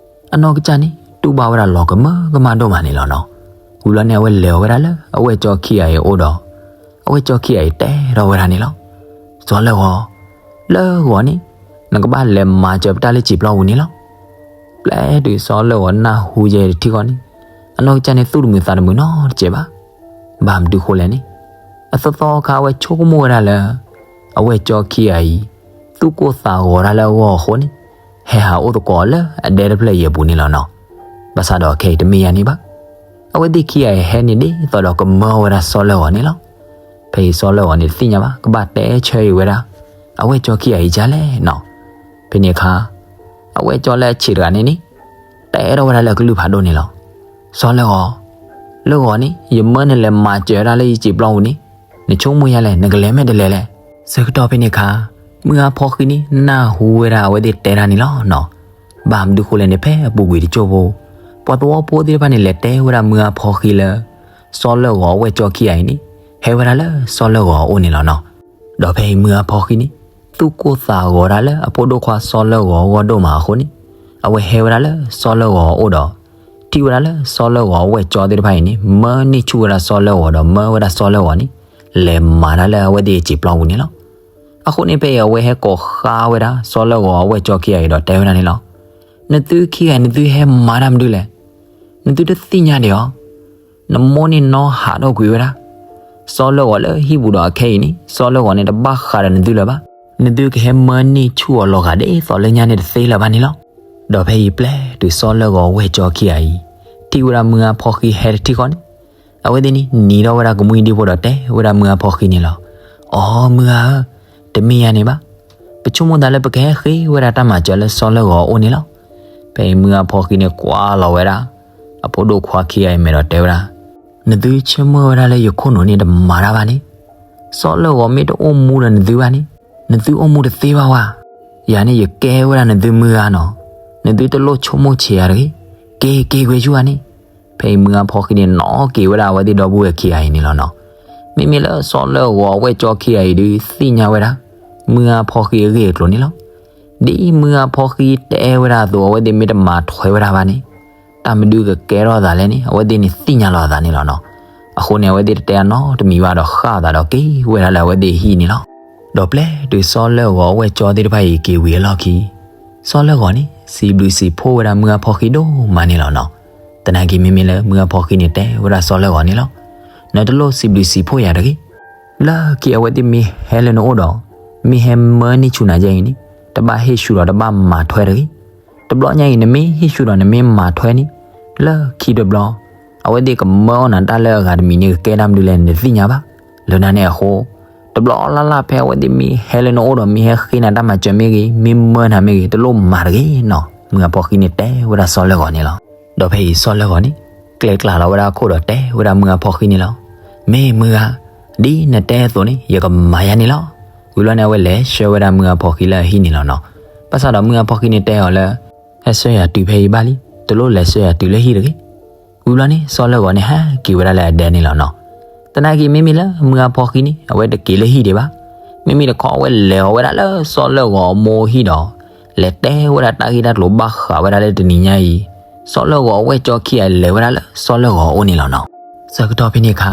အနီၢ်ကစၢ်န့ၣ် တူၢ်ဘၣ်ဝဲဒၣ်လီၤကမၢကမၣ်ဒိၣ်မးန့ၣ်လီၤနီၤ. ဝံၤဘျီန့ၣ် အဝဲလဲၤဝဲဒၣ်လၢအဝဲၢ်ကၠီခံဂၤအံၤအအိၣ်ဒီး အဝဲၢ်ကၠီခံဂၤအံၤတဲထီၣ်ဝဲဒၣ်န့ၣ်လီၤ. စီၤလၢဂီၤ, လၢဂီၤန့ၣ် နကဘၣ်လဲၤမၤစၢၤပတၢ်လၢစံာ်ပျီပူၤန့ၣ်လီၤ. ပျဲတုၤစီၤလၢဂီၤနၢ်ဟူယဲတထံၣ်ဃီန့ၣ် အနီၢ်ကစၢ်န့ၣ် သူၣ်တမုာ်သးတမုာ်နီတစဲးဘၣ်. ဘၣ်မနုၤဃိလဲၣ်န့ၣ် အသီသီအခါ အဝဲဆိကမိၣ်ဝဲဒၣ်လၢ အဝဲၢ်ကၠီခံဂၤအံၤ သူၣ်ကိၢ်သးဂီၤတၢ်လၢအဂီၢ်အဃိန့ၣ် ဟဲဟးအိၣ်သကိးလၢအဒဲတဖျၢၣ်အံၤအပူၤန့ၣ်လီၤနီၤ. ဘၣ်ဆၣ်ဒီးခဲအံၤတမ့ၢ်ယၤန့ၣ်ဘၣ်. အဝဲသ့ၣ်ခံဂၤအံၤဟဲန့ၣ်ဒ်သိးဒီးကမၢဝဲဒၣ်စီၤလၢဂီၤန့ၣ်လီၤ. ဖဲအံၤစီၤလၢဂီၤန့ၣ်တသ့ၣ်ညါဘၣ် ကဘၣ်တဲဆၢအံၤဝဲဒၣ် အဝဲၢ်ကၠီခံဂၤအံၤဒ်လဲၣ်နီၤ. ဖဲန့ၣ်အခါ အဝဲၢ်ကၠီလၢအဆံးတဂၤန့ၣ်န့ၣ် တဲထီၣ်ဝဲဒၣ်လၢအကလုၢ်ဖးဒိၣ်န့ၣ်လီၤ. စီၤလၢဂီၤ, လၢဂီၤန့ၣ် ယမၢနလဲၤမၤစၢၤဝဲဒၣ်လၢယစံာ်ပျီပူၤန့ၣ် နဆိကမိၣ်ယၤလဲၣ် နကလဲၤမ့ၢ်တလဲၤလဲၣ်. ဆၢကတီၢ်ဖဲန့ၣ်အခါ မုၢ်အါဖီဃံန့ၣ် နၢ်ဟူဝဲဒၣ်အဝဲသ့ၣ်တဲတၢ်န့ၣ်လီၤနီၤ. ဘၣ်မနုၤဃိလဲၣ်န့ၣ် ဖဲအပူၤကွံာ်တစိၢ်ဖိ ပှၤသဝီဖိသ့ၣ်တဖၣ်န့ၣ် လဲၤတဲဝဲဒၣ်မုၢ်အါဖီဃံလၢ စီၤလၢဂီၤအဝဲၢ်ကၠီခံဂၤအံၤန့ၣ် ဟဲဝဲဒၣ်လၢစီၤလၢဂီၤအအိၣ်န့ၣ်လီၤနီၤ. ဒီးဖဲအံၤမုၢ်အါဖီဃံန့ၣ် သူၣ်ကိၢ်သးဂီၤတၢ်လၢအဖိဒိၣ်ခွါစီၤလၢဂီၤအဂီၢ်ဒိၣ်မးအဃိန့ၣ် အဝဲဟဲဝဲဒၣ်လၢစီၤလၢဂီၤအအိၣ်ဒီး ထံၣ်ဝဲဒၣ်လၢစီၤလၢဂီၤအဝဲၢ်ကၠီသ့ၣ်တဖၣ်အံၤန့ၣ် မၢန့ၢ်ဆူၣ်ဝဲဒၣ်စီၤလၢဂီၤဒီး မၢဝဲဒၣ်စီၤလၢဂီၤန့ၣ် လဲၤမၤတၢ်လၢအဝဲသ့ၣ်အစံာ်ပျီပူၤန့ၣ်လီၤ. အဃိန့ၣ်ဖဲအံၤအဝဲဟဲကိးဃါဝဲဒၣ်စီၤလၢဂီၤအဝဲၢ်ကၠီခံဂၤအံၤဒီးတဲဝဲဒၣ်န့ၣ်လီၤ. နသုခံဂၤအံၤ နသုဟဲမၤတၢ်မနုၤလဲၣ်. နသုတသ့ၣ်ညါဒံးဧါ. နမိၢ်န့ၣ်နီၢ်ဟးထီၣ်ကွံာ်ဝဲဒၣ် စီၤလၢဂီၤလၢဟံၣ်ပူၤဒီးအခဲအံၤန့ၣ် စီၤလၢဂီၤန့ၣ်တဘၣ်ဃးဒီးနသုလၢၤဘၣ်. နသုကဟဲမၢန့ၢ်ဆူၣ်အီၤလီၤဂာ်ဒ်သိးလၢညါန့ၣ်တသ့လၢၤဘၣ်န့ၣ်လီၤ. ဒီးဖဲအံၤပျဲတုၤစီၤလၢဂီၤအဝဲၢ်ကၠီခံဂၤအံၤ ထံၣ်ဝဲဒၣ်မုၢ်အါဖီဃံဟဲတထံၣ်ဃီန့ၣ် အဝဲသ့ၣ်န့ၣ်နံၤထီၣ်ဝဲဒၣ်ကမှံဒံဖိဒီး တဲဝဲဒၣ်မုၢ်အါဖီဃံန့ၣ်လီၤ. အိ မုၢ်ဂၤဧၢ, တမ့ၢ်ယၤန့ၣ်ဘၣ်. ပဆိကမိၣ်သးလၢပကဟဲဃ့ဝဲဒၣ်တၢ်မၤစၢၤလၢစီၤလၢဂီၤအအိၣ်န့ၣ်လီၤ. ဖဲအံၤမုၢ်အါဖီဃံန့ၣ်ကွၢ်လီၤဝဲဒၣ် အဖိဒိၣ်ခွါခံဂၤအံၤမဲာ်ဒီးတဲဝဲဒၣ်, နသုဆၢမုၢ်ဝဲဒၣ်လၢယခိၣ်နူာ်န့ၣ်တမၤတၢ်ဘၣ်န့ၣ်, စီၤလၢဂီၤမ့ၢ်တအိၣ်မူဒီးနသုဘၣ်န့ၣ်, နသုအိၣ်မူတသ့ဘၣ်ဝဲ. ယၤန့ၣ်ယကဲဝဲဒၣ်နသုမုၢ်ဂၤနီၤ, နသုတလိၣ်ဆိကမိၣ်ဆံးယၤတဂ့ၤ, က့ၤက့ၤကွံာ်ဆူၣ်ဧါန့ၣ်. ဖဲအံၤမုၢ်အါဖီဃံန့ၣ်နီၣ်က့ၤဝဲဒၣ်အဝဲသ့ၣ်ဒီပုၢ်ဝဲၢ်ခံဂၤအံၤန့ၣ်လီၤနီၤ. မ့မ့ၢ်လၢစီၤလၢဂီၤအဝဲၢ်ကၠီခံဂၤအံၤဒုးသ့ၣ်ညါဝဲဒၣ် မုၢ်အါဖီဃံအဂ့ၢ်အကျိၤန့ၣ်လီၤ. ဒ်မုၢ်အါဖီဃံတဲဝဲဒၣ်အသိး အဝဲသ့ၣ်မ့ၢ်တမၤထွဲဝဲဒၣ်ဘၣ်န့ၣ်, တၢ်မဒုကကဲထီၣ်အသးလဲၣ်န့ၣ် အဝဲသ့ၣ်န့ၣ်သ့ၣ်ညါလီၤအသးန့ၣ်လီၤနီၤ. အဃိန့ၣ် အဝဲသ့ၣ်တတဲအနီတမံၤဘၣ်ဒီးဃၣ်အသးဒီးက့ၤဝဲဒၣ်လၢအဝဲသ့ၣ်အဟံၣ်န့ၣ်လီၤ. ဒီးပျဲတုၤစီၤလၢဂီၤအဝဲၢ်ကၠီသ့ၣ်တဖၣ်အံၤက့ၤဝံၤအလီၢ်ခံ, စီၤလၢဂီၤန့ၣ် စံးဘျုးစံးဖှိၣ်ဝဲဒၣ်မုၢ်အါဖီဃံဒိၣ်မးန့ၣ်လီၤနီၤ. သနာ်က့မ့မ့ၢ်လၢမုၢ်အါဖီဃံန့ၣ်တဲဝဲဒၣ်စီၤလၢဂီၤန့ၣ်လီၤ. နတလိၣ်စံးဘျုးစံးဖှိၣ်ယၤတဂ့ၤ. လၢခံအဝဲသ့ၣ်မ့ၢ်ဟဲလၢနအိၣ်ဒီး မ့ၢ်ဟဲမၢန့ၢ်ဆူၣ်နၤယဲအံၤန့ၣ် တဘၣ်ဟ့ၣ်ဆူၣ်ဒီးတဘၣ်မၤထွဲတဂ့ၤ. တဘျီညါအံၤ နမ့ၢ်ဟ့ၣ်ဆူၣ်ဒီးနမ့ၢ်မၤထွဲန့ၣ် လၢခံတဘျီ အဝဲသ့ၣ်ကမၢအီၣ်နၤတၢ်လၢအဂၤတမံၤန့ၣ် ကကဲတၢ်မနုၤလဲၣ်န့ၣ် နတသ့ၣ်ညါဘၣ်. လၢနၤန့ၣ်အဃိ တဘျီလၢ်လၢ်ဖဲအဝဲသ့ၣ်မ့ၢ်ဟဲလၢနအိၣ်ဒီး မ့ၢ်ဟဲဃ့နၤတၢ်မၤစၢၤမ့ၢ်ဂ့ၤ, မ့ၢ်မၢနၤမ့ၢ်ဂ့ၤ, တလိၣ်မၤတဂ့ၤနီၤ. မုၢ်အါဖီဃံန့ၣ်တဲဝဲဒၣ်စီၤလၢဂီၤန့ၣ်လီၤ. ဒီးဖဲအံၤစီၤလၢဂီၤန့ၣ် ကျဲကျါလီၤဝဲဒၣ်အခိၣ်ဒီးတဲဝဲဒၣ်မုၢ်အါဖီဃံန့ၣ်လီၤ. မ့ၢ်မုၢ်ဂၤ, ဒ်နတဲအသိးန့ၣ် ယကမၤယၤန့ၣ်လီၤ. ဝံၤဘျီန့ၣ် အဝဲလဲၤဆှၢဝဲဒၣ်မုၢ်အါဖီဃံလၢအဟံၣ်န့ၣ်လီၤနီၤ. ဘၣ်ဆၣ်ဒီးမုၢ်အါဖီဃံန့ၣ်တဲအီၤလၢ ဟဲဆှၢယၤတုၤဖဲအံၤဘၣ်လံ, တလိၣ်လဲၤဆှၢယၤတုၤလၢဟံၣ်တဂ့ၤ. ဝံၤဘျီန့ၣ် စီၤလၢဂီၤန့ၣ်ဟဲက့ၤဝဲဒၣ်လၢအဒဲန့ၣ်လီၤနီၤ. သနာ်က့မ့မ့ၢ်လၢမုၢ်အါဖီဃံန့ၣ် အဝဲတက့ၤလၢဟံၣ်ဒံးဘၣ်. မ့မ့ၢ်တခီအဝဲလဲၤအီၤဝဲဒၣ်လၢစီၤလၢဂီၤအမိၢ်ဟံၣ်ဒီး လဲၤတဲဝဲဒၣ်တၢ်ဂ့ၢ်တၢ်ကျိၤဘၣ်ဃးဝဲဒၣ်လၢတနံၤညါအံၤ စီၤလၢဂီၤအဝဲၢ်ကၠီခံဂၤလဲၤဝဲဒၣ်လၢစီၤလၢဂီၤအအိၣ်န့ၣ်လီၤနီၤ. ဆၢကတီၢ်ဖဲန့ၣ်အခါ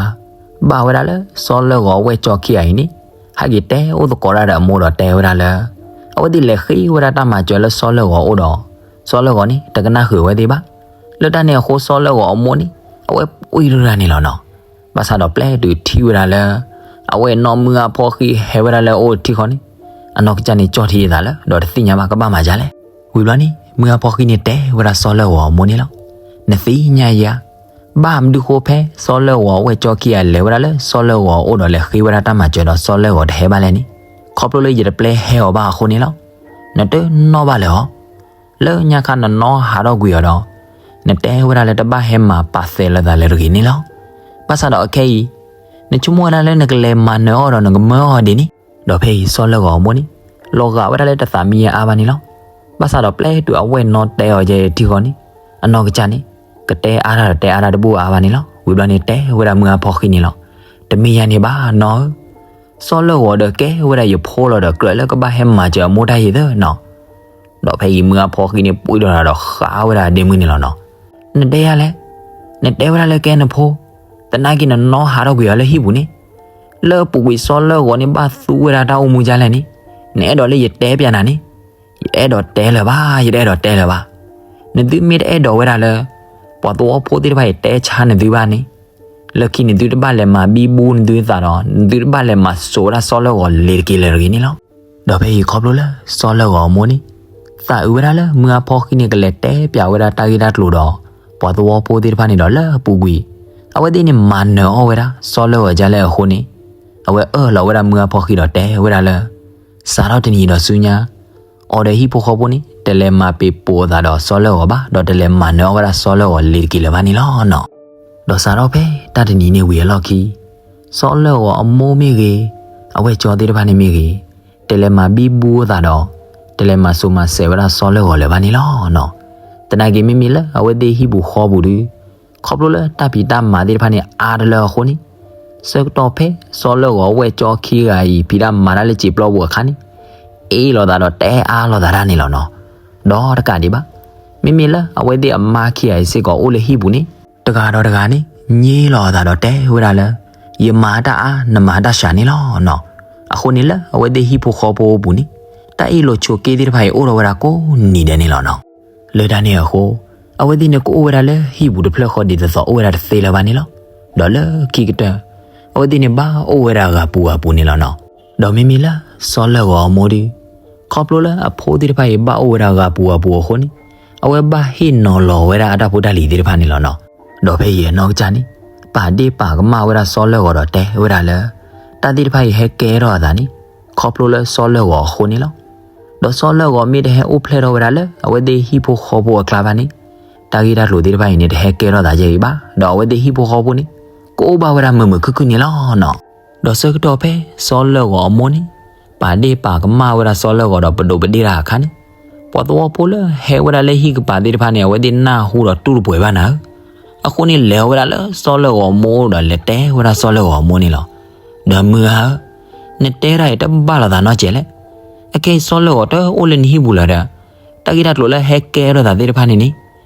ဘၣ်ဝဲဒၣ်လၢစီၤလၢၢ်ဂီၤအဝဲၢ်ကၠီခံဂၤအံၤန့ၣ် ဟဲက့ၤတဲအိၣ်သကိးတၢ်ဒီးအမိၢ်ဒီးတဲဝဲဒၣ်လၢ အဝဲသ့ၣ်လဲၤဃ့ဝဲဒၣ်တၢ်မၤစၢၤလၢစီၤလၢၢ်ဂီၤအအိၣ်ဒီး စီၤလၢၢ်ဂီၤန့ၣ် တကနၣ်ဃုာ်အဝဲသ့ၣ်ဘၣ်. လၢတၢ်န့ၣ်အဃိစီၤလၢၢ်ဂီၤအမိၢ်န့ၣ် အဝဲပှံၢ်တရၢန့ၣ်လီၤနီၤ. ဘၣ်ဆၣ်ဒီးပျဲတုၤထံၣ်ဝဲဒၣ်လၢ အဝဲၢ်နီၢ်မုၢ်အါဖီဃံဟဲဝဲဒၣ်လၢအအိၣ်ထံဃီန့ၣ် အနီၢ်ကစၢ်န့ၣ်ကၠီၣ်ထံအသးလၢ ဒီးတသ့ၣ်ညါဘၣ်ကဘၣ်မၤဒ်လဲၣ်. ဝံၤဘျီန့ၣ် မုၢ်အါဖီဃံန့ၣ်တဲဝဲဒၣ်စီၤလၢၢ်ဂီၤအမိၢ်န့ၣ်လီၤ. နသ့ၣ်ညါယၤ ဘၣ်မနုၤဃိဖဲစီၤလၢၢ်ဂီၤအဝဲၢ်ကၠီခံဂၤလဲၤဝဲဒၣ်လၢစီၤလၢၢ်ဂီၤအအိၣ်ဒီးလဲၤဃ့ဝဲဒၣ်တၢ်မၤစၢၤဒီးစီၤလၢၢ်ဂီၤတဟဲဘၣ်လဲၣ်န့ၣ် ခီဖျိလၢယတပျဲဟဲအီၤဘၣ်အဃိန့ၣ်လီၤ. နတနီၣ်ဘၣ်လၢၤအီၤ လၢညါခါနနီၣ်ဟးထီၣ်ကွံာ်အီၤဒီး နတဲဝဲဒၣ်လၢတဘၣ်ဟဲမၤပာ်သဲးလိာ်သးလၢၤတဂ့ၤန့ၣ်လီၤ. ဘၣ်ဆၣ်ဒီးအခဲအံၤ နဆိကမိၣ်ဝဲဒၣ်လၢနကလဲၤမၤနၢၤအီၤဒီးနကမၢအီၤဒ်န့ၣ် ဒီးဖဲအံၤစီၤလၢၢ်ဂီၤအမိၢ်န့ၣ် လီၤဂာ်ဝဲဒၣ်လၢတသးမံအါဘၣ်န့ၣ်လီၤ. ဘၣ်ဆၣ်ဒီးပျဲတုၤအဝဲၢ်နီၢ်တဲအီၤယဲထံဃီန့ၣ် အနီၢ်ကစၢ်န့ၣ် ကတဲအါတၢ်ဒီးတဲအါတၢ်တဘူၣ်အါဘၣ်န့ၣ်လီၤ. ဝံၤဘျီန့ၣ်တဲဝဲဒၣ်မုၢ်အါဖီဃံန့ၣ်လီၤ. တမ့ၢ်ယၤန့ၣ်ဘၣ်နီၢ်ဧၢ စီၤလၢၢ်ဂီၤဒီးကဲဝဲဒၣ်ယဖိလီၤဒီးကြၢးလၢကဘၣ်ဟဲမၤစၢၤအမိၢ်တၢ်ယံၤသၢနီၤ. ဒီးဖဲအံၤမုၢ်အါဖီဃံန့ၣ်ပှံၢ်ထီၣ်တၢ်ဒီးဃးဝဲဒၣ်အဒ့မုၢ်န့ၣ်လီၤနီၤ. နတဲယၤလဲၣ်, နတဲဝဲဒၣ်လၢကဲနဖိ, သနာ်က့နနီၣ်ဟးထီၣ်ကွံာ်အီၤလၢဟံၣ်ပူၤန့ၣ်, လၢအပူၤကွံာ်စီၤလၢၢ်ဂီၤန့ၣ်ဘၣ်သူဝဲဒၣ်တၢ်အိၣ်မူဒ်လဲၣ်န့ၣ်, နအဲၣ်ဒိးလၢယတဲပျးနၤန့ၣ်, ယအဲၣ်ဒိးတဲလၢၤဘၣ်, ယတအဲၣ်ဒိးတဲလၢၤဘၣ်. နသုမ့ၢ်တအဲၣ်ဒိးဝဲဒၣ်လၢ ပှၤသဝီဖိသ့ၣ်တဖၣ်အံၤတဲဆါနသုဘၣ်န့ၣ်, လၢခံနသုတဘၣ်လဲၤမၤဘံဘူနသုသးဒီး နသုတဘၣ်လဲၤမၤစိာ်ဝဲဒၣ်စီၤလၢၢ်ဂီၤလ့ၤတက့ၤလၢၤတဂ့ၤန့ၣ်လီၤ. ဒီးဖဲအံၤခီဖျိလၢစီၤလၢၢ်ဂီၤအမိၢ်န့ၣ် သးအုးဝဲဒၣ်လၢမုၢ်အါဖီဃံန့ၣ်ကလဲၤတဲပျးဝဲဒၣ်တၢ်ဂ့ၢ်တၢ်ကျိၤဒီး ပှၤသဝီဖိသ့ၣ်တဖၣ်န့ၣ်ဒီးလၢအပူၤကွံာ် အဝဲသ့ၣ်န့ၣ်မၤနၢၤအီၣ်ဝဲဒၣ်စီၤလၢၢ်ဂီၤဒ်လဲၣ်အဃိန့ၣ်, အဝဲအၢၣ်လီၤဝဲဒၣ်မုၢ်အါဖီဃံဒီးတဲဝဲဒၣ်လၢ စးထီၣ်တနံၤဒီးဆူညါ အီၤဒီးဟံၣ်ဖိဃီဖိန့ၣ် တလဲၤမၤပ့ၤပိာ်အသးဒီးစီၤလၢၢ်ဂီၤဘၣ်, ဒီးတလဲၤမၤနၢၤအီၣ်ဝဲဒၣ်စီၤလၢၢ်ဂီၤလ့ၤတက့ၤလၢၤဘၣ်န့ၣ်လီၤနီၤ. ဒီးစးထီၣ်ဖဲတၢ်တနံၤန့ၣ်ဝံၤအလီၢ်ခံ စီၤလၢၢ်ဂီၤအမိၢ်မ့ၢ်ဂ့ၤ, အဝဲၢ်ကၠီသ့ၣ်တဖၣ်န့ၣ်မ့ၢ်ဂ့ၤ, တလဲၤမၤဘံဘူအသးဒီး တလဲၤမၤစိာ်မၤစဲးဝဲဒၣ်စီၤလၢၢ်ဂီၤလၢၤဘၣ်န့ၣ်လီၤနီၤ. သနာ်က့မ့မ့ၢ်လၢအဝဲသ့ၣ်ဟံၣ်ပူၤဃီပူၤဒီး ခီဖျိလၢတၢ်ဖံးတၢ်မၤသ့ၣ်တဖၣ်န့ၣ်အါတလၢအဃိန့ၣ်, ဆၢကတီၢ်ဖဲစီၤလၢၢ်ဂီၤအဝဲၢ်ကၠီခံဂၤအံၤ ဖံးတၢ်မၤတၢ်လၢစံာ်ပျီပူၤအခါန့ၣ်, အ့ၣ်လိာ်သးဒီးတဲအါလိာ်သးတၢ်န့ၣ်လီၤနီၤ. ဒီးတကးဒံးဘၣ်, မ့မ့ၢ်လၢအဝဲသ့ၣ်အမါခံဂၤအံၤစ့ၢ်ကီးအိၣ်လၢဟံၣ်ပူၤန့ၣ်, တဂၤဒီးတဂၤန့ၣ် ည့လိာ်အသးဒီးတဲဝဲဒၣ်လၢ ယမၤတၢ်အါ နမၤတၢ်စှၤန့ၣ်လီၤနီၤ. အဃိန့ၣ်လၢအဝဲသ့ၣ်ဟံၣ်ဖိဃီဖိပူၤန့ၣ် တၢ်အ့ၣ်လိာ်ဆိးက့သ့ၣ်တဖၣ်အံၤအိၣ်ထီၣ်ဝဲဒၣ်ကိးနံၤဒဲးန့ၣ်လီၤနီၤ. လၢတၢ်န့ၣ်အဃိ အဝဲသ့ၣ်န့ၣ်ကအိၣ်ဝဲဒၣ်လၢဟံၣ်ပူၤတဖျၢၣ်ဃီဒ်သိးသိးအိၣ်ဝဲဒၣ်တသ့လၢၤဘၣ်န့ၣ်လီၤ. ဒီးလၢခံကတၢၢ် အဝဲသ့ၣ်န့ၣ်ဘၣ်အိၣ်ဝဲဒၣ်ဂၤပူၤဂၤပူၤန့ၣ်လီၤနီၤ. ဒီးမ့မ့ၢ်လၢစီၤလၢၢ်ဂီၤအမိၢ်ဒီး ခီဖျိလၢအဖိသ့ၣ်တဖၣ်အံၤဘၣ်အိၣ်ဝဲဒၣ်ဂၤပူၤဂၤပူၤအဃိန့ၣ်, အဝဲဘၣ်ဟ့ၣ်နီၤလီၤဝဲဒၣ်အတၢ်ဖိတၢ်လံၤသ့ၣ်တဖၣ်န့ၣ်လီၤနီၤ. ဒီးဖဲအံၤအနီၢ်ကစၢ်န့ၣ် ပာ်ဒ့ၣ်ပာ်ကမၣ်ဝဲဒၣ်စီၤလၢၢ်ဂီၤဒီးတဲဝဲဒၣ်လၢ တၢ်သ့ၣ်တဖၣ်အံၤဟဲကဲထီၣ်အသးန့ၣ် ခီဖျိလၢစီၤလၢၢ်ဂီၤအဃိန့ၣ်လီၤ. ဒီးစီၤလၢၢ်ဂီၤမ့ၢ်တဟဲအိၣ်ဖျဲၣ်ထီၣ်ဝဲဒၣ်လၢအဝဲသ့ၣ်ဟံၣ်ဖိဃီဖိအကျါဘၣ်န့ၣ်, တၢ်ဂ့ၢ်တၢ်ကျိၤသ့ၣ်တဖၣ်အံၤန့ၣ် တဟဲကဲထီၣ်သးယဲအံၤဘၣ်, ဒီးအဝဲသ့ၣ်ဟံၣ်ဖိဃီဖိန့ၣ် ကအိၣ်ဘၣ်ဝဲဒၣ်မုာ်မုာ်ခုၣ်ခုၣ်န့ၣ်လီၤနီၤ. ဒီးဆၢကတီၢ်ဖဲစီၤလၢၢ်ဂီၤအမိၢ်န့ၣ် ပာ်ဒ့ၣ်ပာ်ကမၣ်ဝဲဒၣ်စီၤလၢၢ်ဂီၤဒီးပဒိးပဒ့ၣ်တၢ်အခါန့ၣ်, ပှၤသဝီဖိလၢဟဲဝဲဒၣ်လၢဟံၣ်ကပၤသ့ၣ်တဖၣ်န့ၣ် အဝဲသ့ၣ်နၢ်ဟူဒီးတူၢ်တပှဲၤဘၣ်နၤဧၢ. အဃိန့ၣ် လဲၤဝဲဒၣ်လၢစီၤလၢၢ်ဂီၤအမိၢ်ဒီးလဲၤတဲဝဲဒၣ်စီၤလၢၢ်ဂီၤအမိၢ်န့ၣ်လီၤ. ဒီးမုၢ်ဂၤဧၢ, နတဲတၢ်အံၤတဘၣ်လိာ်သးနီတစဲးလဲၣ်. အခဲအံၤစီၤလၢၢ်ဂီၤတအိၣ်လၢနဟံၣ်ပူၤလၢၤဒီး တၢ်ဂ့ၢ်တၢ်ကျိၤလၢဟဲကဲထီၣ်သးသ့ၣ်တဖၣ်န့ၣ်န့ၣ်,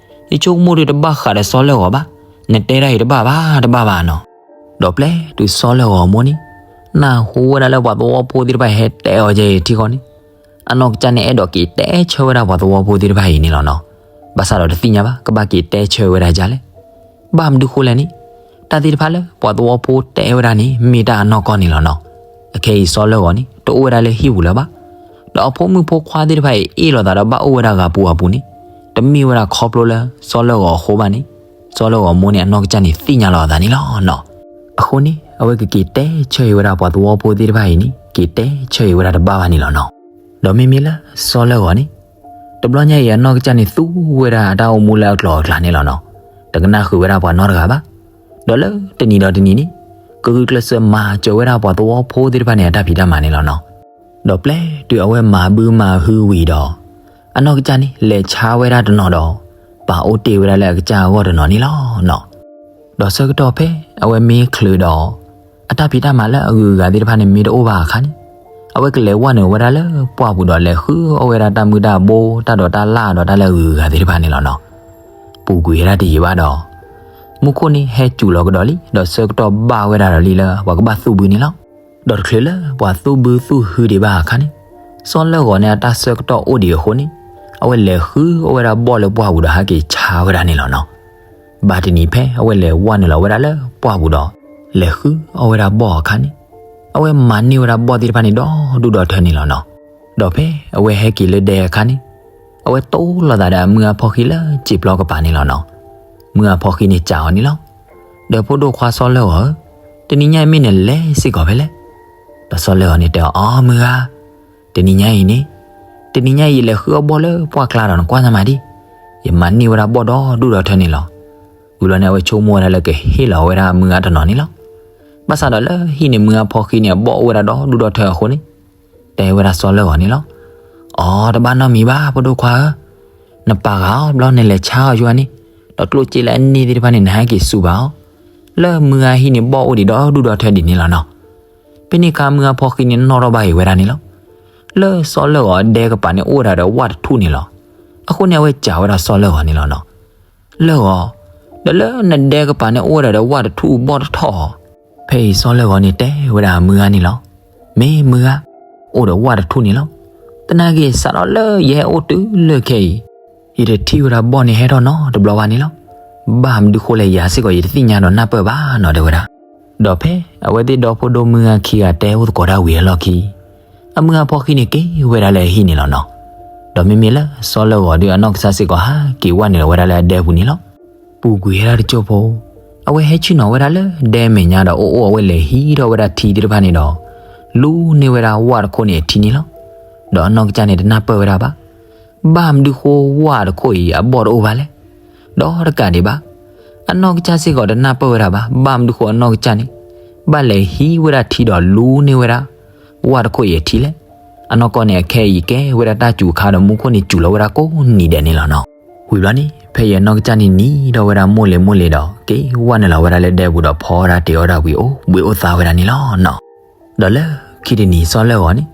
ယဆိကမိၣ်ဒီးတဘၣ်ဃးဒီးစီၤလၢၢ်ဂီၤဘၣ်, နတဲတၢ်အံၤတဘၣ်ဘၣ် တဘၣ်ဘၣ်နီၤ. ဒီးပျဲတုၤစီၤလၢၢ်ဂီၤအမိၢ်န့ၣ် နၢ်ဟူဝဲဒၣ်လၢပှၤသဝီဖိသ့ၣ်တဖၣ်အံၤဟဲတဲအီၤယဲအံၤထံဃီန့ၣ်, အနီၢ်ကစၢ်န့ၣ်အဲၣ်ဒိးက့ၤတဲဆၢဝဲဒၣ်ပှၤသဝီဖိသ့ၣ်တဖၣ်အံၤန့ၣ်လီၤနီၤ. ဘၣ်ဆၣ်ဒီးတသ့ၣ်ညါဘၣ် ကဘၣ်က့ၤတဲဆၢဝဲဒၣ်ဒ်လဲၣ်. ဘၣ်မနုၤဃိလဲၣ်န့ၣ်, တၢ်သ့ၣ်တဖၣ်လၢပှၤသဝီဖိတဲဝဲဒၣ်န့ၣ် မ့ၢ်တၢ်အနီၢ်ကီၢ်န့ၣ်လီၤနီၤ. အခဲအံၤစီၤလၢၢ်ဂီၤန့ၣ် တအိၣ်ဝဲဒၣ်လၢဟံၣ်ပူၤလၢၤဘၣ်. ဒီးအဖိမုၣ်ဖိခွါသ့ၣ်တဖၣ်အံၤ အ့ၣ်လိာ်သးဒီးဘၣ်အိၣ်ဝဲဒၣ်ဂၤပူၤဂၤပူၤန့ၣ်, တမ့ၢ်ဝဲဒၣ်ခီဖျိလၢစီၤလၢၢ်ဂီၤအဃိဘၣ်န့ၣ်, စီၤလၢၢ်ဂီၤအမိၢ်န့ၣ် အနီၢ်ကစၢ်န့ၣ်သ့ၣ်ညါလီၤအသးန့ၣ်လီၤနီၤ. အဃိန့ၣ် အဝဲကက့ၤတဲဆၢအံၤဝဲဒၣ်ပှၤသဝီဖိသ့ၣ်တဖၣ်အံၤန့ၣ် က့ၤတဲဆၢအံၤဝဲဒၣ်တဘၣ်ဘၣ်န့ၣ်လီၤနီၤ. ဒီးမ့မ့ၢ်လၢစီၤလၢၢ်ဂီၤန့ၣ် တဘျီညါအံၤအနီၢ်ကစၢ်န့ၣ်သူဝဲဒၣ်အတၢ်အိၣ်မူလၢအကျိၤအကျဲန့ၣ်လီၤနီၤ. တကနၣ်ဃုာ်ဝဲဒၣ်ပှၤနီတဂၤဘၣ်. ဒီးလၢတနံၤဒီးတနံၤန့ၣ် ကဂုာ်ကျဲးစၢးမၤစၢၤဝဲဒၣ်ပှၤသဝီဖိသ့ၣ်တဖၣ်န့ၣ် အတၢ်ဖံးတၢ်မၤန့ၣ်လီၤနီၤ. ဒီးပျဲတုၤအဝဲမၤဘုမၤဟုဝံၤဒီး အနီၢ်ကစၢ်န့ၣ် လဲၤဆါဝဲဒၣ်တနီၤဒီး ပာ်အိၣ်တ့ၢ်ဝဲဒၣ်လၢအကစၢ်အဂီၢ်တနီၤန့ၣ်လီၤနီၤ. ဒီးဆၢကတီၢ်ဖဲအဝဲမ့ၢ်ချုးဒီး အတၢ်ဖံးတၢ်မၤလၢအဂုၤအဂၤသ့ၣ်တဖၣ်န့ၣ် မ့ၢ်တအိၣ်ဘၣ်အခါန့ၣ်, အဝဲကလဲၤဝဲနုာ်ဝဲဒၣ်လၢပှၢ်ပူၤဒီးလဲၤဃုအီၣ်ဝဲဒၣ်တၢ်မုၢ်တၢ်ဘိ တၢ်ဒိးတၢ်လၢ်ဒီးတၢ်လၢအဂုၤအဂၤသ့ၣ်တဖၣ်န့ၣ်လီၤနီၤ. ပူၤကွံာ်ဝဲဒၣ်တယံာ်ဘၣ်ဒီး မူခိၣ်န့ၣ်ဟဲစူၤလီၤကဒီးလံ ဒီးဆၢကတီၢ်ဘၣ်ဝဲဒၣ်ဒီးလံလၢပှၤကဘၣ်သူၣ်ဘုန့ၣ်လီၤ. ဒီးတချုးလၢပှၤသူၣ်ဘုသူၣ်ဟုဒံးဘၣ်အခါန့ၣ်, စီၤလၢၢ်ဂီၤန့ၣ်အတၢ်ဆၢကတီၢ်အိၣ်ဒံးအဃိန့ၣ်, အဝဲလဲၤဃုအီၣ်ဝဲဒၣ်ဘီၣ်လၢပှၢ်ပူၤဒီးဟဲက့ၤဆါဝဲဒၣ်န့ၣ်လီၤနီၤ. ဘၣ်တနံၤဖဲအဝဲလဲၤဝဲနုာ်လီၤဝဲဒၣ်လၢပှၢ်ပူၤဒီး လဲၤဃုအီၣ်ဝဲဒၣ်ဘီၣ်အခါန့ၣ်, အဝဲမၤန့ၢ်ဝဲဒၣ်ဘီၣ်သ့ၣ်တဖၣ်န့ၣ်ဒီဒူၣ်ဒီထၢန့ၣ်လီၤနီၤ. ဒီးဖဲအဝဲဟဲက့ၤလၢဒဲအခါန့ၣ်, အဝဲတိၢ်လိာ်သးဒီးအမုၢ်အဖီၣ်ဃံလၢစံာ်ပျီကပၤန့ၣ်လီၤနီၤ. မုၢ်အဖီၣ်ဃံန့ၣ်စံးအီၤန့ၣ်လီၤ. ဒီးဖိဒိၣ်ခွါစီၤလၢၢ်ဂီၤဧၢ, တနံၤညါအံၤမ့ၢ်နလဲၤစ့ၢ်ကီးဖဲလဲၣ်. ဒီးစီၤလၢၢ်ဂီၤန့ၣ်တဲအီၤ, အီမုၢ်ဂၤ, တနံၤညါအံၤန့ၣ်, တနံၤညါအံၤယလဲၤဃုအီၣ်ဘီၣ်လၢပှၢ်ကျါဒီးနကွၢ်နမၤဒံး, ယမၤန့ၢ်ဝဲဒၣ်ဘီၣ်ဒီဒူၣ်ဒီထၢန့ၣ်လီၤ. ဝံၤဘျီန့ၣ် အဝဲဆိကမိၣ်ဝဲဒၣ်လၢကဟ့ၣ်လီၤဝဲဒၣ်အမုၢ်ဂၤတနီၤန့ၣ်လီၤ. ဘၣ်ဆၣ်ဒီးလၢဟံၣ်န့ၣ်မုၢ်အဖီၣ်ဃံန့ၣ်အဘီၣ်အိၣ်ဝဲဒၣ်ဒီဒူၣ်ဒီထၢအဃိန့ၣ်, တဲဝဲဒၣ်စီၤလၢၢ်ဂီၤန့ၣ်လီၤ. အီ တဘၣ်နီတမံၤဘၣ် ဖိဒိၣ်ခွါဧၢ, နပာ်ဃာ်အီၤဘျီနလဲၤဆါအီၤယွၤန့ၣ်, ဒီးကျိၣ်စ့လၢအန့ၢ်သ့ၣ်တဖၣ်န့ၣ် နဟဲက့ၤစူးဘၣ်အီၤ, လၢမုၢ်ဂၤဟံၣ်န့ၣ်ဘီၣ်အိၣ်ဒံးဒီဒူၣ်ဒီထၢဒံးန့ၣ်လီၤနီၤ. ဖဲန့ၣ်အခါမုၢ်အဖီၣ်ဃံန့ၣ်နီၣ်ထီၣ်ဘၣ်က့ၤဝဲဒၣ်န့ၣ်လီၤ. လၢစီၤလၢၢ်ဂီၤအဒဲကပၤန့ၣ်အိၣ်ဝဲဒၣ်ဒီးဝၣ်တထူၣ်န့ၣ်လီၤ. အဃိန့ၣ်အဝဲစံးဝဲဒၣ်စီၤလၢၢ်ဂီၤန့ၣ်လီၤနီၤ. လၢၢ်ဂီၤ, ဒီးလၢနဒဲကပၤန့ၣ်အိၣ်ဝဲဒၣ်ဒီးဝၣ်တထူၣ်ဘီၣ်တထီၣ်ဧါ. ဖဲအံၤစီၤလၢၢ်ဂီၤန့ၣ်တဲဝဲဒၣ်အမုၢ်ဂၤန့ၣ်လီၤ. မ့ၢ်မုၢ်ဂၤ, အိၣ်ဒီးဝၣ်တထူၣ်န့ၣ်လီၤ. သနာ်က့စးထီၣ်လၢယဟဲအိၣ်တုၤလၢခဲအံၤ, ယတထံၣ်ဝဲဒၣ်ဘီၣ်န့ၣ်ဟဲထီၣ်နီတဘျီဘၣ်န့ၣ်လီၤ. ဘၣ်မနုၤဃိလဲၣ် ယၤစ့ၢ်ကီးယတသ့ၣ်ညါဒီးနၢ်ပၢၢ်ဘၣ်နီၤ တဲဝဲဒၣ်. ဒီးဖဲအဝဲသ့ၣ်ဒီဖိဒိၣ်မုၢ်ဂၤခံဂၤတဲအိၣ်သကိးတၢ်ဝံၤအလီၢ်ခံ အမုၢ်အဖီၣ်ဃံန့ၣ်က့ၤဝဲဒၣ်လၢအဟံၣ်န့ၣ်လီၤနီၤ. ဒီးမ့မ့ၢ်လၢစီၤလၢၢ်ဂီၤဒီးအနီၢ်ကစၢ်စ့ၢ်ကီးဟးက့ၤဝဲနုာ်လီၤဝဲဒၣ်လၢအဒဲပူၤန့ၣ်လီၤ. ပူၤကွံာ်ဝဲဒၣ်တစိၢ်ဖိ, အဝဲဟဲဆ့ၣ်နီၤဝဲဒၣ်လၢဒဲအမဲာ်ညါဒီးအိၣ်အိၣ်အဝဲလဲၤဟံးထီၣ်ဝဲဒၣ်ထံသ့ၣ်တဖၣ်န့ၣ်ဒီး လူန့ၢ်ဝဲဒၣ်ဝၣ်တခိၣ်န့ၣ်အထံန့ၣ်လီၤ. ဒီးအနီၢ်ကစၢ်န့ၣ်တနၢ်ပၢၢ်ဝဲဒၣ်ဘၣ် ဘၣ်မနုၤဃိဝၣ်တခိၣ်အံၤအဘီၣ်တအိၣ်ဘၣ်လဲၣ်. ဒီးတကးဒံးဘၣ်, အနီၢ်ကစၢ်စ့ၢ်ကီးတနၢ်ပၢၢ်ဝဲဒၣ်ဘၣ် ဘၣ်မနုၤဃိအနီၢ်ကစၢ်န့ၣ် ဘၣ်လဲၤဟံးဝဲဒၣ်ထံဒီးလူန့ၢ်ဝဲဒၣ် ဝၣ်တခိၣ်အံၤအထံလဲၣ်. အနီၢ်ကီၢ်န့ၣ် အခဲအံၤကဲဝဲဒၣ်တၢ်စူၤအခါဒီး မူခိၣ်န့ၣ်စူၤလီၤဝဲဒၣ်ကိးနံၤဒဲးန့ၣ်လီၤနီၤ. ဝံၤဘျီန့ၣ် ဖဲအံၤအနီၢ်ကစၢ်န့ၣ်နံၤထီၣ်ဝဲဒၣ်မိၢ်လ့ၤမိၢ်လ့ၤဒီး က့ၤဝဲနုာ်လီၤဝဲဒၣ်လၢဒဲပူၤဒီးဖီဝဲဒၣ်တ့ၤအီၣ်ဒၣ်ဝံၤအိၣ်ဘှံးအိၣ်သါဝဲဒၣ်န့ၣ်လီၤနီၤ. ဒီးလၢခံတနံၤစီၤလၢၢ်ဂီၤန့ၣ်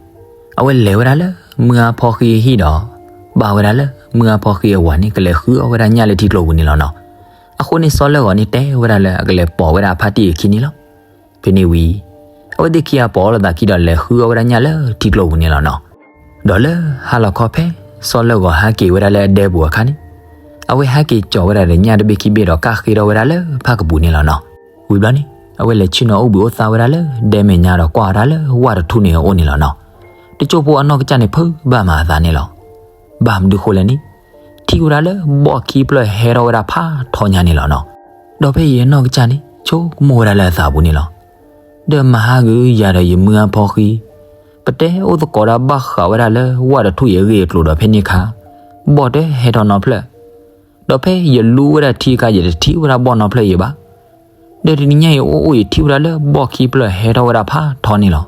အဝဲလဲၤဝဲဒၣ်လၢမုၢ်အဖီၣ်ဃံအဟံၣ်ဒီး ဘၣ်ဝဲဒၣ်လၢမုၢ်အဖီၣ်ဃံအဝၤန့ၣ် ကလဲၤဃုအီၣ်ဝဲဒၣ်ညၣ်လၢထံကျိပူၤန့ၣ်လီၤနီၤ. အဃိန့ၣ်စီၤလၢၢ်ဂီၤန့ၣ်တဲဝဲဒၣ်လၢအကလဲၤပိာ်ဝဲဒၣ်အဖါတံၢ်အခံန့ၣ်လီၤ. ဖဲန့ၣ်ဝံၤ အဝဲသ့ၣ်ခံဂၤပိာ်အီၤလိာ်သးခံဒီးလဲၤဃုအီၣ်ဝဲဒၣ်ညၣ်လၢထံကျိပူၤန့ၣ်လီၤနီၤ. ဒီးလၢဟါလီၤခီဖဲစီၤလၢၢ်ဂီၤဟးက့ၤဝဲဒၣ်လၢအဒဲပူၤအခါန့ၣ် အဝဲဟဲက့ၤကၠီၤဝဲဒၣ်ဒီးညၣ်တဘ့ၣ်ခံဘ့ၣ်ဒီးကၣ်ဃ့ထီၣ်ဝဲဒၣ်လၢဖၣ်ကပူၤန့ၣ်လီၤနီၤ. ဝံၤဘျီန့ၣ် အဝဲလဲၤဆ့ၣ်နီၤအိၣ်ဘှံးအိၣ်သါဝဲဒၣ်လၢဒဲမဲာ်ညါဒီးကွၢ်ဝဲဒၣ်လၢဝၣ်တထူၣ်န့ၣ်အအိၣ်န့ၣ်လီၤနီၤ. တစိၢ်ဖိအနီၢ်ကစၢ်န့ၣ်ဖုးဘၣ်မးအသးန့ၣ်လီၤ. ဘၣ်မနုၤဃိလဲၣ်န့ၣ် ထံၣ်ဝဲဒၣ်လၢဘီၣ်ခံဖျၢၣ်ဟဲထီၣ်ဝဲဒၣ်ဖးထီညါန့ၣ်လီၤနီၤ. ဒီးဖဲအံၤအနီၢ်ကစၢ်န့ၣ် ဆိကမိၣ်ဝဲဒၣ်လၢအသးပူၤန့ၣ်လီၤ. ဒီးမဟါဂုၤယၤဒီးယမုၢ်အဖီၣ်ဃံ ပတဲအိၣ်သကိးဒၣ်ဘၣ်ဃးဝဲဒၣ်လၢဝၣ်တထူၣ်အံၤအဂ့ၢ်အကျိၤဒီးဖဲန့ၣ်အခါ ဘီၣ်တဟဲထီၣ်နီတဖျၢၣ် ဒီးဖဲယလူဝဲဒၣ်ထံအခါ ယတထံၣ်ဝဲဒၣ်ဘီၣ်နီတဖျၢၣ်အံၤဘၣ်. ဒီးတနံၤညါအံၤအိၣ်အိၣ် ယထံၣ်ဝဲဒၣ်လၢဘီၣ်ခံဖျၢၣ်ဟဲထီၣ်ဝဲဒၣ်ဖးထီန့ၣ်လီၤ.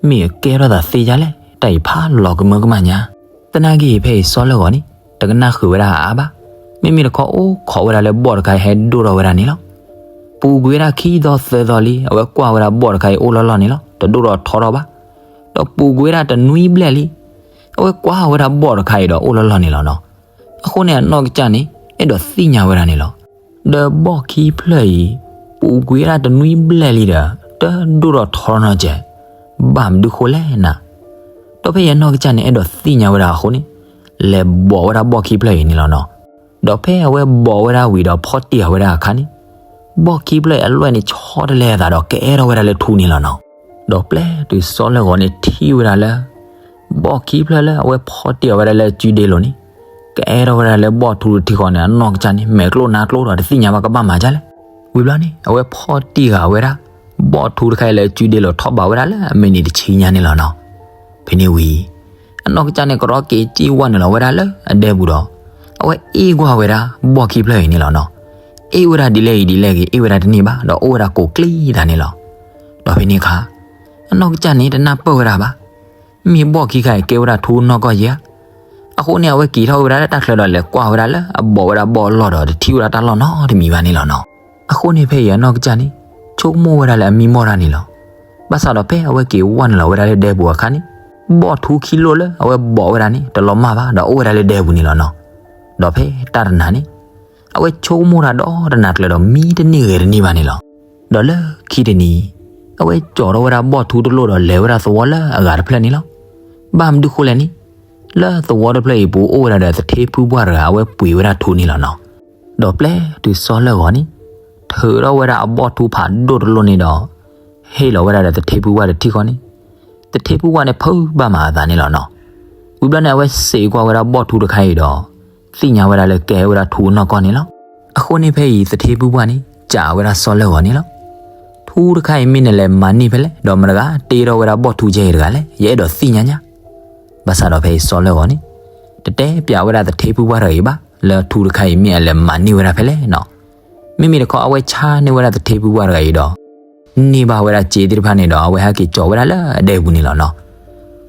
မ့ၢ်အကဲထီၣ်သးသ့ဒ်လဲၣ်, တၢ်အံၤဖးလီၤကမၢကမၣ်ညါ. သနာ်က့ဖဲအံၤစီၤလၢၢ်ဂီၤန့ၣ် တကနၣ်ဃုာ်ဝဲဒၣ်အါအါဘၣ်. မ့မ့ၢ်တခီအိၣ်ခိးဝဲဒၣ်လၢဘီၣ်တခါအံၤဟဲဒိၣ်ထီၣ်ဝဲဒၣ်န့ၣ်လီၤ. ပူၤကွံာ်ဝဲဒၣ်ခံသီသၢသီလံ အဝဲကွၢ်ဝဲဒၣ်ဘီၣ်တခါအံၤအိၣ်လီၢ်လီၢ်န့ၣ်လီၤ. တဒိၣ်ထီၣ်ထီထီၣ်ဘၣ်. ဒီးပူၤကွံာ်ဝဲဒၣ်တနွံဘျဲၣ်လံ အဝဲကွၢ်ဝဲဒၣ်ဘီၣ်တခါအံၤဒီးအိၣ်လီၢ်လီၢ်န့ၣ်လီၤနီၤ. အဃိန့ၣ်အနီၢ်ကစၢ်န့ၣ် အဲၣ်ဒိးသ့ၣ်ညါဝဲဒၣ်န့ၣ်လီၤ. ဒီးဘီၣ်ခံဖျၢၣ်အံၤ ပူၤကွံာ်ဝဲဒၣ်တနွံဘျဲၣ်လံဒီး တဒိၣ်ထီၣ်ထီထီၣ်နီတစဲး, ဘၣ်မနုၤဃိလဲၣ်နၤ. ဒီးဖဲအံၤအနီၢ်ကစၢ်န့ၣ် အဲၣ်ဒိးသ့ၣ်ညါဝဲဒၣ်အဃိန့ၣ် လဲၤဘိးဝဲဒၣ်ဘီၣ်ခံဖျၢၣ်အံၤန့ၣ်လီၤနီၤ. ဒီးဖဲအဝဲဘိးဝဲဒၣ်ဝံၤဒီးဖီတံၢ်ဃာ်ဝဲဒၣ်အခါန့ၣ် ဘီၣ်ခံဖျၢၣ်အံၤအလွဲၢ်န့ၣ်ဆီတလဲအသးဒီးကအဲၣ်ထီၣ်ဝဲဒၣ်လၢထူန့ၣ်လီၤနီၤ. ဒီးပျဲတုၤစီၤလၢၢ်ဂီၤန့ၣ်ထံၣ်ဝဲဒၣ်လၢ ဘီၣ်ခံဖျၢၣ်လၢအဝဲဖီတံၢ်ဃာ်ဝဲဒၣ်လၢအစုဒ့လိၤန့ၣ် ကအဲၣ်ထီၣ်ဝဲဒၣ်လၢဘီၣ်ထူတထံဃီန့ၣ် အနီၢ်ကစၢ်န့ၣ် မဲာ်ကျိၣ်နါကျိၣ်ဒီးတသ့ၣ်ညါဘၣ်ကဘၣ်မၤဒ်လဲၣ်. ဝံၤဘျီန့ၣ် အဝဲဖီတံၢ်ဃာ်ဝဲဒၣ် ဘီၣ်ထူတခါအံၤလၢအစုဒ့လိၤထီၣ်ဘးဝဲဒၣ်လၢအမုၢ်နံၤတဆံညါန့ၣ်လီၤနီၤ. ဖဲန့ၣ်ဝံၤ အနီၢ်ကစၢ်န့ၣ် ကရီက့ၤစံၣ်ဝဲနုာ်လီၤဝဲဒၣ်လၢအဒဲပူၤဒီး အဝဲအ့ၣ်ကွၢ်ဝဲဒၣ်ဘီၣ်ခံဖျၢၣ်အံၤန့ၣ်လီၤနီၤ. အ့ၣ်ဝဲဒၣ်ဒ်လဲၣ်ဂ့ၤဒ်လဲၣ်ဂ့ၤ အ့ၣ်ဝဲဒၣ်တန့ၢ်ဘၣ် ဒီးအိၣ်ဝဲဒၣ်ကိးကျ့သးန့ၣ်လီၤ. ဒီးဖဲန့ၣ်အခါ အနီၢ်ကစၢ်န့ၣ်တနၢ်ပၢၢ်ဝဲဒၣ်ဘၣ် မ့ၢ်ဘီၣ်ခံခါအံၤကဲဝဲဒၣ်ထူနီၢ်ကီၢ်ဧါ. အဃိန့ၣ် အဝဲက့ၤထီၣ်ဝဲဒၣ်လၢတၢ်ချၢဒီးလဲၤကွၢ်ဝဲဒၣ်လၢအဘိးဝဲဒၣ်ဘီၣ်အလီၢ်ဒီး တထံၣ်ဝဲဒၣ်တၢ်လီၢ်နီတမံၤဘၣ်န့ၣ်လီၤနီၤ. အဃိန့ၣ်ဖဲအံၤအနီၢ်ကစၢ်န့ၣ် ဆိကမိၣ်ဝဲဒၣ်လၢအမံမီၢ်တၢ်န့ၣ်လီၤ. ဘၣ်ဆၣ်ဒီးဖဲအဝဲက့ၤဝဲနုာ်လီၤဝဲဒၣ်လၢဒဲပူၤအခါန့ၣ် ဘီၣ်ထူခံလိၣ်လၢအဝဲဘိးဝဲဒၣ်န့ၣ် တလီၤမၢ်ဘၣ်ဒီးအိၣ်ဝဲဒၣ်လၢဒဲပူၤန့ၣ်လီၤနီၤ. ဒီးဖဲတၢ်တနၤန့ၣ် အဝဲဆိကမိၣ်တၢ်ဒီးတနၤကျၢၤဒီးမံတန့ၢ်ဂဲၤတန့ၢ်ဘၣ်န့ၣ်လီၤ. ဒီးလၢခံတနံၤ အဝဲကၠီၤထီၣ်ဝဲဒၣ်ဘီၣ်ထူတလိၣ်ဒီးလဲၤဝဲဒၣ်သဝီလၢအဂၤတဖျၢၣ်န့ၣ်လီၤ. ဘၣ်မနုၤဃိလဲၣ်န့ၣ် လၢသဝီတဖျၢၣ်အံၤပူၤအိၣ်ဝဲဒၣ်ဒီးသထ့ဖုပှၢ်တဂၤ အဝဲပှ့ၤဝဲဒၣ်ထူန့ၣ်လီၤနီၤ. ဒီးပျဲတုၤစီၤလၢဂီၤန့ၣ် ထုးထီၣ်ဝဲဒၣ်အဘီၣ်ထူဖးဒိၣ်တလိၣ်န့ၣ်ဒီး ဟ့ၣ်လီၤဝဲဒၣ်ဒီးသထ့ဖုပှၢ်တထံၣ်ဃီန့ၣ် သထ့ဖုပှၢ်န့ၣ်ဖုးဘၣ်မးအသးန့ၣ်လီၤနီၤ. ဝံၤဘျီန့ၣ် အဝဲစံးကွၢ်ဝဲဒၣ်ဘီၣ်ထူတခါအံၤဒီး သ့ၣ်ညါဝဲဒၣ်လၢကဲဝဲဒၣ်ထူအနီၢ်ကီၢ်န့ၣ်လီၤ. အဃိန့ၣ်ဖဲအံၤသထ့ဖုပှၢ်န့ၣ် စံးဝဲဒၣ်စီၤလၢဂီၤန့ၣ်လီၤ. ထူတခါအံၤမ့ၢ်နလဲၤမၤန့ၢ်ဖဲလဲၣ် ဒီးမတၤတဂၤတ့ထီၣ်ဝဲဒၣ်ဘီၣ်ထူကဲအံၤတဂၤလဲၣ် ယအဲၣ်ဒိးသ့ၣ်ညါညါ ဘၣ်ဆၣ်ဒီးဖဲအံၤစီၤလၢဂီၤန့ၣ် တတဲပျးဝဲဒၣ်သထ့ဖုပှၢ်တဂၤအံၤဘၣ် လၢထူတခါအံၤမ့ၢ်အလဲၤမၤန့ၢ်ဝဲဒၣ်ဖဲလဲၣ်နီၤ. မ့မ့ၢ်တခီအဝဲဆါန့ၢ်ဝဲဒၣ်သထ့ဖုပှၢ်တဂၤအံၤဒီး န့ၢ်ဘၣ်ဝဲဒၣ်စ့သ့ၣ်တဖၣ်န့ၣ်ဒီး အဝဲဟဲက့ၤကၠီၤဝဲဒၣ်လၢအဒဲပူၤန့ၣ်လီၤနီၤ.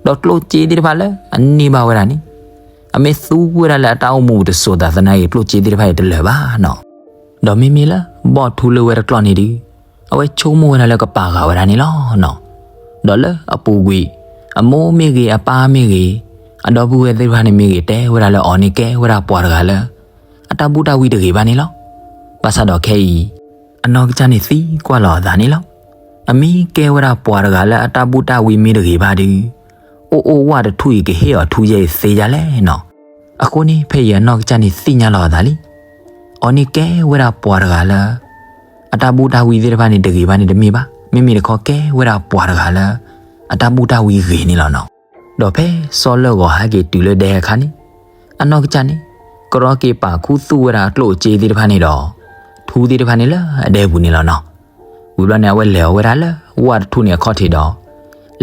ဒီးကျိၣ်စ့သ့ၣ်တဖၣ်လၢအန့ၢ်ဘၣ်ဝဲဒၣ်န့ၣ် အမ့ၢ်သူဝဲဒၣ်လၢအတၢ်အိၣ်မူပူၤတစိၤသးသနာ်က့ ကျိၣ်စ့သ့ၣ်တဖၣ်အံၤတလၢာ်ဘၣ်နီၤ. ဒီးမ့မ့ၢ်လၢဘီၣ်ထူလၢဝဲတကျီၢ်န့ၣ်ဒီး အဝဲဆိကမိၣ်ဝဲဒၣ်လၢကပာ်ဃာ်ဝဲဒၣ်န့ၣ်လီၤနီၤ. ဒီးလၢအပူၤကွံာ် အမိၢ်မ့ၢ်ဂ့ၤ အပၢ်မ့ၢ်ဂ့ၤ အဒီပုၢ်ဝဲၢ်သ့ၣ်တဖၣ်န့ၣ်မ့ၢ်ဂ့ၤ တဲဝဲဒၣ်လၢအီၤန့ၣ်ကဲဝဲဒၣ်ပှၤတဂၤလၢ အတၢ်ဘူၣ်တၢ်ဝံတဂ့ၤဘၣ်န့ၣ်လီၤ. ဘၣ်ဆၣ်ဒီးခဲအံၤ အနီၢ်ကစၢ်န့ၣ်သံကွၢ်လီၤအသးန့ၣ်လီၤ. အမ့ၢ်ကဲဝဲဒၣ်ပှၤတဂၤလၢအတၢ်ဘူၣ်တၢ်ဝံမ့ၢ်တဂ့ၤဘၣ်ဒီး အိၣ်အိၣ်ဝၣ်တထူၣ်အံၤကဟ့ၣ်အီၤထူယဲအံၤသ့ယါလဲၣ်နီၤ. အဃိန့ၣ် ဖဲအံၤအနီၢ်ကစၢ်န့ၣ်သ့ၣ်ညါလီၤအသးလံ. အီၤန့ၣ်ကဲဝဲဒၣ်ပှၤတဂၤလၢ အတၢ်ဘူၣ်တၢ်ဝံသ့ၣ်တဖၣ်န့ၣ်တဂ့ၤဘၣ်န့ၣ်တမ့ၢ်ဘၣ်. မ့မ့ၢ်တခီကဲဝဲဒၣ်ပှၤတဂၤလၢ အတၢ်ဘူၣ်တၢ်ဝံဂ့ၤန့ၣ်လီၤနီၤ. ဒီးဖဲစီၤလၢဂီၤဟဲက့ၤတုၤလၢဒဲအခါန့ၣ် အနီၢ်ကစၢ်န့ၣ် ကရီက့ၤပာ်ခူသူၣ်ဝဲဒၣ်အကျိၣ်အစ့သ့ၣ်တဖၣ်န့ၣ်ဒီး ထူသ့ၣ်တဖၣ်န့ၣ်လၢအဒဲပူၤန့ၣ်လီၤနီၤ. ဝံၤဘျီန့ၣ် အဝဲလဲၤအီၤဝဲဒၣ်လၢဝၣ်တထူၣ်န့ၣ်အခီၣ်ထံးဒီး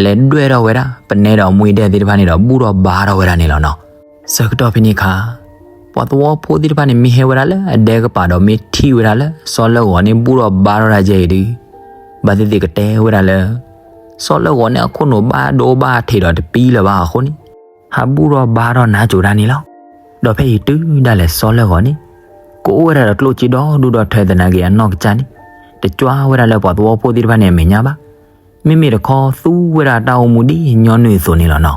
လဲၤဒွဲၣ်ထီၣ်ဝဲဒၣ် ပနဲဒီးမှံဒဲသ့ၣ်တဖၣ်န့ၣ်ဒီး ဘူၣ်ထီၣ်ဘါထီၣ်ဝဲဒၣ်န့ၣ်လီၤနီၤ. ဆၢကတီၢ်ဖဲန့ၣ်အခါ ပှၤသဝီဖိသ့ၣ်တဖၣ်န့ၣ် မ့ၢ်ဟဲဝဲဒၣ်လၢအဒဲကပၤဒီး မ့ၢ်ထံၣ်ဝဲဒၣ်လၢစီၤလၢဂီၤန့ၣ် ဘူၣ်ထီၣ်ဘါထီၣ်ဒၣ်ယဲအံၤဒီး ဘၣ်သ့ၣ်သ့ၣ်ကတဲဝဲဒၣ်လၢ စီၤလၢဂီၤန့ၣ် အခိၣ်နူာ်ဘၣ်ဒိဘၣ်ထံးဒီးတပံလၢၤဘၣ်အဃိန့ၣ် ဟးဘူၣ်ထီၣ်ဘါထီၣ်နါစိၤဒၣ်န့ၣ်လီၤ. ဒီးဖဲအံၤတုၤဒၣ်လဲာ်စီၤလၢဂီၤန့ၣ် ကအိၣ်ဝဲဒၣ်ဒီးကျိၣ်စ့ဒီဒူၣ်ဒီထၢသနာ်က့ အနီၢ်ကစၢ်န့ၣ် တကွၢ်ဝဲဒၣ်လၢပှၤသဝီဖိသ့ၣ်တဖၣ်န့ၣ်အမဲာ်ညါဘၣ်. မ့မ့ၢ်တခီသူဝဲဒၣ်တၢ်အိၣ်မူဒ်ညီနုၢ်အသိးန့ၣ်လီၤနီၤ.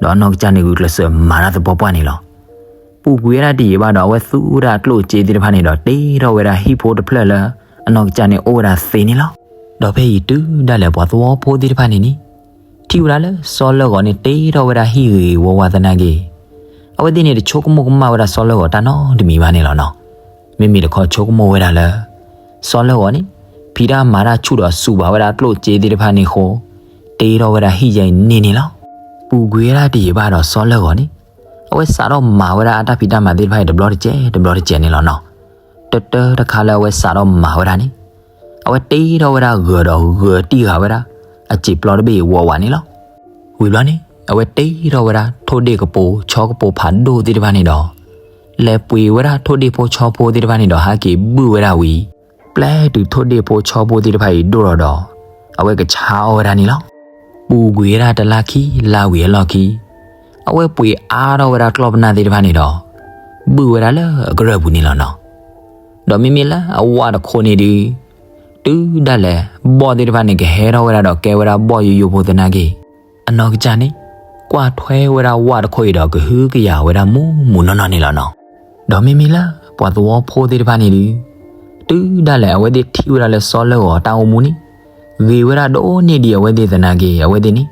ဒီးအနီၢ်ကစၢ်န့ၣ် ဂုာ်ကျဲးစၢးမၤတၢ်သပှၢ်ပှၢ်န့ၣ်လီၤ. ပူၤကွံာ်ဝဲဒၣ်တယံာ်ဘၣ်ဒီး အဝဲသူဝဲဒၣ်ကျိၣ်စ့သ့ၣ်တဖၣ်န့ၣ်ဒီး တ့ထီၣ်ဝဲဒၣ်ဟံၣ်ဖိတဖျၢၣ်လၢ အနီၢ်ကစၢ်န့ၣ်အိၣ်ဝဲဒၣ်သ့န့ၣ်လီၤ. ဒီးဖဲအံၤတုၤဒၣ်လဲာ်ပှၤသဝီဖိသ့ၣ်တဖၣ်န့ၣ်န့ၣ် ထံၣ်ဝဲဒၣ်လၢစီၤလၢဂီၤန့ၣ် တ့ထီၣ်ဝဲဒၣ်ဟံၣ်ဂ့ၤဂ့ၤဝါဝါသနာ်က့ အဝဲသ့ၣ်န့ၣ် တဆိကမိၣ်ကမၣ်ဝဲဒၣ်စီၤလၢဂီၤတၢ်နီတမံၤဘၣ်န့ၣ်လီၤနီၤ. မ့မ့ၢ်တခီဆိကမိၣ်ဝဲဒၣ်လၢ စီၤလၢဂီၤန့ၣ် ဖံးတၢ်မၤတၢ်ဆူၣ်ဒီးစူးဘၣ်ဝဲဒၣ်ကျိၣ်စ့သ့ၣ်တဖၣ်န့ၣ်အဃိ တ့ထီၣ်ဝဲဒၣ်ဟံၣ်ယဲအံၤန့ၣ်န့ၣ်လီၤ. ပူၤကွံာ်ဝဲဒၣ်တယံာ်ဘၣ်ဒီးစီၤလၢဂီၤန့ၣ် အဝဲစးထီၣ်မၤဝဲဒၣ်အတၢ်ဖံးတၢ်မၤသ့ၣ်တဖၣ်အံၤတဘျီတစဲးတဘျီတစဲးန့ၣ်လီၤနီၤ. တတၢတခါလၢအဝဲစးထီၣ်မၤဝဲဒၣ်န့ၣ် အဝဲတ့ထီၣ်ဝဲဒၣ်ဂၢၤဒီးဂၢၤတံၢ်ဃာ်ဝဲဒၣ် အစံာ်ပျီတဘ့ၣ်အံၤဝးဝးန့ၣ်လီၤ. ဝံၤဘျီန့ၣ် အဝဲတ့ထီၣ်ဝဲဒၣ်ထိၣ်ဒ့ၣ်ကပိၤဆီကပိၤဖးဒိၣ်သ့ၣ်တဖၣ်န့ၣ်ဒီး လဲၤပှ့ၤဝဲဒၣ်ထိၣ်ဒ့ၣ်ဖိဆီဖိသ့ၣ်တဖၣ်န့ၣ်ဒီးဟဲက့ၤဘုၣ်ဝဲဒၣ်ဝံၤ ပျဲတုၤထိၣ်ဒ့ၣ်ဖိဆီဖိသ့ၣ်တဖၣ်အံၤဒိၣ်ထီၣ်ဒီး အဝဲကဆါအီၣ်ဝဲဒၣ်န့ၣ်လီၤ. ပူၤကွံာ်ဝဲဒၣ်တလါခံလါဝံၤအလီၢ်ခံ အဝဲပှ့ၤအါထီၣ်ဝဲဒၣ်ကျီၢ်ပနၢ်သ့ၣ်တဖၣ်န့ၣ်ဒီး ဘုၣ်ဝဲဒၣ်လၢအကရၢၢ်ပူၤန့ၣ်လီၤနီၤ. ဒီးမ့မ့ၢ်လၢအဝၣ်တခိၣ်န့ၣ်ဒီး တုၤဒၣ်လဲာ် ဘီၣ်သ့ၣ်တဖၣ်န့ၣ် ကဟဲထီၣ်ဝဲဒၣ်ဒီးကဲဝဲဒၣ်ဘီၣ်ယိယိဖိသနာ်က့ အနီၢ်ကစၢ်န့ၣ် ကွၢ်ထွဲဝဲဒၣ်ဝၣ်တခိၣ်အံၤဒီးကဟုကယာ်ဝဲဒၣ်မူးမူးနီၢ်နီၢ်န့ၣ်လီၤနီၤ. ဒီးမ့မ့ၢ်လၢပှၤသဝီဖိသ့ၣ်တဖၣ်န့ၣ်ဒီး တုၤဒၣ်လဲာ်အဝဲသ့ၣ်ထံၣ်ဝဲဒၣ်လၢစီၤလၢဂီၤတၢ်အိၣ်မူန့ၣ် ဂ့ၤဝဲဒၣ်ဒိၣ်န့ၢ်ဒံးအဝဲသ့ၣ်သနာ်က့ အဝဲသ့ၣ်န့ၣ်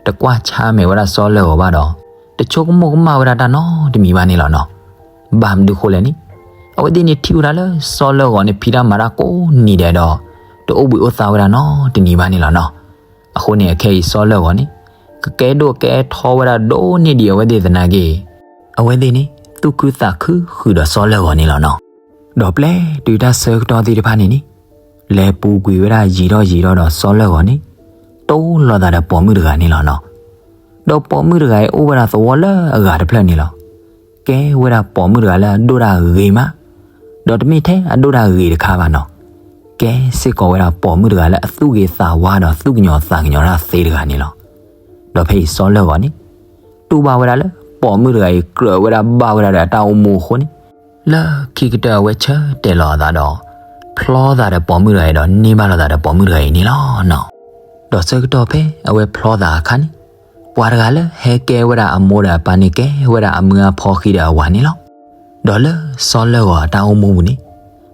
တကွၢ်ဆါမဲာ်ဝဲဒၣ်စီၤလၢဂီၤဘၣ်ဒီး တဆိကမိၣ်ကမၣ်ဝဲဒၣ်တၢ်နီတမံၤဘၣ်န့ၣ်လီၤနီၤ. ဘၣ်မနုၤဃိလဲၣ်န့ၣ် အဝဲသ့ၣ်န့ၣ်ထံၣ်ဝဲဒၣ်လၢစီၤလၢဂီၤန့ၣ် ဖံးတၢ်မၤတၢ်ကိးနံၤဒဲးဒီး တအိၣ်ဘှံးအိၣ်သါဝဲဒၣ်နီတနံၤဘၣ်န့ၣ်လီၤနီၤ. အဃိန့ၣ် အခဲအံၤစီၤလၢဂီၤန့ၣ် ကကဲဒိၣ်ကဲထီဝဲဒၣ်ဒိၣ်န့ၢ်ဒံးအဝဲသ့ၣ်သနာ်က့ အဝဲသ့ၣ်န့ၣ် သူၣ်ခုသးခုဃုာ်ဒီးစီၤလၢဂီၤန့ၣ်လီၤနီၤ. ဒီးပျဲတုၤတၢ်ဆၢကတီၢ်သ့ၣ်တဖၣ်န့ၣ်န့ၣ် လဲၤပူၤကွံာ်ဝဲဒၣ်ယံာ်ထီၣ်ယံာ်ထီၣ်ဒီးစီၤလၢဂီၤန့ၣ် တိၢ်လိာ်သးဒီးပိာ်မုၣ်တဂၤန့ၣ်လီၤနီၤ. ဒီးပိာ်မုၣ်တဂၤအံၤအိၣ်ဝဲဒၣ်သဝီလၢအဂၤတဖျၢၣ်န့ၣ်လီၤ. ကဲဝဲဒၣ်ပိာ်မုၣ်တဂၤလၢအဒိၣ်တၢ်ဂ့ၤမး, ဒီးတမ့ၢ်ထဲအဒိၣ်တၢ်ဂ့ၤတခါဘၣ်နီၤ, ကဲစ့ၢ်ကီးဝဲဒၣ်ပိာ်မုၣ်တဂၤလၢအသူၣ်ဂ့ၤသးဝါဒီးသူၣ်ကညီၤသးကညီၤတၢ်သ့တဂၤန့ၣ်လီၤ. ဒီးဖဲအံၤစီၤလၢဂီၤန့ၣ် တူၢ်ဘၣ်ဝဲဒၣ်လၢပိာ်မုၣ်တဂၤအံၤ ကြၢးဝဲဒၣ်ဘၣ်ဝဲဒၣ်ဒီးအတၢ်အိၣ်မူအဃိန့ၣ်, လၢခံကတၢၢ်အဝဲဆၢတဲာ်လီၤအသးဒီး ဖျီသးဒီးပိာ်မုၣ်တဂၤအံၤဒီး န့ၢ်ဘၣ်လိာ်သးဒီးပိာ်မုၣ်တဂၤအံၤန့ၣ်လီၤနီၤ. ဒီးဆၢကတီၢ်ဖဲအဝဲဖျီသးအခါန့ၣ်, ပှၤတဂၤလၢဟဲကဲဝဲဒၣ်အမိၢ်ဒီးအပၢ်န့ၣ် ကဲဝဲဒၣ်အမုၢ်အဖီဃံဒီးအဝၤန့ၣ်လီၤ. ဒီးလၢစီၤလၢၢ်ဂီၤအတၢ်အိၣ်မူပူၤန့ၣ်,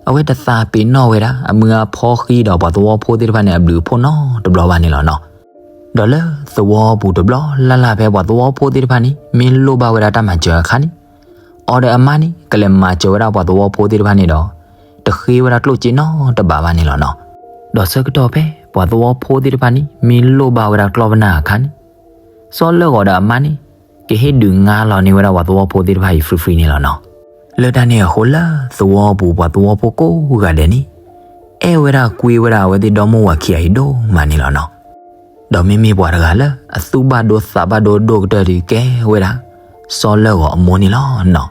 အဝဲတသးပ့ၤနီၣ်ဝဲဒၣ် အမုၢ်အဖီဃံဒီးပှၤသဝီဖိသ့ၣ်တဖၣ်န့ၣ် အဘျုးအဖှိၣ်နီတဘျီဘၣ်န့ၣ်လီၤနီၤ. ဒီးလၢသဝီပူၤတဘျီလၢ်လၢ်ဖဲပှၤသဝီဖိသ့ၣ်တဖၣ်န့ၣ် မ့ၢ်လိၣ်ဘၣ်ဝဲဒၣ်တၢ်မၤစၢၤအခါန့ၣ်, အီၤဒီးအမါန့ၣ် ကလဲၤမၤစၢၤဝဲဒၣ်ပှၤသဝီဖိသ့ၣ်တဖၣ်န့ၣ်ဒီး တဃ့ဝဲဒၣ်ကျိၣ်စ့နီတဘ့ၣ်ဘၣ်န့ၣ်လီၤနီၤ. ဒီးဆၢကတီၢ်ဖဲပှၤသဝီဖိသ့ၣ်တဖၣ်န့ၣ် မ့ၢ်လိၣ်ဘၣ်ဝဲဒၣ်ကျီၢ်ပနၢ်အခါန့ၣ်, စီၤလၢၢ်ဂီၤဒီးအမါန့ၣ် ကဟ့ၣ်ဒုးငါလီၤန့ၢ်ဝဲဒၣ်ပှၤသဝီဖိသ့ၣ်တဖၣ်အံၤ free free န့ၣ်လီၤနီၤ. လၢတၢ်န့ၣ်အဃိလၢသဝီပူၤပှၤသဝီဖိကိးဂၤဒဲးန့ၣ် အဲၣ်ဝဲဒၣ်ကွံဝဲဒၣ်အဝဲသ့ၣ်ဒီမါဝၤခံဂၤအံၤဒိၣ်မးန့ၣ်လီၤနီၤ. ဒီးမ့မ့ၢ်ပှၤတဂၤလၢအသူၣ်ဘၣ်ဒိသးဘၣ်ဒိဒိၣ်ကတၢၢ်ဒီးကဲဝဲဒၣ် စီၤလၢၢ်ဂီၤအမိၢ်န့ၣ်လီၤနီၤ.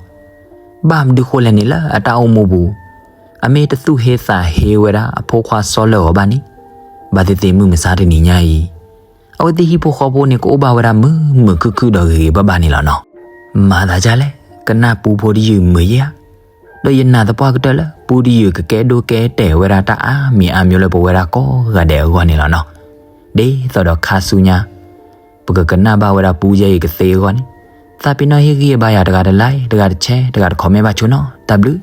ဘၣ်မနုၤဃိလဲၣ်န့ၣ် လၢအတၢ်အိၣ်မူပူၤ အမ့ၢ်တသူၣ်ဟ့သးဟ့ဝဲဒၣ်အဖိခွါစီၤလၢၢ်ဂီၤဘၣ်န့ၣ်, ဘၣ်သ့ၣ်သ့ၣ်မုၢ်မဆါတနံၤညါအံၤ အဝဲသ့ၣ်ဟံၣ်ဖိဃီဖိန့ၣ် ကအိၣ်ဘၣ်ဝဲဒၣ်မုာ်မုာ်ခုၣ်ခုၣ်ဒီးဂ့ၤဂ့ၤဘၣ်ဘၣ်န့ၣ်လီၤနီၤ. မၤသးဒ်လဲၣ်, ကနၣ်ပူဖိတယုၢ်မုာ်ယဲဧါ. ဒီးယနာ်သပှၢ်ကတၢၢ်လၢ ပူတယုၢ်ကကဲဒိကဲတဲာ်ဝဲဒၣ်တၢ်အါမံၤအါမျိၤလၢပဝဲဒၣ်ကိးဂၤဒဲးအဂီၢ်န့ၣ်လီၤနီၤ. ဒ်သိးဒီးခါဆူညါ ပကကနၣ်ဘၣ်ဝဲဒၣ်ပူယဲအံၤကသ့အဂီၢ်န့ၣ်, သးပ့ၤနီၣ်ဟ့ၣ်ဂံၢ်ဘါယၤတဂၤတlike, တဂၤတshare, တဂၤတcommentဘၣ်ဆိနီၤ. တၢ်ဘျုး